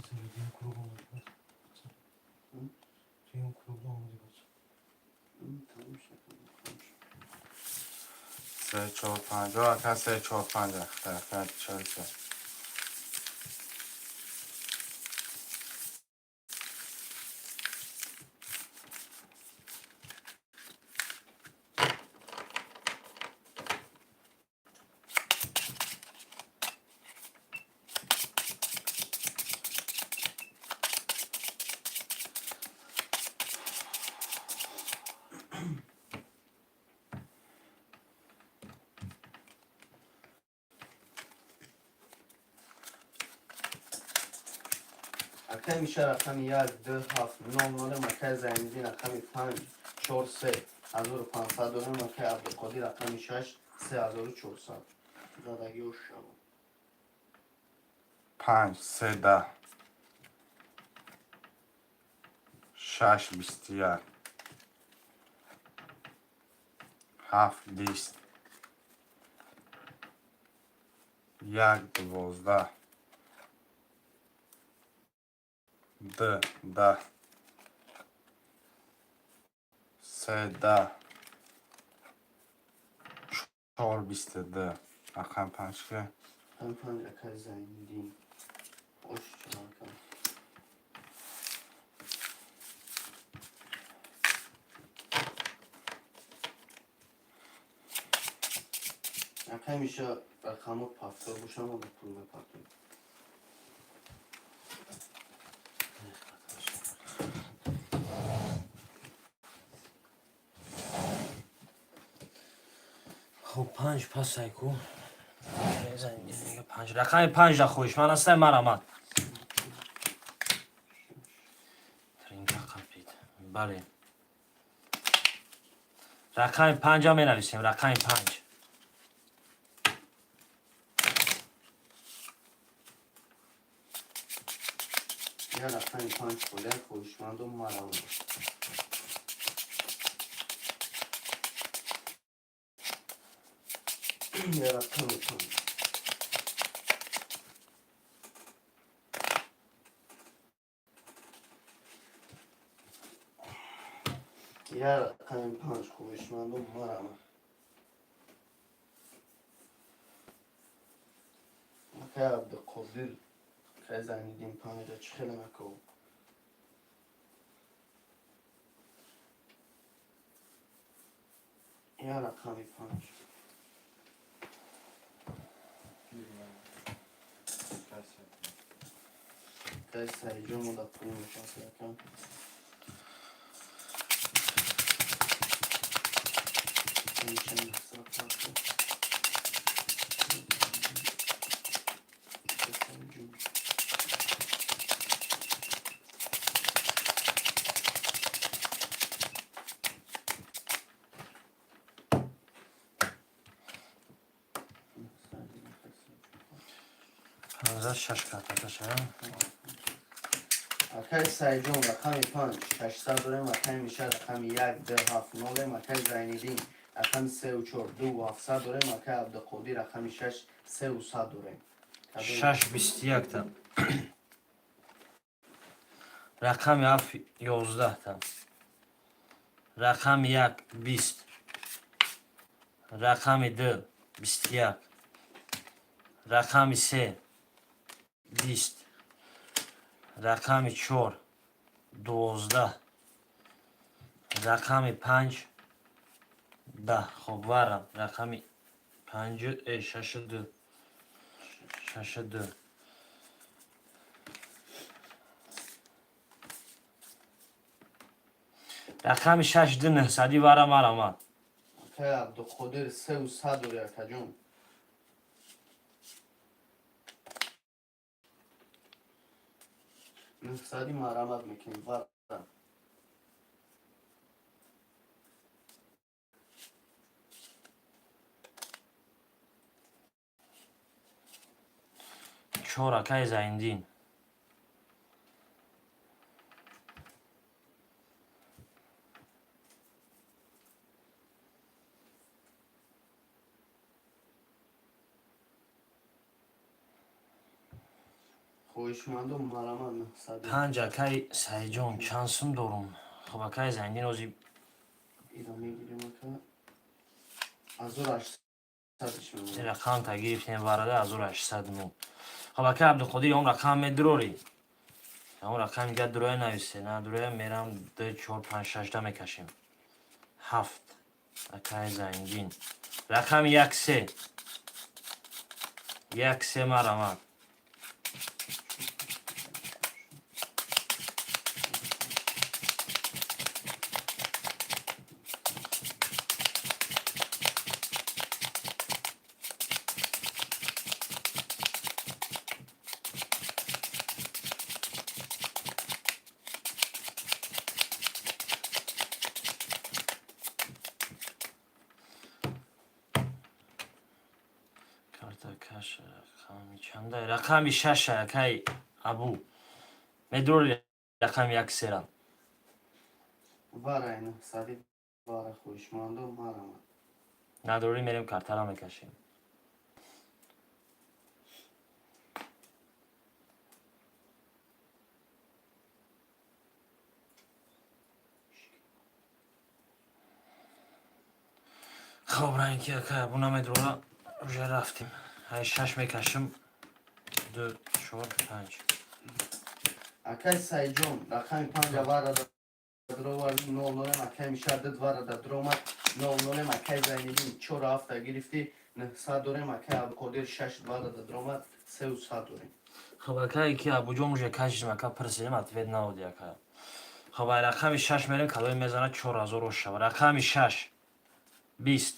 Дуюм круг омадӣ бас. Дуюм круг омадӣ бас. Тамом шуд, тамом шуд. Се, чор, панҷ. О, ака, се, чор, панҷ, ака, 43. Акай Миша рақами 1, 2, 7, 0, 0, акай Зайниддин рақами 5, 4, 3, 1500 дорем, акай Абдуқодир рақами 6, 3400. Задагиҳо шаванд. 5, 3, 10, 6, 21, 7, 20, 1, 12, 2, 10, 3, 10, 4, 22. Рақами 5 ки? Рақами 5 акай Зайниддин. Ош чака. Акай Миша рақамҳо повтор бошанд, мо ба пул мепартоем. Хуб, панҷ пасай ку. Панҷ, рақами панҷ да хоҳишманд ҳастай, марамад. Тринка қапид. Бале. Рақами панҷа менависем, рақами панҷ. Я рақами панҷ холия, хоҳишмандо, марамад. Я рақами панҷ. Я рақами панҷ, хоҳишмандо, марамад. Акай Абдуқодир, акай Зайниддин панҷа чӣ хеле наков. Я рақами панҷ. Акай Саидҷон, мо дар пул мепартоем, ака. Миша нақса парто. Акай Саидҷон. Панздаҳ шаш картаташа. Акай Саидҷон рақами панҷ 600 дорем, акай Миша рақами як, ду, ҳафт, нолем, акай Зайниддин рақами сеу чор, ду, ҳафтсад дорем, акай Абдуқодир рақами шаш, сеу сад дорем. Шаш 21-та. Рақами ҳафт 11-та. Рақами як 20. Рақами ду 21. Рақами се 20. Рақами чор 12. Рақами панҷ 10. Хоб, варам. Рақами панҷу шашу ду. Шашу ду. Рақами шаш ду нӯҳсадӣ вара марамад. Акай Абдуқодир сеу сад дори, акаҷон. Нӯҳсадӣ марамат мекунем, вара. Чор, акай Зайндин. Хоҳишмандо, марамат нӯҳсадӣ. Панҷ, акай Саидҷон, чанд сум дорум? Хоб, акай Зайндин, ози Иро мегирем, ака. 1800-иш мемонад. Рақамта гирифтем варада 1800 мо. Хоб, акай Абдуқодир, он рақам медурорӣ. Он рақам га дуроя нависе, на дуроя мерам ду, чор, панҷ, шашта мекашем. Ҳафт. Акай Зайндин. Рақами як се. Як се марамад. Рақами шаша, акай Абу. Медрори рақами як сера. Вара 900 вара, хоҳишмандо, марамад. Надорӣ, мерем, картара мекашем. Хоб, ранги акай Абу намедрора, уже рафтем. Ҳай, шаш мекашем. Ду, чор, панҷ. Акай Сайҷон, рақами панҷа вара дроварди, нол нолем. Акай Миша, ду вара да дромад, нол нолем. Акай Зайниддин, чора ҳафта гирифтӣ, 900 дорем. Акай Абдуқодир, шаш вара да дромад, сеу сад дорем. Хоб, акай ки Абуҷон, уже кашидим, ака, пурсидем, ответ наоди, ака. Хоб, ай рақами шаш мерем, кадоме мезана, 4000 ошава. Рақами шаш 20,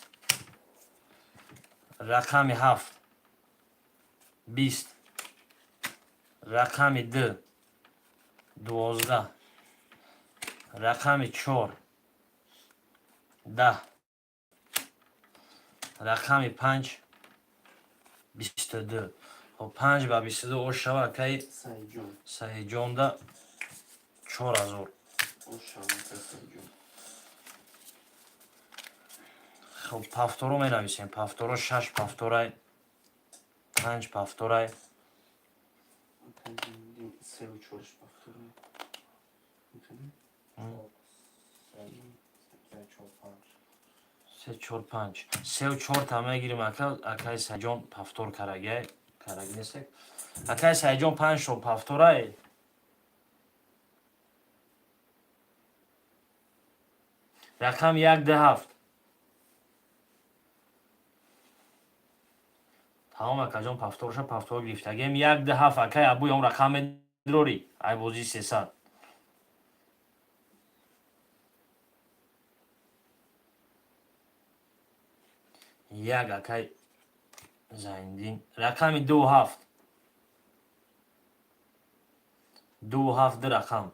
рақами ҳафт 20, рақами ду 12, рақами чор 10, рақами панҷ 22. Хоб, панҷ ба 22 ошава, акаи Сайҷон. Саиҷонда 4000. Ошава, акай Сайҷон. Хоб, повторо менависем. Повторо шаш повторай, панҷ повторай. Акай Зайниддин, сеу чорш повтора. Се, чор, панҷ. Се, чор, панҷ, сеу чорта мегирим, ака. Акаи Саиҷон повтор карагай, караги нестек, акаи Саиҷон, панҷ шо повторай. Рақами як, ду, ҳафт. Тамом, акаҷон, повторша повтор гирифтагем. Як, ду, ҳафт. Акаи Абу, он рақам медрорӣ, ай бозии 300. Як, акай Зайниддин. Рақами ду, ҳафт, ду, ҳафт, ду рақам.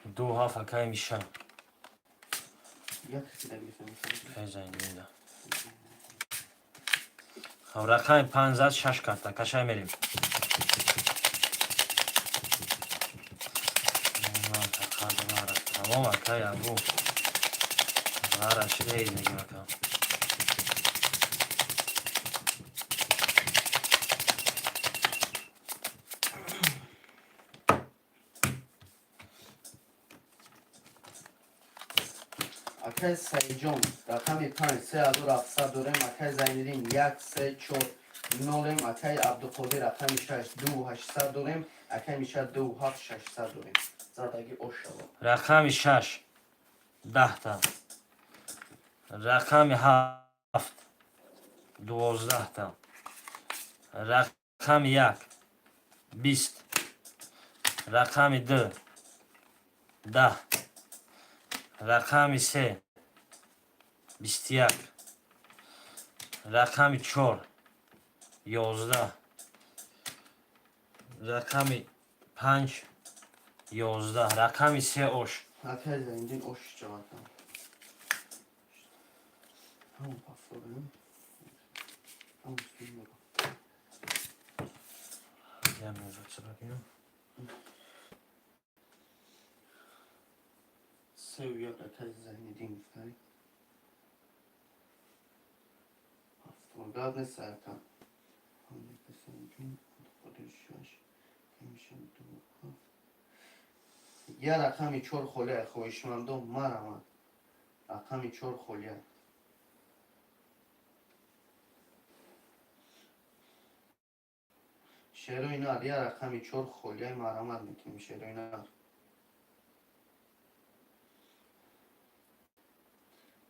Ду, ҳафт, акай Миша. Як кида гирифтам. Акай Зайниддинда. Хоб, рақами панҷ зад, шаш карта кашай, мерем. Фақат вара. Тамом, акай Абу, вара шидеи мегим, ака. Акай Саиҷон, рақами панҷ, 3700 дорем. Акай Зайниддин, як, се, чор, нолем. Акай Абдуқодир, рақами шаш, ду, ҳаштсад дорем. Акай Миша, ду, ҳафт, 600 дорем. Задаги ошава. Рақами шаш 10-та, рақами ҳафт 12-та, рақами як 20, рақами ду 10, рақами се 21, рақами чор 11, рақами панҷ 11, рақами се ош. Акай Зайниддин, ош ҷавата. Ҳамон повторем. Ҳамон сумма. Я минуту цепакину. Сеу як, акай Зайниддин гуфтай. Повтор гап нест, ака. Ҳамон, акай Саиҷон, Абдуқодир, шаш, акай Миша, ду, ҳафт. Я рақами чор холия, хоҳишмандо, марамад. Рақами чор холия. Шерои нар, я рақами чор холияи, марамад мекунем, шерои нар.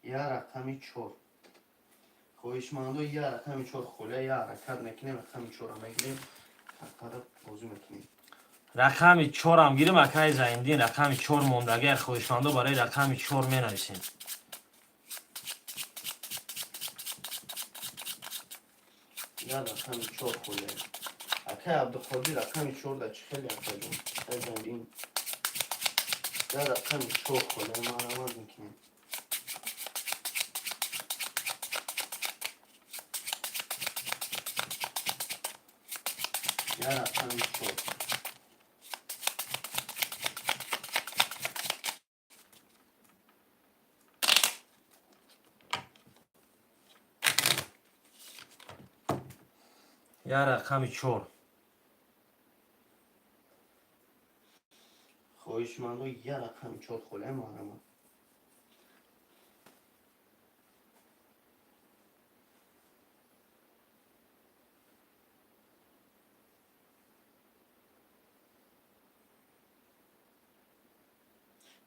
Я рақами чор. Хоҳишмандо, я рақами чор холия, я ҳаракат мекунем, рақами чорро мегирем, картара бозӣ мекунем. Рақами чорам гирим, акаи Зайндин, рақами чор мондагия, хоҳишмандо барои рақами чор менависем. Я рақами чор холия. Акай Абдуқодир, рақами чорда чӣ хеле, акаҷон? Акай, я рақами чор холе марамад мекунем. Я рақами чор. Я рақами чор. Хоҳишмандо, я рақами чор холе марамад.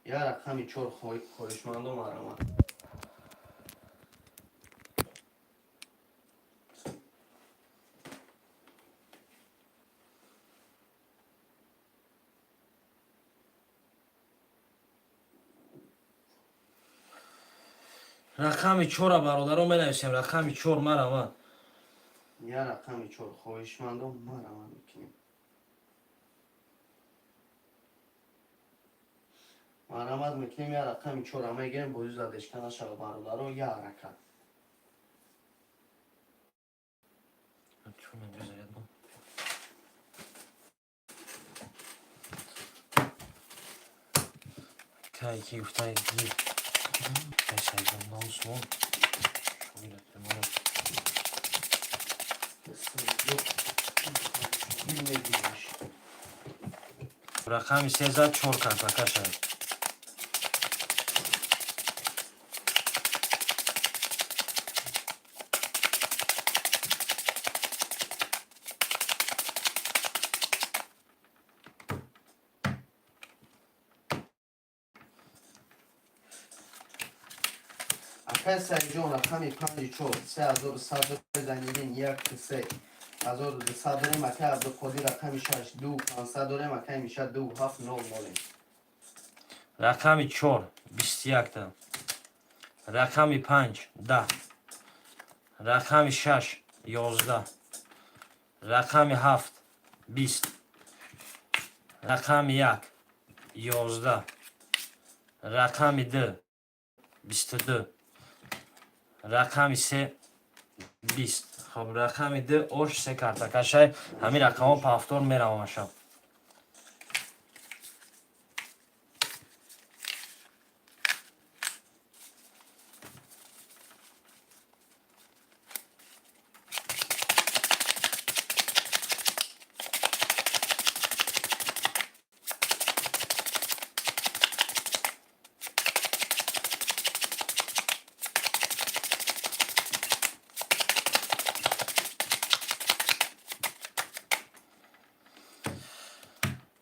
Я рақами чор, хоҳишмандо, марамад. Рақами чора, бародаро, менависем, рақами чор, марамад. Я рақами чор, хоҳишмандо, марамад мекунем. Марамад мекунем, я рақами чора мегирем, бозӣ задешка нашава, бародаро, я ҳаракат. Чор медри заряд бо. Кай ки гуфтай ги. Кай сайзон наусмон. Шогирд мемонад. Мегириш. Рақами се зад, чор карта кашай. Акай Саидҷон, рақами панҷи чор, 3100 занидин, як се 1200 дорем. Акай Абдуқодир, рақами шаш, ду пансад дорем. Акай Миша, ду ҳафт нол нолем. Рақами чор 21-та. Рақами панҷ 10. Рақами шаш 11. Рақами ҳафт 20. Рақами як 11. Рақами ду 22. Рақами се 20. Хоб, рақами ду ош се карта кашай. Ҳамин рақамҳо повтор меравамаша.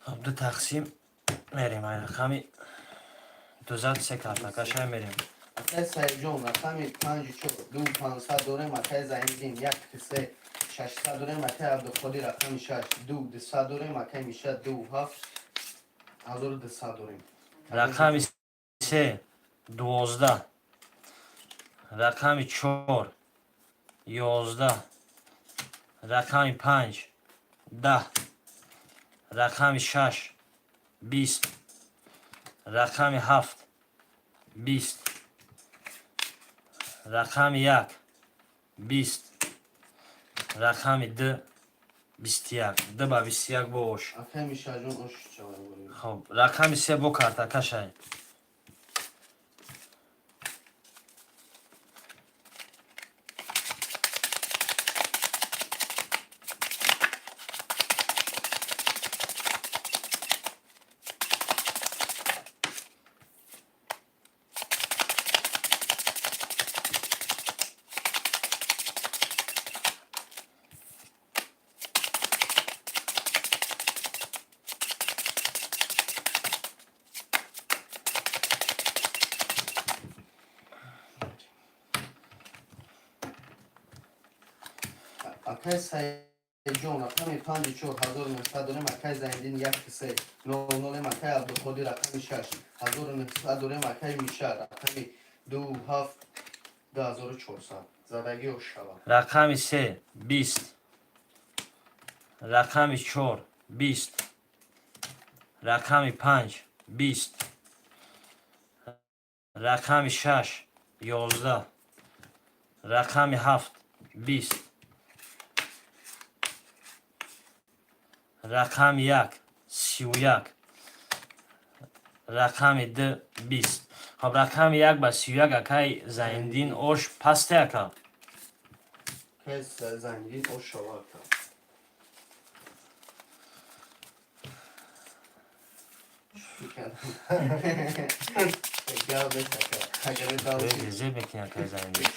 Хоб, ду тақсим мерем. Ай рақами дузад се карта кашай мерем. Акай Саидҷон, рақами панҷи чор, ду пансад дорем. Акай Заиниддин, як се 600 дорем. Акай Абдуқодир, рақами шаш, ду дусад дорем. Акай Миша, ду ҳафт 1200 дорем. Рақами се 12. Рақами чор 11. Рақами панҷ 10. Рақами шаш 20. Рақами ҳафт 20. Рақами як 20. Рақами ду 21. Ду ба 21 бо ош. Акай Мишаҷон, ош чавай. Хоб, рақами се бо карта кашай. Акай Саидҷон, рақами панҷи чор, 1900 дорем. Акай Зайниддин, як се нол нолем. Акай Абдуқодир, рақами шаш, 1900 дорем. Акай Миша, рақами ду ҳафт 2400. Задагӣ ош шавад. Рақами се 20. Рақами чор 20, рақами панҷ 20, рақами шаш 11, рақами ҳафт 20, рақами як 31, рақами ду 20. Хоб, рақами як ба 31, акай Зайниддин, ош пасте, ака. Зайниддин, ош шава, ака. Зеб мекунӣ, акай Зайниддин.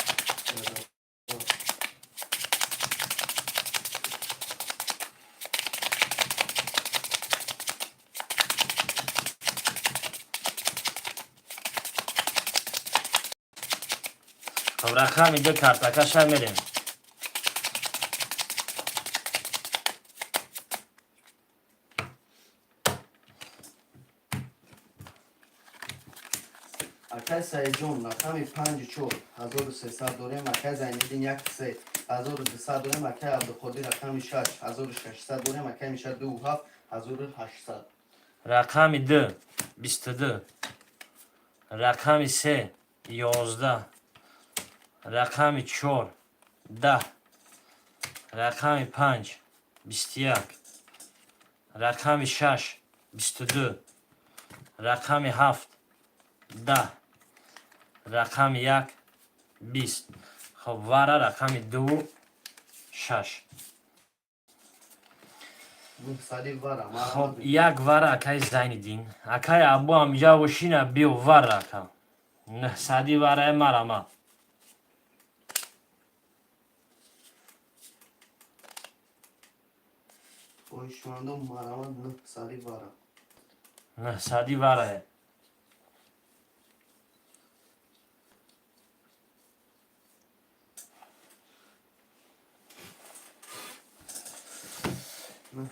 Хоб, рақами ду картакаша мерем. Акай Саидҷон, рақами панҷу чор 1300 дорем. Акай Зайниддин, як се 1200 дорем. Акай Абдуқодир, рақами шаш 1600 дорем. Акай Миша, ду ҳафт 1800. Рақами ду 22, рақами се 11, рақами чор 10, рақами панҷ 21, рақами шаш 22, рақами ҳафт 10, рақами як 20. Хоб, вара рақами ду шаш. Хоб, як вара, акаи Зайниддин. Акаи Абу, амиҷа бошина, биё, вара, ака. Нӯҳсади варае, марама. Хоҳишмандон, марама, нӯҳсади вара. Нӯҳсади варае.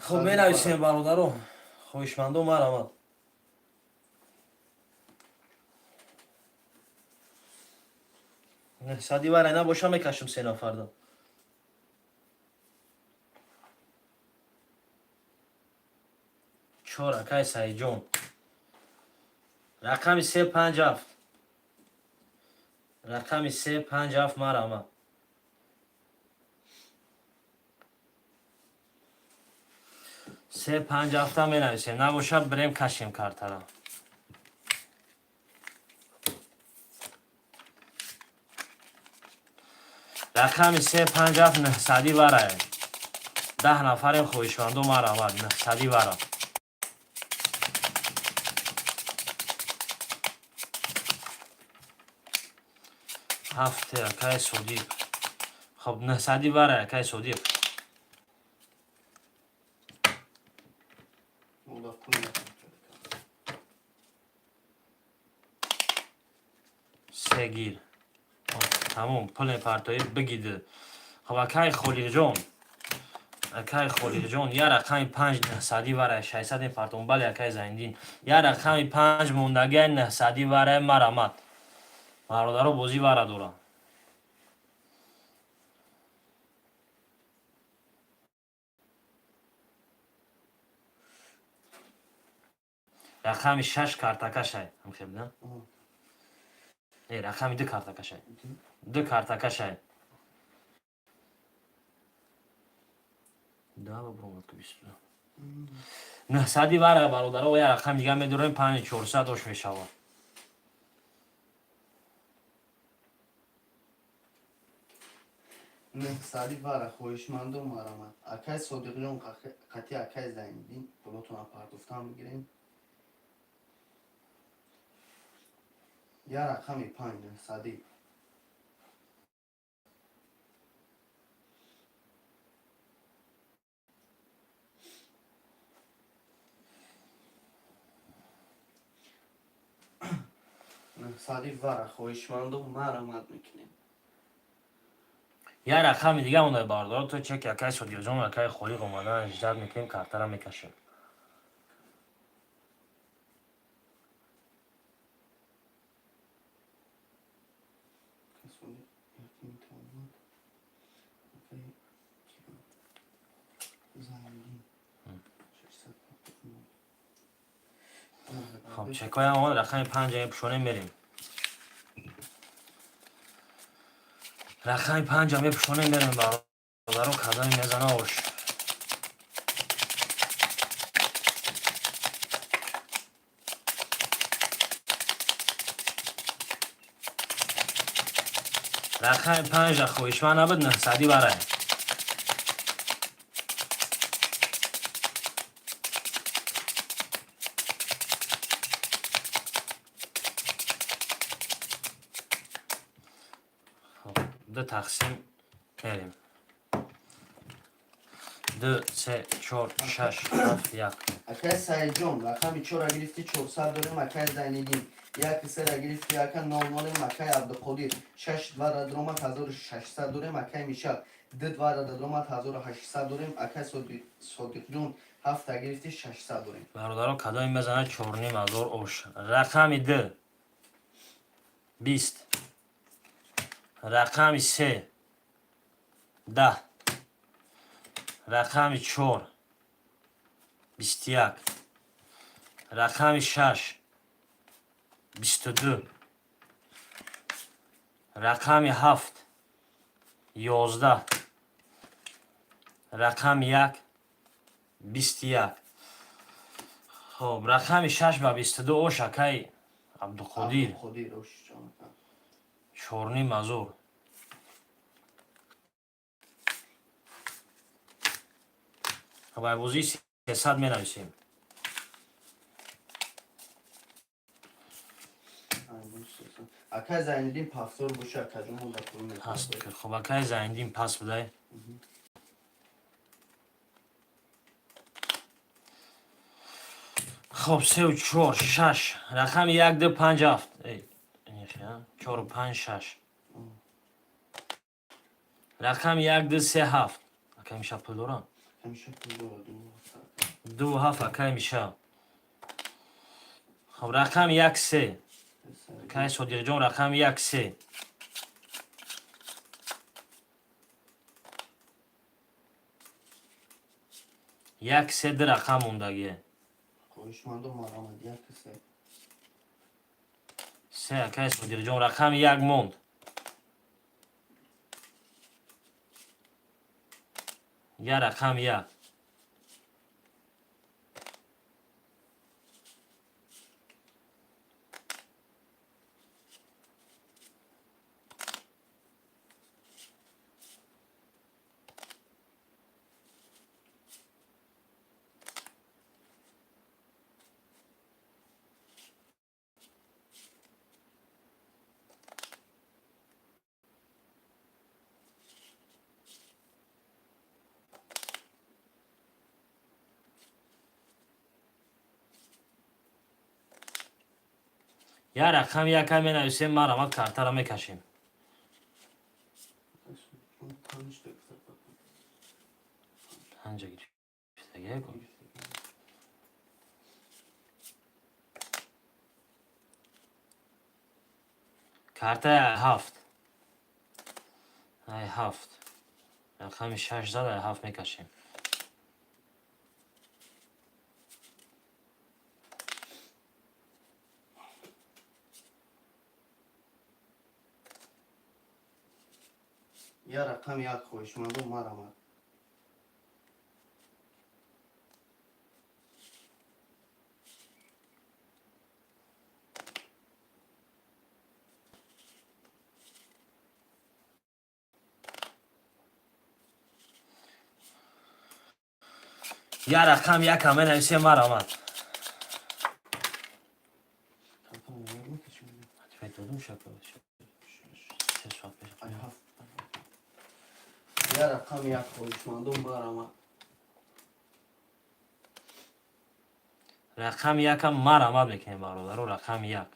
Хоб, менависем, бародаро, хоҳишмандо, марама. Нӯҳсади варае набоша, мекашам се нафарда. Чор, акай Саидҷон. Рақами се панҷ ҳафт, рақами се панҷ ҳафт, марама. Се панҷ ҳафта менависем, набошад, бирем кашем картара. Рақами се панҷ ҳафт, нӯҳсади варае. 10 нафарем, хоҳишмандо, марҳамат, нӯҳсади вара. Ҳафте, акай Содиқ. Хоб, нӯҳсади вара, акай Содиқ. Мода пул Се гир. Тамом, пул мепартоӣ, бигиди. Хоб, акай Холиқҷон, акай Холиқҷон, я рақами панҷ, нӯҳсади вара, 600 мепартом. Бале, акай Зайниддин, я рақами панҷ мондагиай, нӯҳсади варае, марамат, бародаро, бозӣ вара дорам. Рақами шаш картакашай, ҳамхел да? Не, рақами ду картакашай, ду картакашай. Да, бромад ку 22. Нӯҳсади вара, бародаро. Я рақами дига медорем, панҷ чорсад ош мешавад. Нӯҳсади вара, хоҳишмандо, марамат. Акай Содиқҷон қати акай Зайниддин пулотона пардохтан бигирем. Я рақами панҷ, нӯҳсади. Нӯҳсади вара, хоҳишмандо, марамат мекунем. Я рақами дига монда, бародаро, то чеки акай Содиқҷон, акай Холиқ омадан ждать мекунем, картара мекашем. Касони яким метавонад. Акай Зайниддин. Хоб, чекоям омад, рақами панҷа мепӯшонем, мерем. Рақами панҷа мепӯшонем, мерем, бародаро, кадоми мезана ош. Рақами панҷа хоҳишманд набуд, нӯҳсадӣ барай. Хоб, ду тақсим мерем. Ду, се, чор, шаш, ҳафт, як. Акай Саидҷон, рақами чора гирифти, 400 дорем. Акай Зайниддин, як сера гирифти, ака, нол нолем. Акай Абдуқодир, шаш двара дромад, 1600 дорем. Акай Мишал, ду двара дромад, 1800 дорем. Акай Содиқҷон, ҳафта гирифти, 600 дорем. Бародаро, кадоме мезана 4500 ош. Рақами ду 20, рақами се 10, рақами чор 21, рақами шаш 22, рақами ҳафт 11, рақами як 21. Хоб, рақами шаш ба 22 ош, акай Абдуқодир. Абдуқодир, ош ҷон, ака. 4500. Хоб, айбозии 300 менависем. Акай Зайниддин, пафтор боша, акаҷон, мо дар пул. Паст. Хоб, акай Зайниддин, пас будай. Хоб, сеу чор, шаш, рақами як, ду, панҷ, ҳафт. Эй, чору панҷ, шаш, рақами як, ду, се, ҳафт. Акай Миша пул дорам? Ҳамеша пул дорад. Ду ҳафт, акай Миша. Хоб, рақами як, се, акай Содиқҷон, рақами як, се. Як, се, ду рақам мондагие. Хоҳишмандо, марҳамат, як, се. Се, акай Содиқҷон, рақами як монд. Я рақами як. Я рақами яка менависем, марҳамат, картаро мекашем. Панҷта гуфта. Панҷа гирифтагия ку. Картаи ҳафт, ай ҳафт, рақами шаш зад, ай ҳафт мекашем. Я рақами як, хоҳишмандо, марҳамат. Я рақам яка менависем, марҳамат. Рақами як мекашем. Додум шака. 3 соат пеш. Ай ҳафт. Я рақами як, хоҳишмандо, марҳамат. Рақами якам марҳамат мекунем, бародаро, рақами як.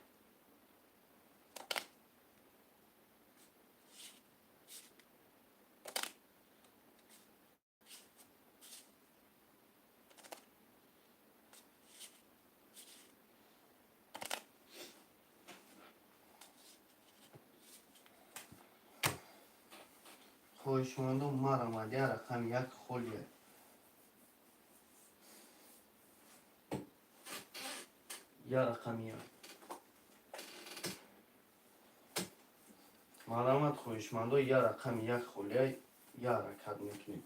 Хоҳишмандо, марҳамат, я рақами як холия. Я рақами як. Марҳамат, хоҳишмандо, я рақами як холия, я ҳаракат мекунем.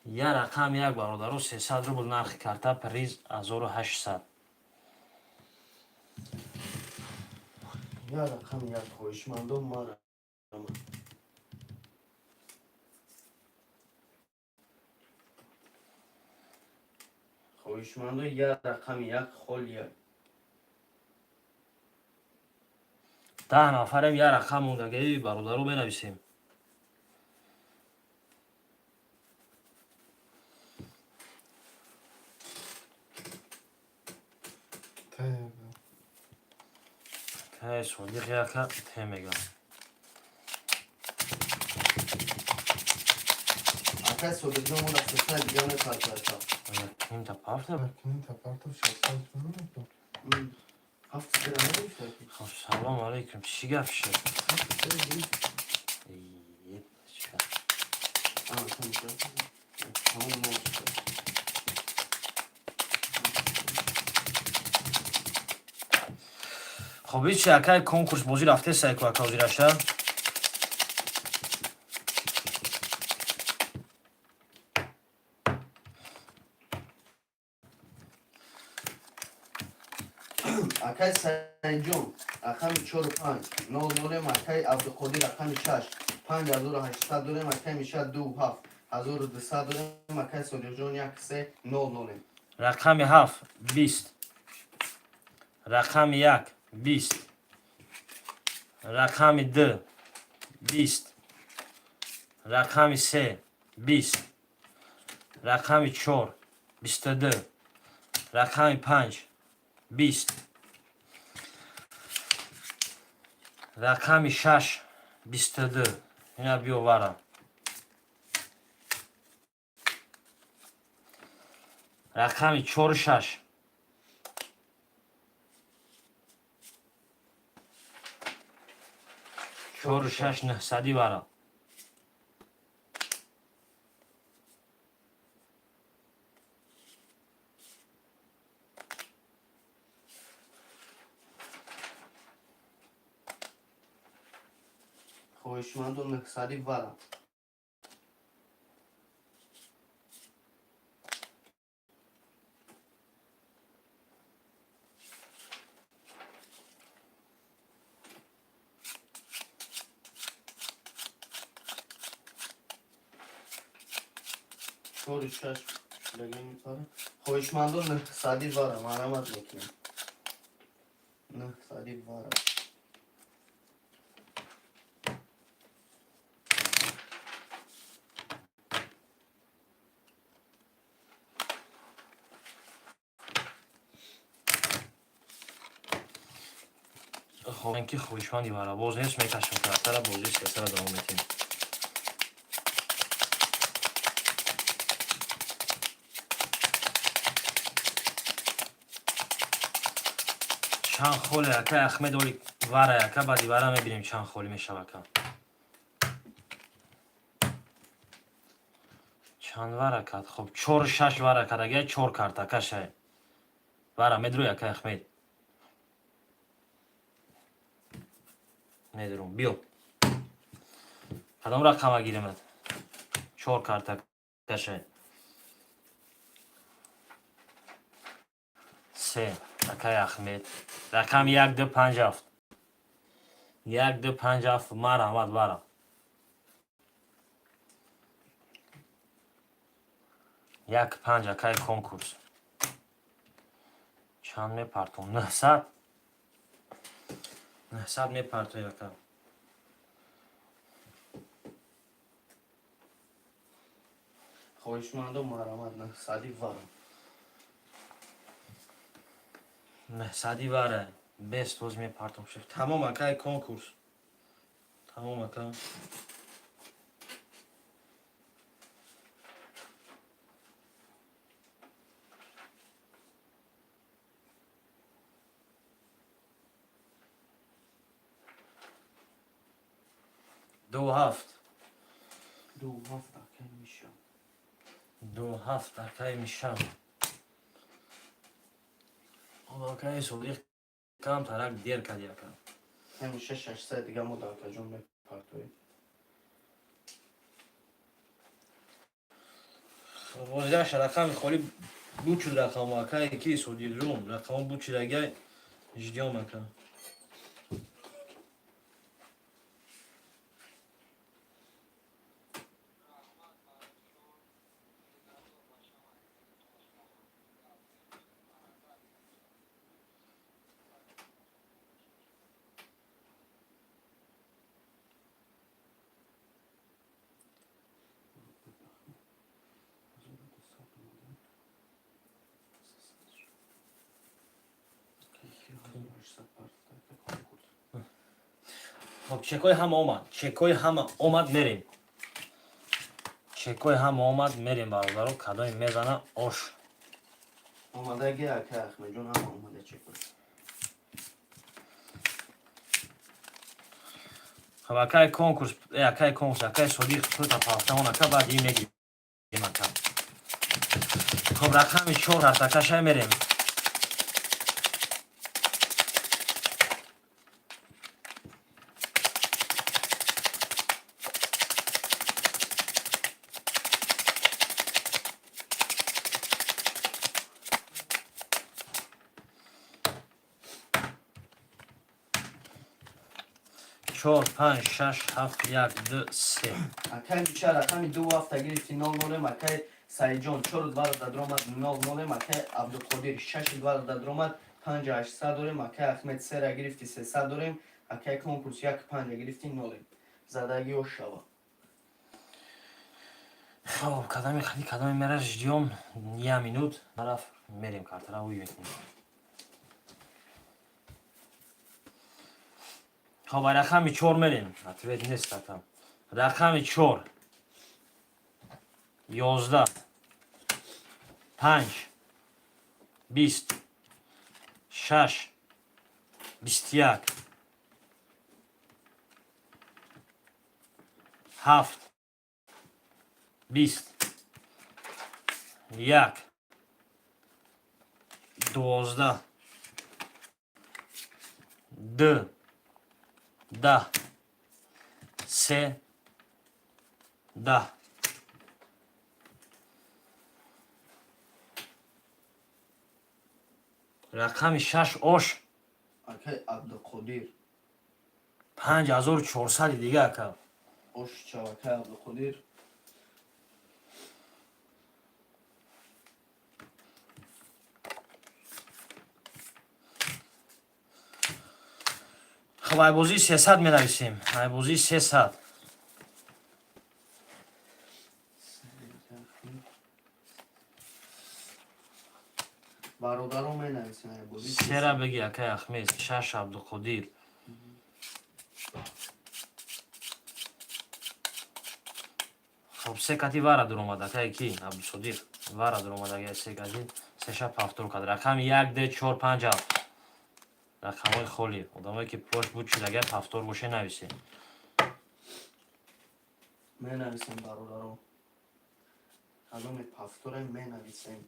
Я рақами як, бародаро, 300 рубл нархи карта, приз 1800. Я рақами як, хоҳишмандо, марҳамат. Хоҳишмандо, я рақами як холия. 10 нафарем, я рақам мондагаи, бародаро, менависем. Те. Кай Содиқ яка те мегам. Акай Содиқҷон, мо дар 300 дига мепартояша. Нимта пафта. Нимта партов, 600 сомон. Ҳафт сера нагирифта ки. Хоб, салом алейкум, чӣ гап шуд? Ҳафт сера гирифт. Ие, чӣ гап? А, тамом, тамом, нол шуд. Хоб, ҳичи, акай конкурс, бозӣ рафтесай ку, ака, ҳозираша. Акай Саидҷон, рақами чору панҷ нол дорем. Акай Абдуқодир, рақами шаш 5800 дорем. Акай Миша, ду 7200 дорем. Акай Содиқҷон, як се нол нолем. Рақами ҳафт 20, рақами як 20, рақами ду 20, рақами се 20, рақами чор 22, рақами панҷ 20, рақами шаш 22. Ина биё, вара. Рақами чору шаш. Чору шаш нӯҳсадӣ, вара. Хоҳишманду, нӯҳсадӣ, вара. Чору шаш шудагани пара. Хоҳишманду, нӯҳсадӣ, вара, марҳамат мекунем. Нӯҳсадӣ, вара. Хоб, ки хоҳишманди вара боз нест, мекашам картара, бозии сесара давом метиҳем. Чанд холе, ака Ахмед? Оли вара, ака, баъди вара мебинем, чанд холӣ мешава, ака. Чанд вара кард? Хоб, чору шаш вара кард, ага, чор карта кашай. Вара медрӯй, ака Ахмед? Медурум, биё. Кадом рақама гиремад? Чор карта кашай. Се, акай Ахмед. Рақами як, ду, панҷ, ҳафт. Як, ду, панҷ, ҳафт, марҳамат, вара. Як, панҷ, акай конкурс. Чанд мепартом? 900? 900 мепартои, ака. Хоҳишмандо, марҳамат, нӯҳсадӣ, вара. Нӯҳсадӣ, вара. Бест, боз мепартом. Тамом, акай конкурс. Тамом, ака. Ду ҳафт. Ду ҳафт, акай Миша. Ду ҳафт, акай Миша. Акаи Содиқ кам тарак дер кади, ака. Ҳамеша 600 дига мо дар акаҷон мепартоем. Бозидаша рақами холӣ буд шуд, рақамо, акаи ки Содиқҷон, рақамо буд шуд, агай ждём, ака. Хоб, чекои ҳама омад, чекои ҳама омад, мерем. Чекои ҳама омад, мерем, бародаро, кадоме мезана ош. Омадаги, ака Ахмедҷон, ҳама омада чекои. Хоб, акаи конкурс, акаи конкурс, акаи Содиқ, пулта пафтамон, ака, баъд ин мегирем, ака. Хоб, рақами чор аст, ака, шай мерем. Чор, панҷ, шаш, ҳафт, як, ду, се. Акай Мича рақами ду ҳафта гирифти, нол нолем. Акай Саидҷон чору два дадромад, нол нолем. Акай Абдуқодир шашу два дадромад, панҷу ҳаштсад дорем. Акай Ахмед сера гирифти, 300 дорем. Акай конкурс як панҷа гирифти, нолем. Задагиҳо шава. Хоб, кадоми хади, кадоми мера, ждём я минут, тараф мерем, картара уй мекунем. Хоб, рақами чор мерем. Ответ нест, ака. Рақами чор: 11, панҷ, 20, шаш, 21, ҳафт, 20, як, 12, ду, 10, се, 10. Рақами шаш ош. Акай Абдуқодир. 5400 дига, ака. Ош чав, акай Абдуқодир. Хоб, айбозии 300 менависем, айбозии 300. Бародаро, менависем айбозӣ. Сера беги, акай Ахмед, шаш, Абдуқодир. Хоб, се кати вара дуромад, акай ки Абдусодиқ, вара дуромад, агар се кати сеша повтор кард. Рақами як, д, чор, панҷ, ҳафт, рақамҳои холӣ. Одамое ки пулош буд шуд, агар повтор боше, нависем. Менависем, бародаро, кадоме повторе, менависем.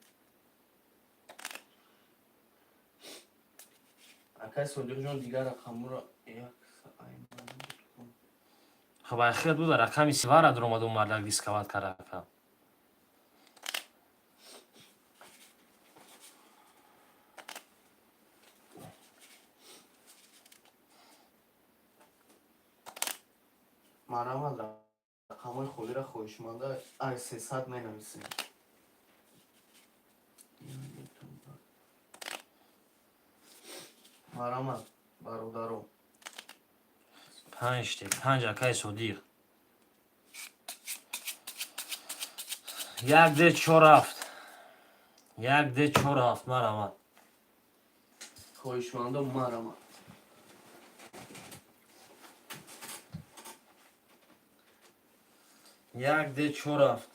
Акай Содиқҷон, дигар рақамҳоро як. Хоб, айхел буда, рақами сивара дуромаду мардак рисковать кард, ака. Марҳамат, рақамҳои холиро хоҳишманда ай 300 менависем. Марҳамат, бародаро. Панҷ те панҷ, акай Содиқ. Як, д, чор, ҳафт, як, д, чор, ҳафт, марҳамат. Хоҳишмандо, марҳамат. Як, д, чор, ҳафт.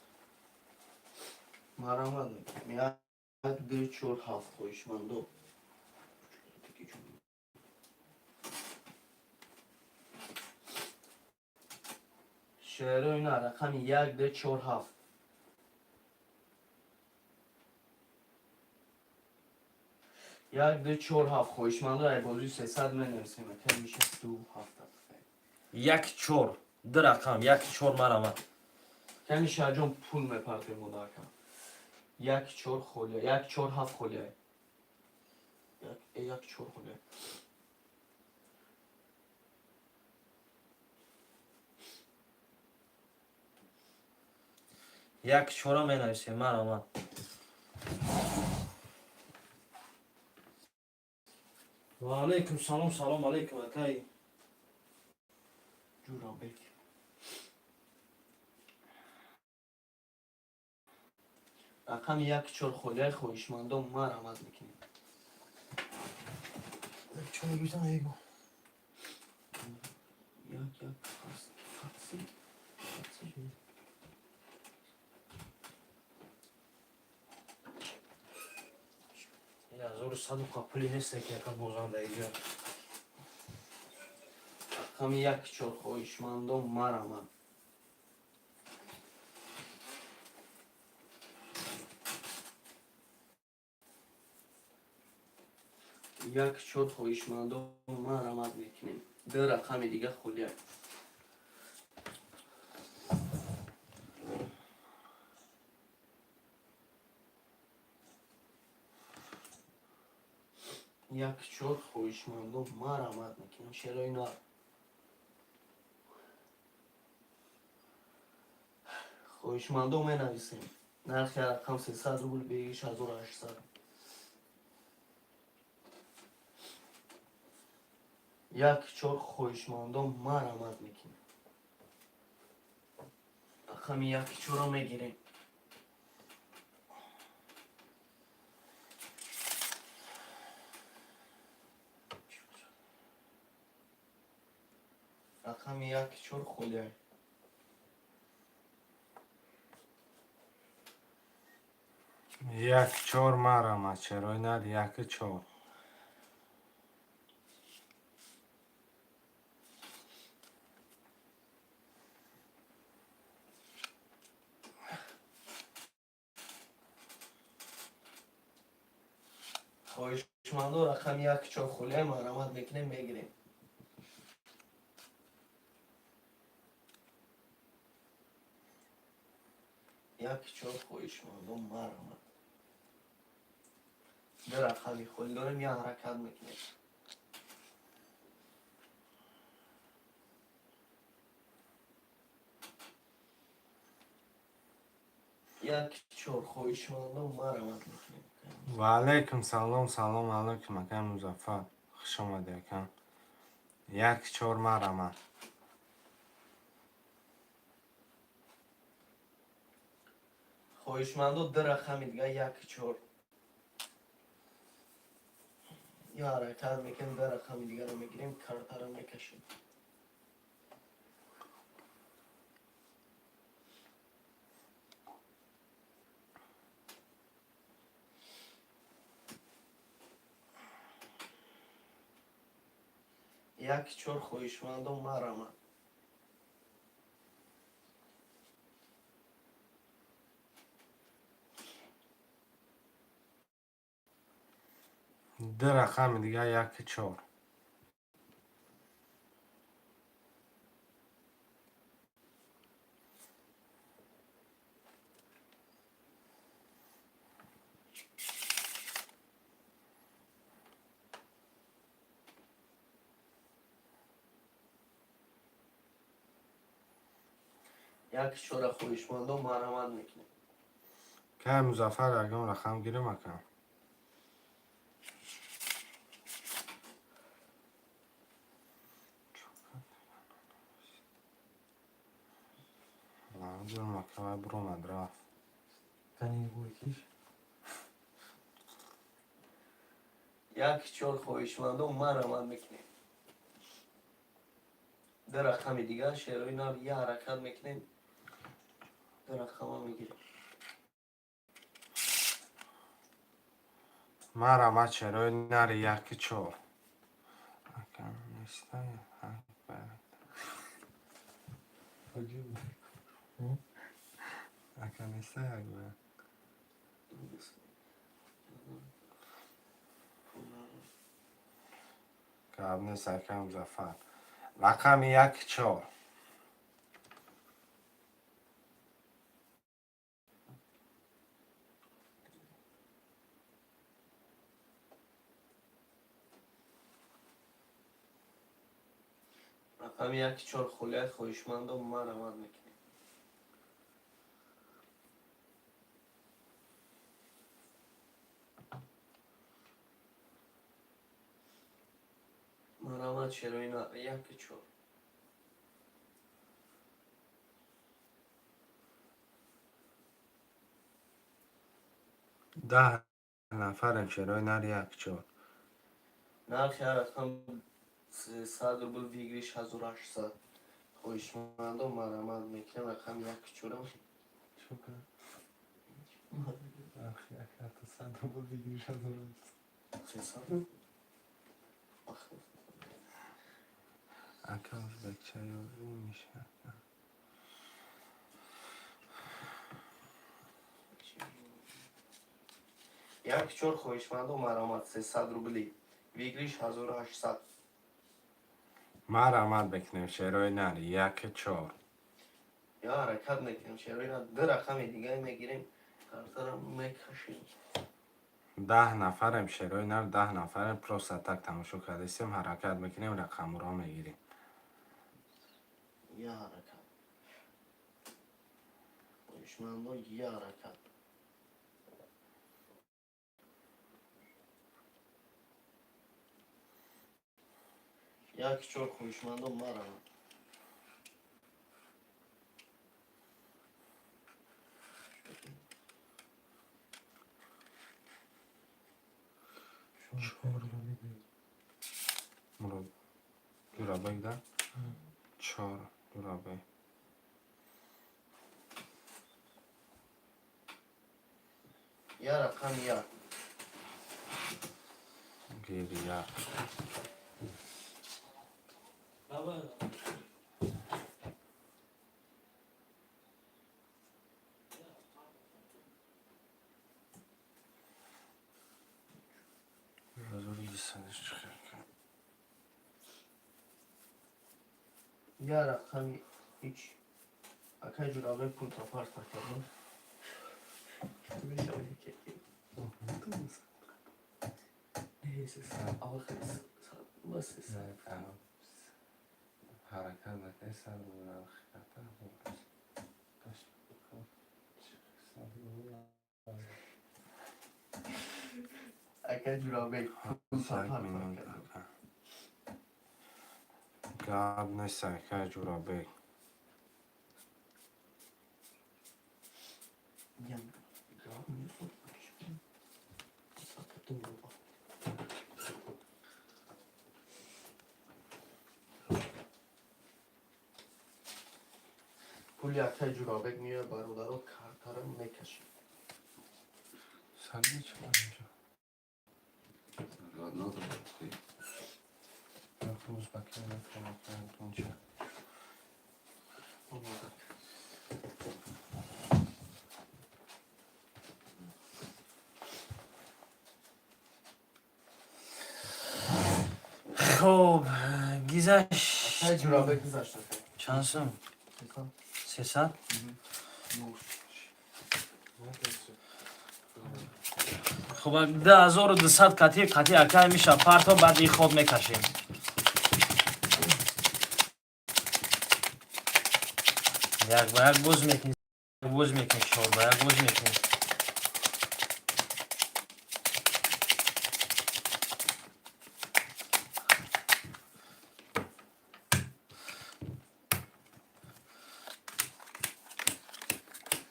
Марҳамат, як, д, чор, ҳафт, хоҳишмандо. Шеърои на рақами як, д, чор, ҳафт. 1, 2, 4, 7. Хоҳишмандо ай бозии 300 менависем. Ака миша 2, 7. Як чор. Ду рақам, як чор марамад. Ками шаҳҷон пул мепартем мода ака. 1, 4 холия, 1, 4, 7 холия. 1, 4 холия. Як чора менависем, марамад. Ва алайкум салом, салом алайкум, акай. Ҷурабек. Рақами 1, 4 холияи хоҳишмандо марамад мекунем. Чор гирифтан его. Як, як, ҳаст, ҳаст, ҳаст. 1100 пули нест, ки ака бозанда иҷо. Рақами 1, 4 хоҳишмандо марамад. 1, 4 хоҳишмандо марамад мекунем. Ду рақами дига холия. 1, 4 хоҳишмандо марамад мекунем. Шерои нар. Хоҳишмандо менависем. Нархи рақам 300 рубл, бегиш 1800. 1, 4 хоҳишмандо марамад мекунем. Рақами 1, 4-ро мегирем. Рақами 1, 4 холия. 1, 4 марамад. Чарои нар 1, 4. Хоҳишмандо рақами 1, 4 холия марамад мекунем, мегирем. 1, 4 хоҳишмандо марамад. Ду рақами холӣ дорем, як ҳаракат мекунем. 1, 4 хоҳишмандо марамад мекунем. Ва алайкум салом, салом алайкум, ака Музаффар. Хуш омадӣ, ака. 1, 4 марамад. Хоҳишмандо ду рақами дига 1, 4. Я ҳаракат мекунем, ду рақами дигаро мегирем, картаро мекашем. 1, 4 хоҳишмандо марамад. Ду рақами дига 1, 4. 1, 4 хоҳишмандо марамад мекунем. Кай Музаффар, ягон рақам гирем, ака? Намедонам, ака, вай биромад рафт. Кани гӯйкиш. 1, 4 хоҳишмандо марамад мекунем. Ду рақами дигар шерои нав як ҳаракат мекунем. Ду рақама мегирем. Марамад, чарои нари 1, 4. Ака неста як. Ака неста як. Гап нест, ака Музаффар. Рақами як, чор. Рақами яки чор холият, хоҳишмандо, марҳамат мекунем. Марҳамат, шероина, яки чор. 10 нафарем, шерои нар, як, чор. Нархи ҳар рақам 300 рубл, выигрыш 1800. Хоҳишмандо, марҳамат мекунем, рақами яки чорам. Чё кар? Ах, як карта 100 рубл, выигрыш 1800. 300. Ака узбекча ёзӣ меша. Як чор, хоҳишмандо, марҳамат, 300 рубли, выигрыш 1800. Марҳамат бикунем, шерои нар, як, чор. Я ҳаракат мекунем, шероина, ду рақами дигаре мегирем, картара мекашем. 10 нафарем, шерои нар, 10 нафарем, просто так тамошо кардесем, ҳаракат мекунем, рақамро мегирем. Я ҳаракат, хоҳишмандо, я ҳаракат. Як чор, хоҳишмандо, марҳамат. Чор намедиҳем. Мурод Ҷурабек да? Чор, Ҷурабек. Я рақами як. Гири як. Баба. 1200. Я рақами ҳеч, акай Ҷурабек, пулта парта кардам. Мешавад. Не, аввал бас. Ҳаракат накард, 100 рубл нархи карта. Ҳашт, ҳафт, 100 рубл. Акай Ҷурабек, пулта Як парта минут, кардам. Ака. Гап нест, акай Ҷурабек. Я гап нест. Сакатым баба. Пули акай Ҷурабек меояд, бародаро, картара мекашем. Сади чӣ инҷо? Надо. Узбаки наметавонам инҷо. Омода. Хоб, гизашт. Акай Ҷурабек, гузашт, акай. Чанд сум? 300? Хоб, 2200 кати акай миша парто, баъд и ход мекашем. Як ба як боз мекунӣ, боз мекунӣ, чор ба як боз мекунӣ.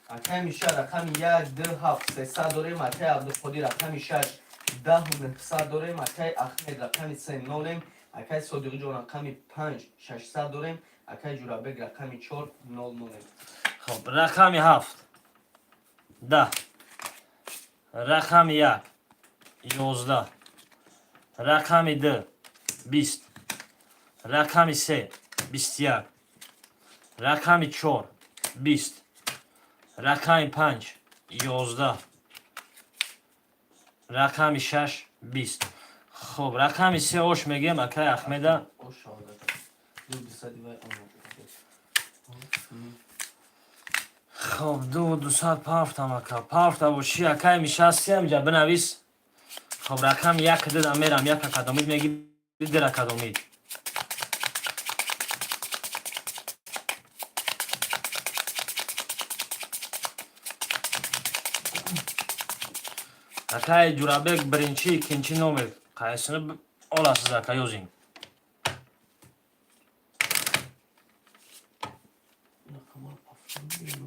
Акай Миша, рақами як, ду, ҳафт, 300 дорем. Акай Абдуқодир, рақами шаш, даҳу нӯҳсад дорем. Акай Ахмед, рақами се, нолем. Акай Содиқҷон, рақами панҷ, 600 дорем. Акай Ҷурабек, рақами чор, нол нолем. Хоб, рақами ҳафт, 10, рақами як, 11, рақами ду, 20, рақами се, 21, рақами чор, 20, рақами панҷ, 11, рақами шаш, 20. Хоб, рақами се ош мегем, акай Ахмеда. Ош шавад. Ду дусади вай омад. Хоб, ду дусад пафтам, ака. Пафта боши, акай мишасти, ҳамҷа бинавис. Хоб, рақами як дидам, мерам, як акадомид меги, дир акадомид. Акай Ҷурабек, биринчи, иккинчи номер қайсини оласиз, ака, ёзing. Рақамҳоро пафтам мегирам.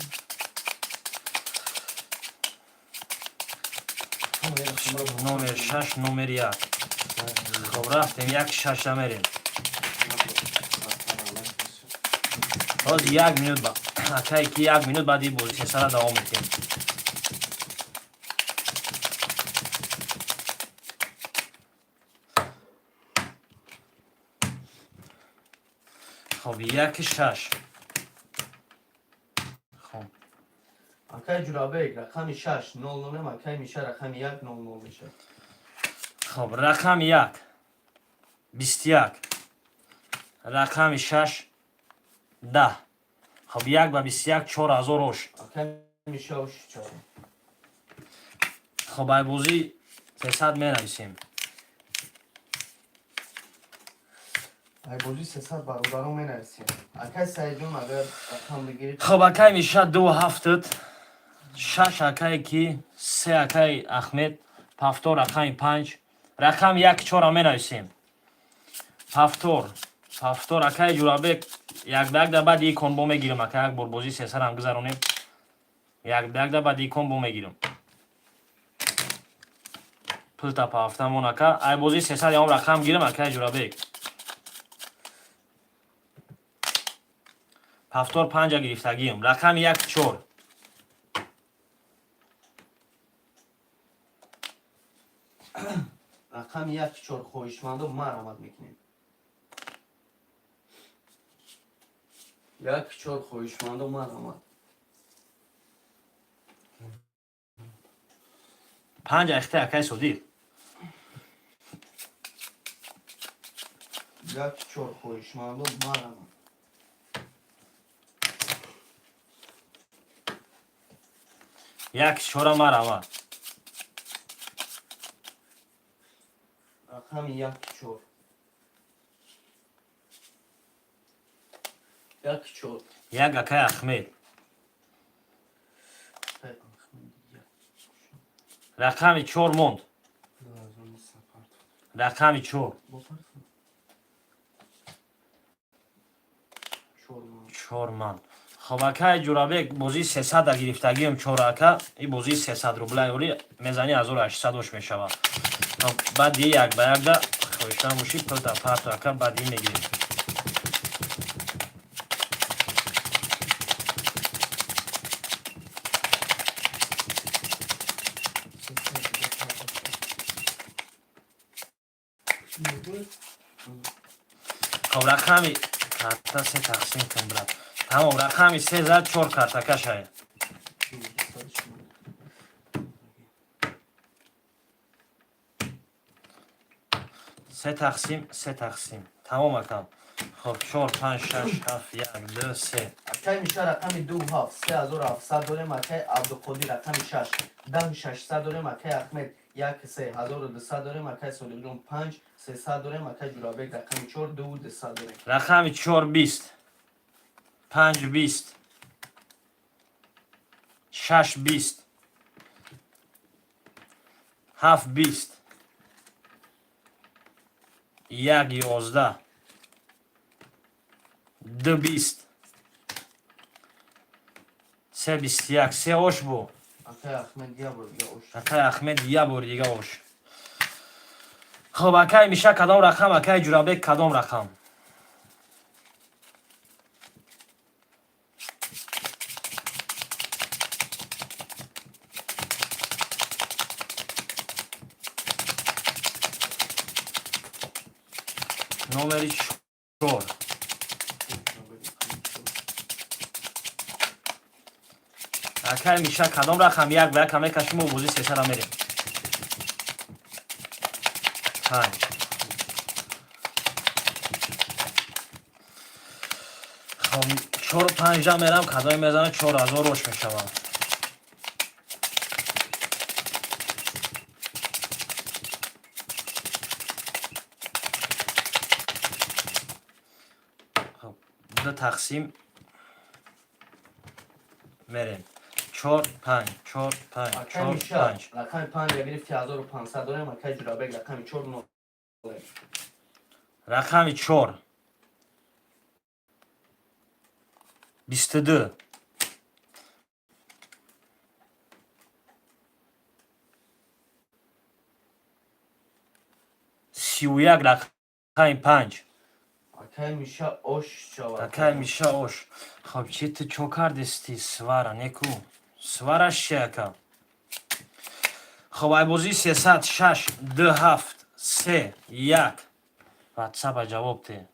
Номер шаш, номер як. Хоб, рафтем, як шашда мерем. Ҳозир як минут ба акае ки як минут баъди бозӣ сесара давом метиҳем. Хоб, яки шаш. Хоб. Акай Ҷурабек, рақами шаш нол нолем, акай Миша, рақами як нол нол мешавад. Хоб, рақами як 21, рақами шаш 10. Хоб, як ба 21, 4000 ош. Акай Миша, ош чор. Хоб, айбозӣ 300 менависем. Айбозӣ 300, бародарон, менависем. Акай Саидҷон, агар рақам бигирӣ. Хоб, акай Миша, ду ҳафтд, шаш, акае ки се, акай Ахмед пафтор, рақами панҷ, рақами як чора менависем. Пафтор, пафтор, акай Ҷурабек, як ба якда баъди икон бо мегирам, ака, як бор бозии сесарам гузаронем, як ба якда баъди икон бо мегирам. Пулта пафтамон, ака, ай бозии 300 ям рақам гирам, акай Ҷурабек. Пафтор панҷа гирифтагиам. Рақами як чор. Рақами як чор, хоҳишмандо, марҳамат мекунем. Як чор, хоҳишмандо, марҳамат. Панҷ ахта, акай Содиқ. Як чор, хоҳишмандо, марҳамат. Як чора, марҳамат. Рақами як чор, як чор. Як, акай Ахмед. Акай Ахмед, як. Рақами чор монд. Рақами чор. Бо парф? Чор ман. Чор ман. Хоб, акай Ҷурабек, бозии сесада гирифтагиам чор, ака. И бозии 300 рубла ёри мезани, 1800 ош мешавад. Хоб, баъди як ба якда хоҳишманд бошӣ, пулта парту, ака, баъди мегирем. Хоб, рақами карта се тақсим кун, брат. Тамом, рақами се зад, чор карта кашае. 200. Се тақсим, се тақсим. Тамом, акам. Хоб, чор, панҷ, шаш, ҳафт, як, ду, се. Акай Миша, рақами ду ҳафт, 3700 дорем. Акай Абдуқодир, рақами шаш, 10600 дорем. Акай Ахмед, як се, 1200 дорем. Акай Солиқҷон, панҷ, 300 дорем. Акай Ҷурабек, рақами чор, 200 дорем. Рақами чор 20, панҷ 20, шаш 20, ҳафт 20, як 11, ду 20, се 21, се ош бу. Акай Ахмед, як бор дига ош. Акай Ахмед, як бори дига ош. Хоб, акай Миша, кадом рақам? Акай Ҷурабек, кадом рақам? Номери чор. Акай Миша, кадом рақам? Як ба якам мекашим, мо бозӣ сесара мерем. Панҷ. Хоб, чору панҷда мерам, кадоме мезана, 4000 ош мешавам. Хоб, ду тақсим мерем. Чор, панҷ, чор, панҷ, Акай чор, Миша, панҷ. Рақами панҷ гирифти, 1500 дорем, акай Ҷурабек, рақами чор нол. Рақами чор, 22. 31, рақами панҷ. Акай Миша, ош шавад. Акай Миша, ош. Хоб, чи ту чо кардисти? Свара неку, свараш чи, ака? Хоб, айбозии 300, шаш, ду, ҳафт, се, як. Ватсапа ҷавоб те,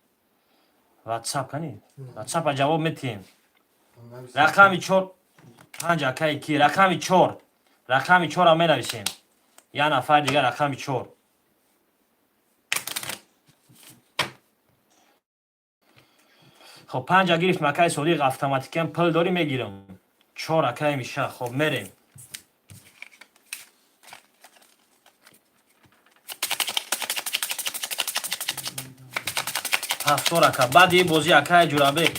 ватсап кани, ватсапа ҷавоб метиҳем. Рақами чор, панҷ, акаи ки? Рақами чор, рақами чорам менависем. Як нафар дигар, рақами чор. Хоб, панҷа гирифтем, акаи Содиқ, автоматикан пул дорӣ, мегирам. Чор, акаи Миша. Хоб, мерем. Ҳафтор, ака. Баъди бозӣ, акаи Ҷурабек,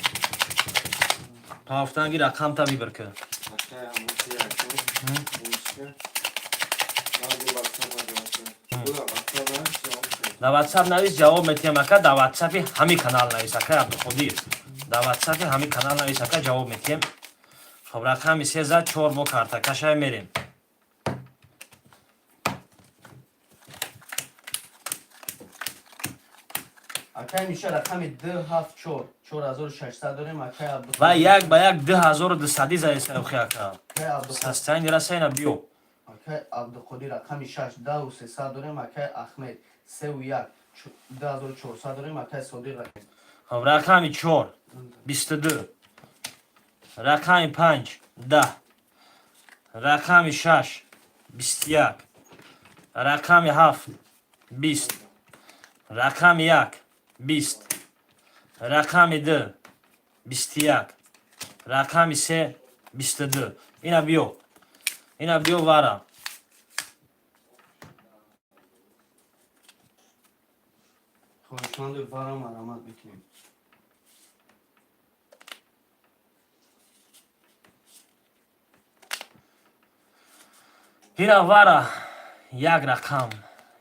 пафтанги рақамта бибир ки. Акай, ҳамоси якум, мушка. Баъди ватсап ҷавоб. Була ватсап ҷавоб. Дар ватсап навис, ҷавоб метиҳам, ака. Дар ватсапи ҳамин канал навис, акаи Абдуқодир. Дар ватсапи ҳамин канал навис, ака, ҷавоб метиҳем. Хоб, рақами се зад, чор бо карта кашай, мерем. Акай Миша, рақами ду, ҳафт, чор, 4600 дорем, акай Абдуқодир. Ва як ба як 2200 заесаухи, ака. Акай Абдуқодир. Састани расайна биё. Акай Абдуқодир, рақами шаш, 10 300 дорем, акай Ахмед, севу як, 2400 дорем, акай Содиқ. Хоб, рақами чор, 22, рақами панҷ, 10, рақами шаш, 21, рақами ҳафт, 20, рақами як, 20, рақами ду, 21, рақами се, 22. Ина биё, ина биё, вара. Хоҳишманду вара марамат мекунем. Ина вара, як рақам,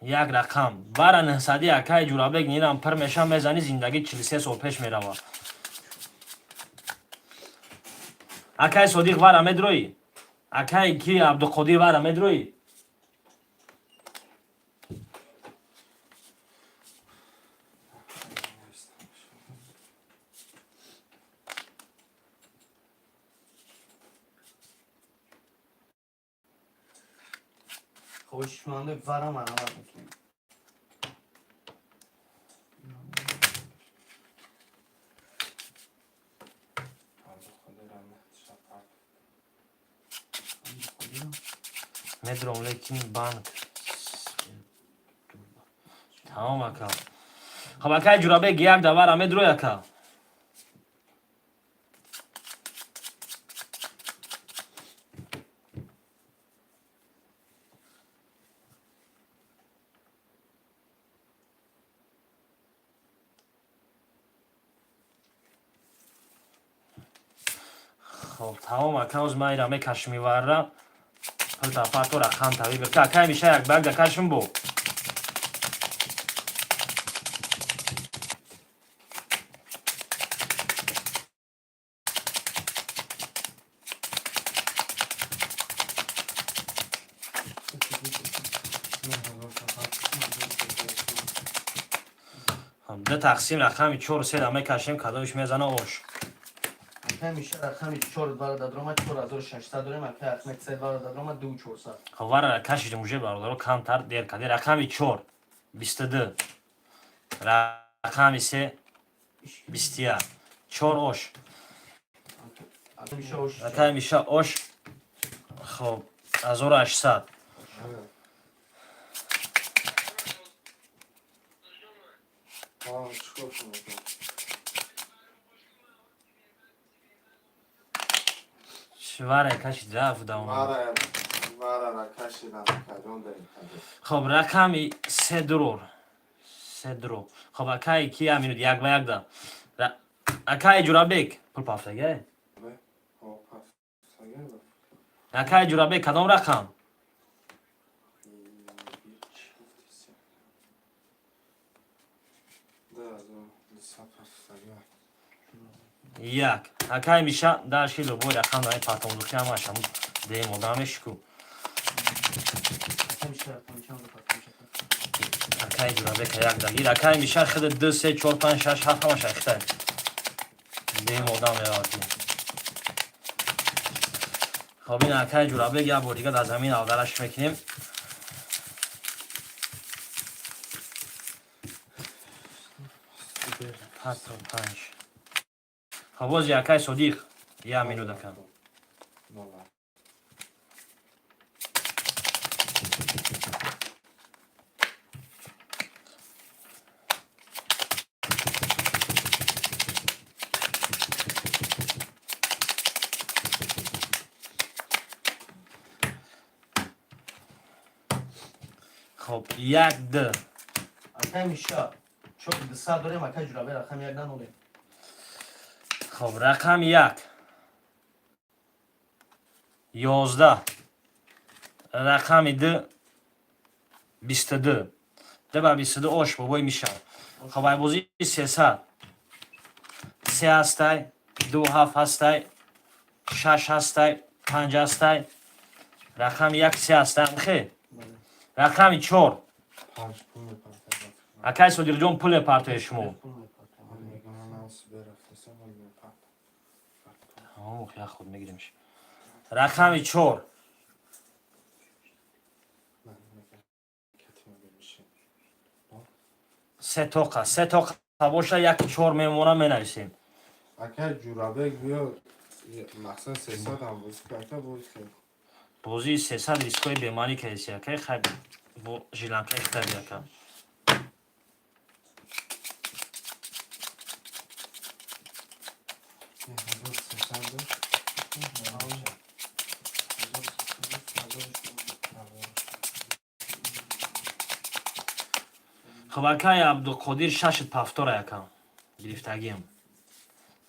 як рақам вара, нҳсади, акаи Ҷурабек. Нирам пир меша, мезани, зиндагӣ 43 сол пеш мерава. Акаи Содиқ, вара медроӣ? Акаи ки, Абдуқодир, вара медроӣ? Хоҳишманду вара марамат мекунем. Абдуқодир шафар. Медром, лекин банк тамом, ака. Хоб, акаи Ҷурабек, як да вара медрои, ака? Хоб, тамом, ака. Оз ман ира мекашми варра, пул тафато, рақам тави бир. Акай Миша, як баг да кашм бо. Ду тақсим, рақами чору се да мекашем, кадомиш мезана, ош. Акай Миша, рақами чор вара дадрома, 4600 дорем, акай Ахмед, се вара дадрома, 2400. Хоб, вара кашидем уже, бародаро, камтар дер каде. Рақами чор, 22, рақами се, 21, чор ош. Акай Миша, ош. Акай Миша, ош. Хоб, 1800. Чикор кунам? Вара кашид, рафт давом. Вара, варара кашидам, кадом дарин кадом. Хоб, рақами се дурур. Се дурур. Хоб, акай ки я минут як ба як да. Акай Ҷурабек, пул пафтага? Хоб, пас. Сагар. Акай Ҷурабек, кадом рақам? Да, да, пас сагар. Як. Акай Миша, даши любой рақам дай патондухи ҳамаш ҳамун деем одамеш ку. Рақами чӣ, рақами чанд патон? Акай Ҷурабека як дагир. Акай Миша хида ду, се, чор, панҷ, шаш, ҳафт ҳамаш айхтай. Деем одам меояд. Хоб, ин акай Ҷурабек як бор дига дар замин авдараш мекунем. Патро панҷ. Хоб, бози акай Содиқ. Як минут, ака. Нола. Хоб, як, д. Акай Миша, чор 200 дорем, акай Ҷурабек рақами як нанолем. Хоб, рақами як. 11. Рақами д 22. Д ба 22 ош бобои Миша. Хоб, ай бозии 300. Се ҳастай, ду ҳафт ҳастай, шаш ҳастай, панҷ ҳастай. Рақами як се ҳастай, амхе? Рақами чор. Панҷ пул мепартам. Акай Содиқҷон, пул мепартоед шумо. Пул мепартам. Мегам ман сиберафтасам, вал мепартам. Ох, як худ мегиремш. Рақами чор. Ман мегам кати мегам. Се тоқа. Се тоқа боша, як чор мемона, менависем. Ака Ҷурабек биё, мақсад 300 ам боз карта боз кард. Бозии 300 рискои бемаънӣ кардеси, акай, хай бо жиланкаи хитаби, ака. 1300 дошт. Хоб, акай Абдуқодир, шашит пафтора, ака. Гирифтагиам.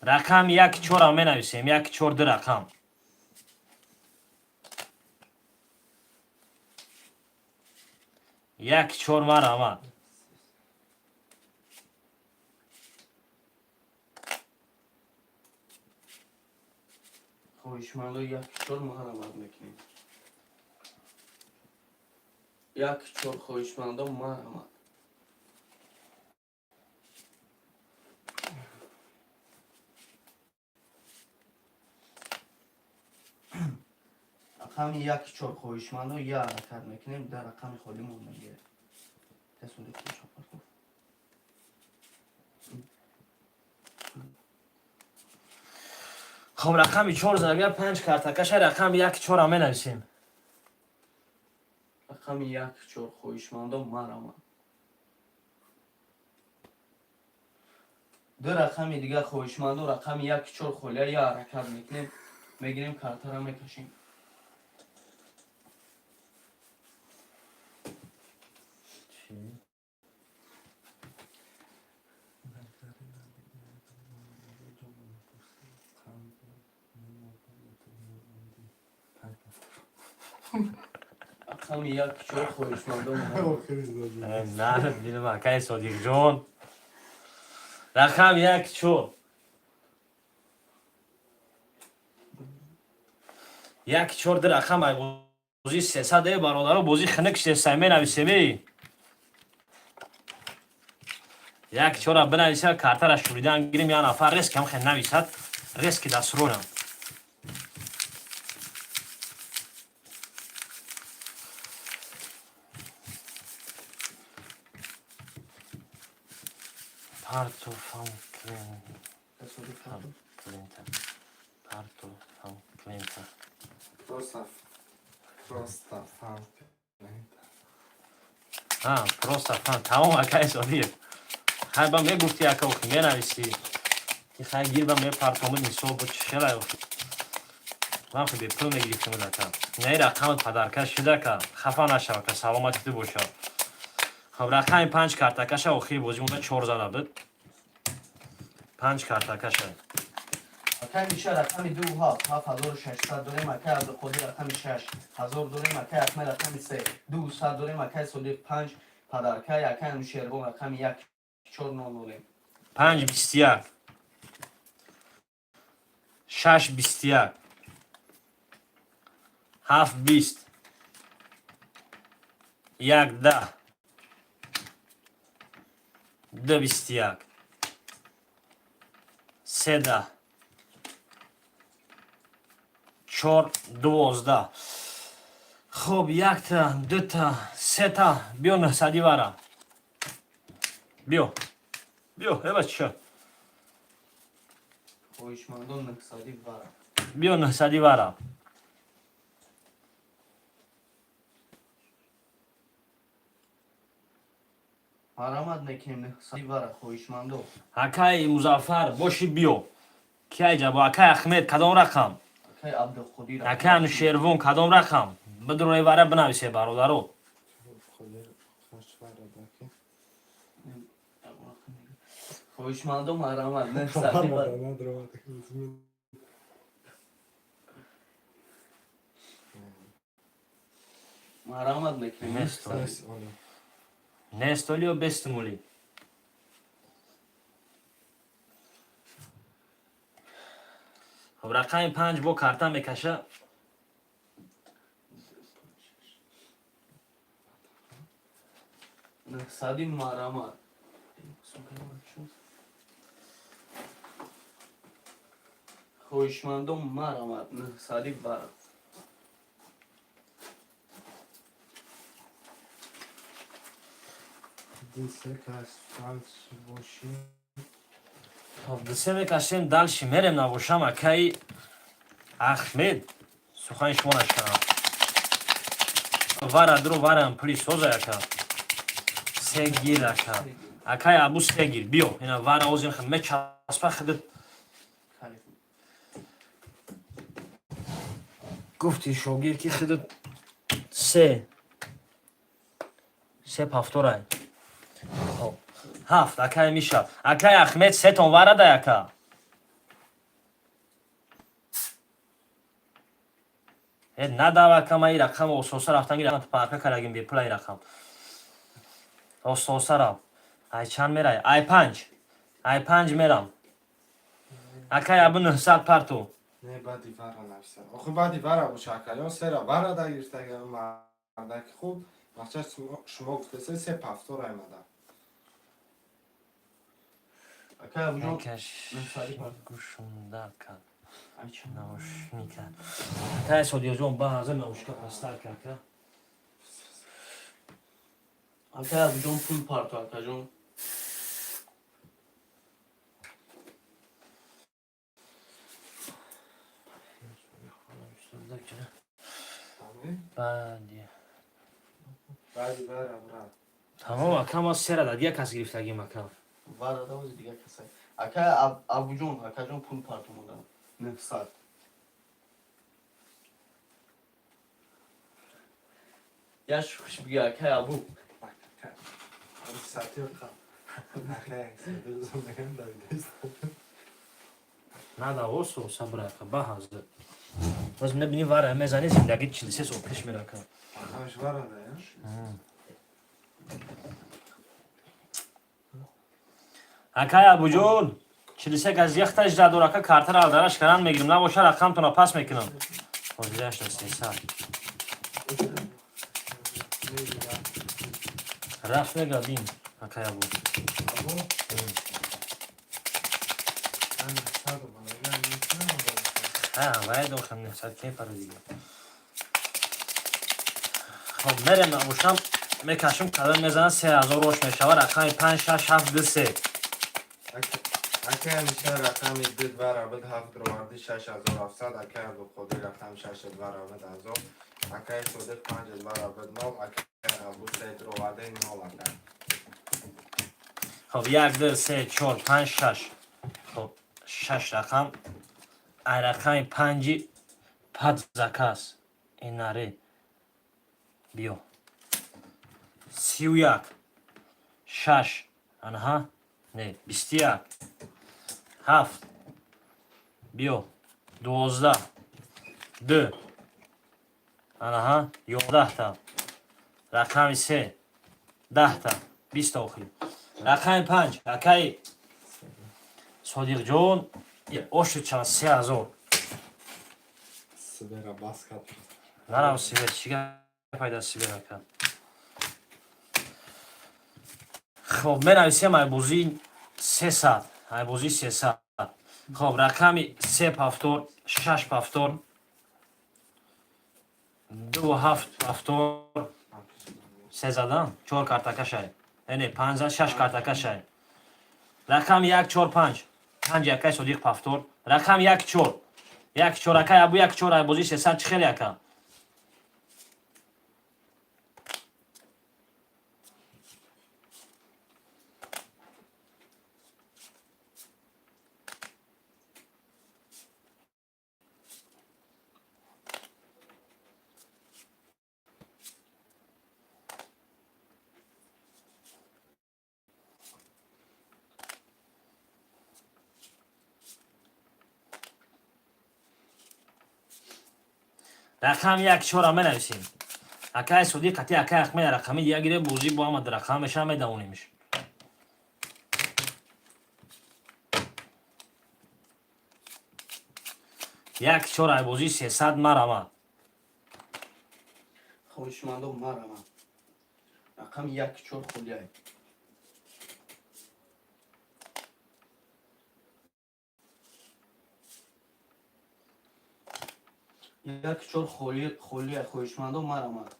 Рақами як чорам менависем, як чор ду рақам. Як чор, марҳамат. Хоҳишмандо, як чор марҳамат мекунем. Як чор, хоҳишмандо, марҳамат. Рақами як чор, хоҳишмандо, як ҳаракат мекунем, дар рақами холӣ монда. Тасодиф шапартов. Хоб, рақами чор зарбия панҷ картакаша, рақами як чорам менависем. Рақами як чор, хоҳишмандо, марҳамат. Ду рақами дигар, хоҳишмандо, рақами як чор холия, як ҳаракат мекунем, мегирем, картара мекашем. Рақами як чор, хоҳишмандо, марҳамат. На, дилам, акай Содиқҷон. Рақами як чор. Як чор ду рақам, ай бозии 300, э бародаро, бозӣ хинак шудесай, менависем, эй. Як чора бинависем, картара шуридан гирим, як нафар резко ҳам хел нависад, резко дастронам. Парто фам клен Тасодиф. фам клента. Парто фам клента. Просто просто фан. А, просто фан. Тамом, акай Содиқ. Хай, ба мегуфти, ака, охи менависӣ ки хай гир ба мепартомуд, мисол бо чхела. Охи ман хи бепул мегирифтимуд, ака. Наи рақамат подарка шуда, ака, хафа нашав, ака, саломати ту бошад. Хоб, рақами панҷ картакаша охири бозӣ монда чор зада буд. Панҷ картакаша. Акай Миша, рақами ду ҳафт, 7600 дорем. Акай Абдуқодир, рақами шаш ҳазор дорем. Акай Ахмед, рақами се 200 дорем. Акай Содиқ, панҷ подаркай. Акай Анушервон, рақами як чор нол дорем. Панҷ 21, шаш 21, ҳафт 20, як 10, ду 21, се 10, чор 12. Хуб, якта, дута, сета, биё, нӯҳсади вара, биё, биё, эбача. Хоҳишмандон, нӯҳсади вара. Биё, нӯҳсади вара. Марамад мекунем, нӯҳсади вара, хоҳишмандо. Акай Музаффар боши, биё. Киай ҷабо? Акай Ахмед, кадом рақам? Акай Абдуқодир. Акай Анушервон, кадом рақам? Бидурои вара бинависе, бародаро. Қодир хашвара даки. Хоҳишмандо, марамад, нӯҳсади вара. Надровад. Марамад мекунем. Нест. Нӯҳсади. Нест олиё бестумули. Хоб, рақами панҷ бо карта мекаша. Нӯҳсади марамад. Хоҳишмандо, марамад, нӯҳсади вара. Дисе кас фалс боши. Хоб, дусе мекашем, дальше мерем. Набошам, акаи Ахмед, сухани шумо нашунавам. Вара дуро, варам пули соза, ака. Се гир, ака. Акаи Абу, се гир, биё, ина вара озим мечаспа худат. Гуфти шогирд ки худат се се пафторай. Хоб, ҳафт, акаи Миша. Акаи Ахмед, сетон варадай, ака. Э, надава, ака, ма и рақам ососа рафтан гир, парка карагим бепула. И рақам ососа рав. Ай чанд мерай? Ай панҷ, ай панҷ мерам. Акаи Абу, 900 парту. Не, баъди вара нависа. Охи баъди вара боша, ака. Ё сера вара да гирифтага мардаки хуб. Бахча шумо гуфтесе се пафтор аймада. Акай Абуҷон, Каш. нӯҳсади пар. Гӯшум дард кард. Ай чанд? Наушника, акаи Содиёҷон, ба ҳазир наушника пастар ка, ака. Акай Абуҷон, пул парту, акаҷон. Баъди Баъди вара брат. Тамом, ака, ма сера да дигар кас гирифтагим, ака. Вара да ози дигар касай. Акай Абуҷон, акаҷон, пул парту монда. 900. Яш хуш биги, акай Абу. Сати қа. Ака, садиқ мегам давидест. Нада, осо сабр, ака, ба ҳазир боз мебини, вара мезани, зиндагӣ 43 сол пеш мера, ака. Рақамаш вара да, я? Акай Абуҷон, 43 кас яхта ждадор, ака, картара алдараш каран мегирим, набоша рақамтона пас мекунам. Ҳозирашда 300 рафт мега, бин, акай Абу. Абу? Ан саду балага нестам. Ҳа, вай дохам 900 ке паро дига. Хоб, мерем, набошам мекашам, кадом мезанад, 3000 рош мешава. Рақами панҷ, шаш, ҳафт, ду, се. Ака ҳамиша рақами ду вара буд, ҳафт роварди, 6700. Акай Абдуқодир, рақами шаш вара буд, ҳазор. Акай Содиқ, панҷ вара буд, нол. Акай Абу, се роварди, нол, ака. Хоб, 1, 2, 3, 4, 5, 6. Хоб, 6 рақам. Ай рақами панҷи пад заказ. Инаре. Биё. 31. 6. Анаҳа. Не, 21. 7. Биё. 12. 2. Анаҳа, 11-та. Рақами 3. 10-та. 20-та охир. Рақами 5. Акаи Содиқҷон, оши чанд 3000. Сибера бас кард. Нарам Сибер, чӣ гап пайда Сибер ака? Хоб, менависем айбозии 300, айбозии 300. Хоб, рақами 3 пафтор, 6 пафтор, 2 7 пафтор, се задан, 4 картака шай. Не, 5 зад, 6 картака шай. Рақами 1 4 5. 5 якай Содиқ пафтор. Рақами 1 4. 1 4 акай Абу 1 4 айбозии 300 чӣ хеле ака? Рақам як чора менависем. Акай Содиқ қати акай Ахмед рақами дигар гире бозӣ бо ҳама рақам меша медавонимш. Як чора айбозӣ 300 марамад. Хоҳишмандо марамад. Рақами 1 4 холиай. Як чор холия хоҳишмандо марамад.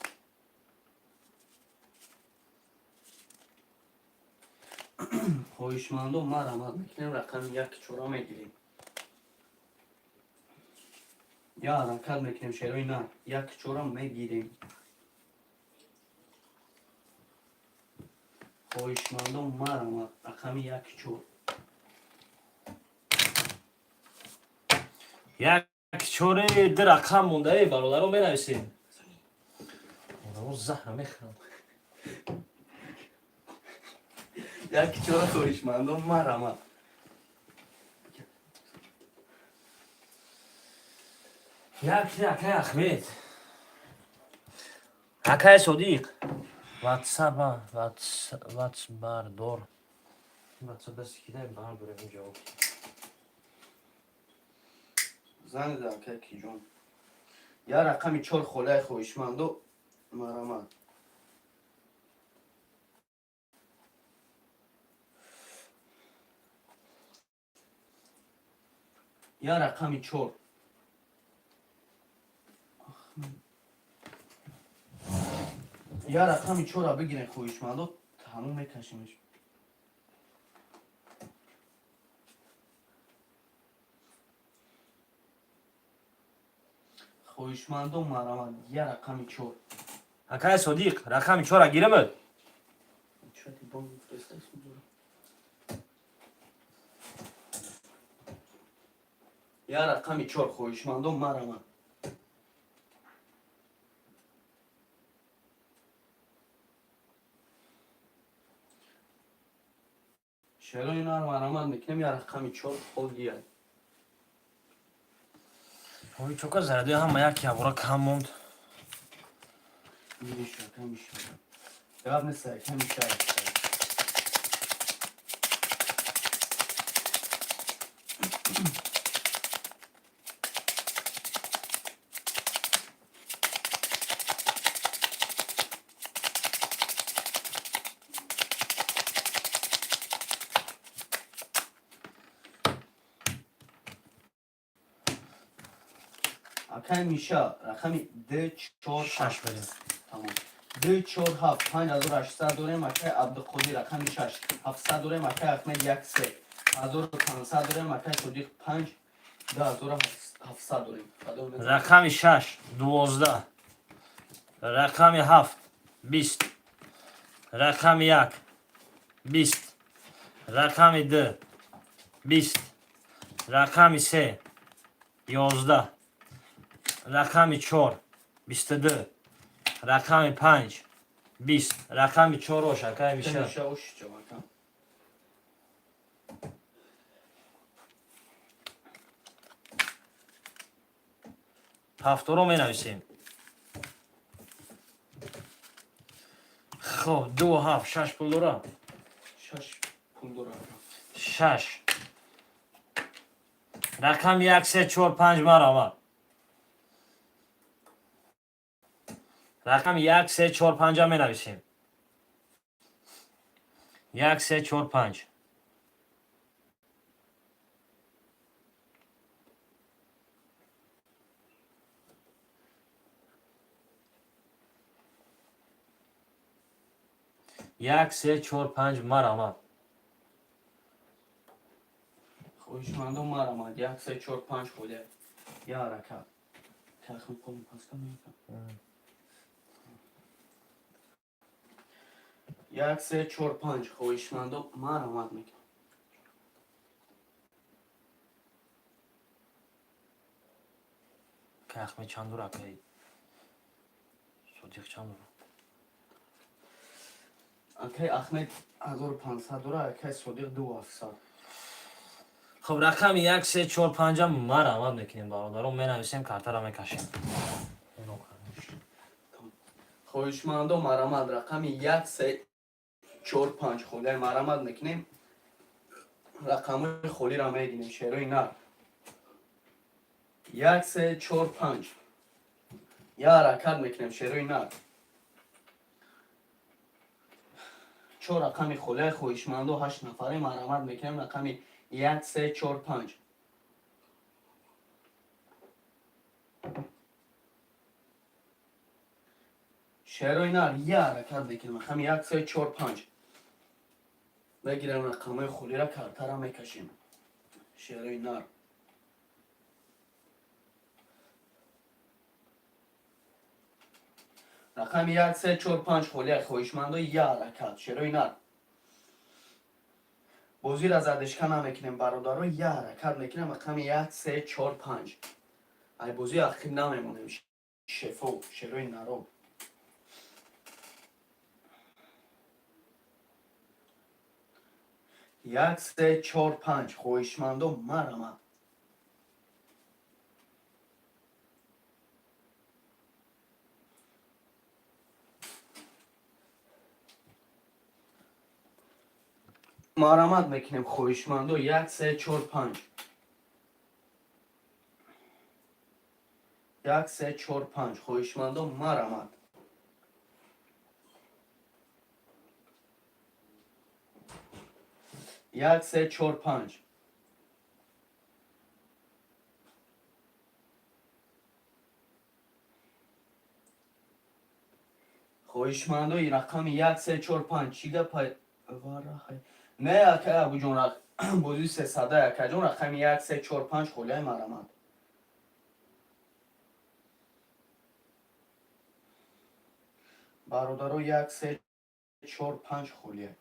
Хоҳишмандо марамад мекунем рақами як чора мегирем. Я ҳаракат мекунем шерои на як чора мегирем. Хоҳишмандо марамад рақами як чор. Як чори ду рақам монда э бародаро менависем. Одамо заҳра мехӯрам. Як чора хоҳишмандо марамад. Як акай Ахмед. Акай Содиқ. WhatsApp Whats бардор. WhatsApp дасти кидай бардорем ҷавоб. Занг зад акай Киҷон. Я рақами чор холияи хоҳишмандо марамад. Я рақами чор. Я рақами чорро бигирен хоҳишмандо тамом мекашемш. Хоҳишмандо марамад я рақами чор. Акай Содиқ, рақами чорро гирамад. Я рақами чор хоҳишмандо марамад. Шерои нар марамад мекунем я рақами чор холия. Ой, чока заради ҳама як ябора кам монд. Миша, камиша. Гап нест, камиша. Акай Миша, рақами Д 4 6 берем. Тамом. 2 4 7 5800 дорем, акай Абдуқодир рақами 6 700 дорем, акай Ахмед 1 3 1500 дорем, акай Содиқ 5 2700 дорем. Рақами 6 12. Рақами 7 20. Рақами 1 20. Рақами ду 20, рақами се 11, рақами чор 22, рақами панҷ 20, рақами чор ош, акай миша. Миша ош чавака. Ҳафторо менависем. Хоб, ду, ҳафт, шаш пул дора? Шаш пул дора, ака. Шаш. Рақами як, се, чор, панҷ маравад. Рақами як, се, чор, панҷа менависем. Як, се, чор, панҷ. Як, се, чор, панҷ маравад. Хоҳишмандо, марамад. Як, се, чор, панҷ холия. Я ҳаракат. Тахм пул пас кам. Як, се, чор, панҷ. Хоҳишмандо, марамад мекунам. Акай Ахмед чанд дора, акай Содиқ чанд дора? Акай Ахмед 1500 дора, акай Содиқ 2700. Хоб, рақами як, се, чор, панҷа марамад мекунем, бародарон, менависем, картара мекашем. Хоҳишмандо, марамад. Рақами як, се, чор, панҷ холия марамад мекунем. Рақамҳои холиро мегирем, шерои нар. Як, се, чор, панҷ. Я ҳаракат мекунем, шерои нар. Чор рақами холияи хоҳишмандо, ҳашт нафаре марамад мекунем. Рақами як, се, чор, панҷ. Шерои нар, я ҳаракат мекунем. Рақами як, се, чор, панҷ. Мегирем рақамҳои холиро, картара мекашем. Шерои нар. Рақами як, се, чор, панҷ холия, хоҳишмандо, я ҳаракат. Шерои нар. Бозиро задержка намекунем, бародаро, я ҳаракат мекунем. Рақами як, се, чор, панҷ. Ай бозӣ ахир намемонем. Шефо, шерои наро. Як, се, чор, панҷ. Хоҳишмандо, марамад. Марамад мекунем, хоҳишмандо, як, се, чор, панҷ. Як, се, чор, панҷ. Хоҳишмандо, марамад. Як, се, чор, панҷ. Хоҳишмандои рақами як, се, чор, панҷ. Чӣ гапа? Варахай. Не, акай Абуҷон, бозии сесада, акаҷон, рақами як, се, чор, панҷ холияи, марамад. Бародаро, як, се, чор, панҷ холия.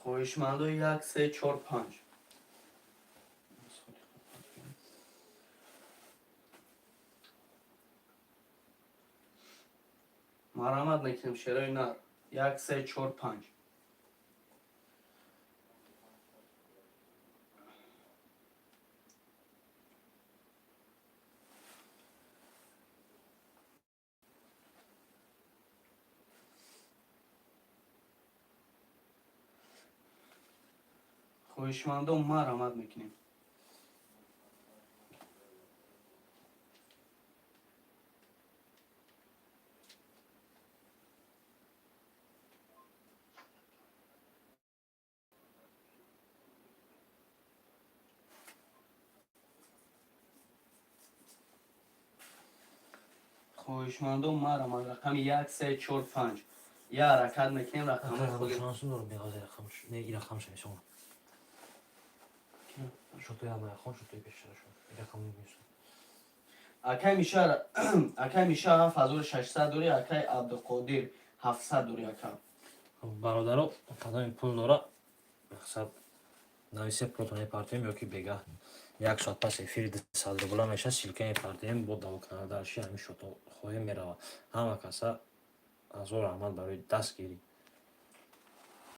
Хоҳишмандои як, се, чор, панҷ. Марамад мекунем, шерои нар. Як, се, чор, панҷ. Хоҳишмандон, марамад мекунем. Хоҳишмандон, марамад. Рақами як, се, чор, панҷ. Я ҳаракат мекунем, рақамҳои холи. Шонсун дорам беғаза рақамш. Не, и рақамш мисол. Шотои амаяхон, шотои пешашон. И рақам мисол. Акай Миша, акай Миша, 7600 дорӣ, акай Абдуқодир, 700 дорӣ, ака. Бародаро, кадоми пул дора, мақсад, нависе, пултон мепартоем ё ки бега як соат пас эфири 200 рубла меша, ссылка мепартоем, бо давоканадарши ҳамин шото хоҳем мерава. Ҳама каса ҳазор раҳмат барои дастгирӣ.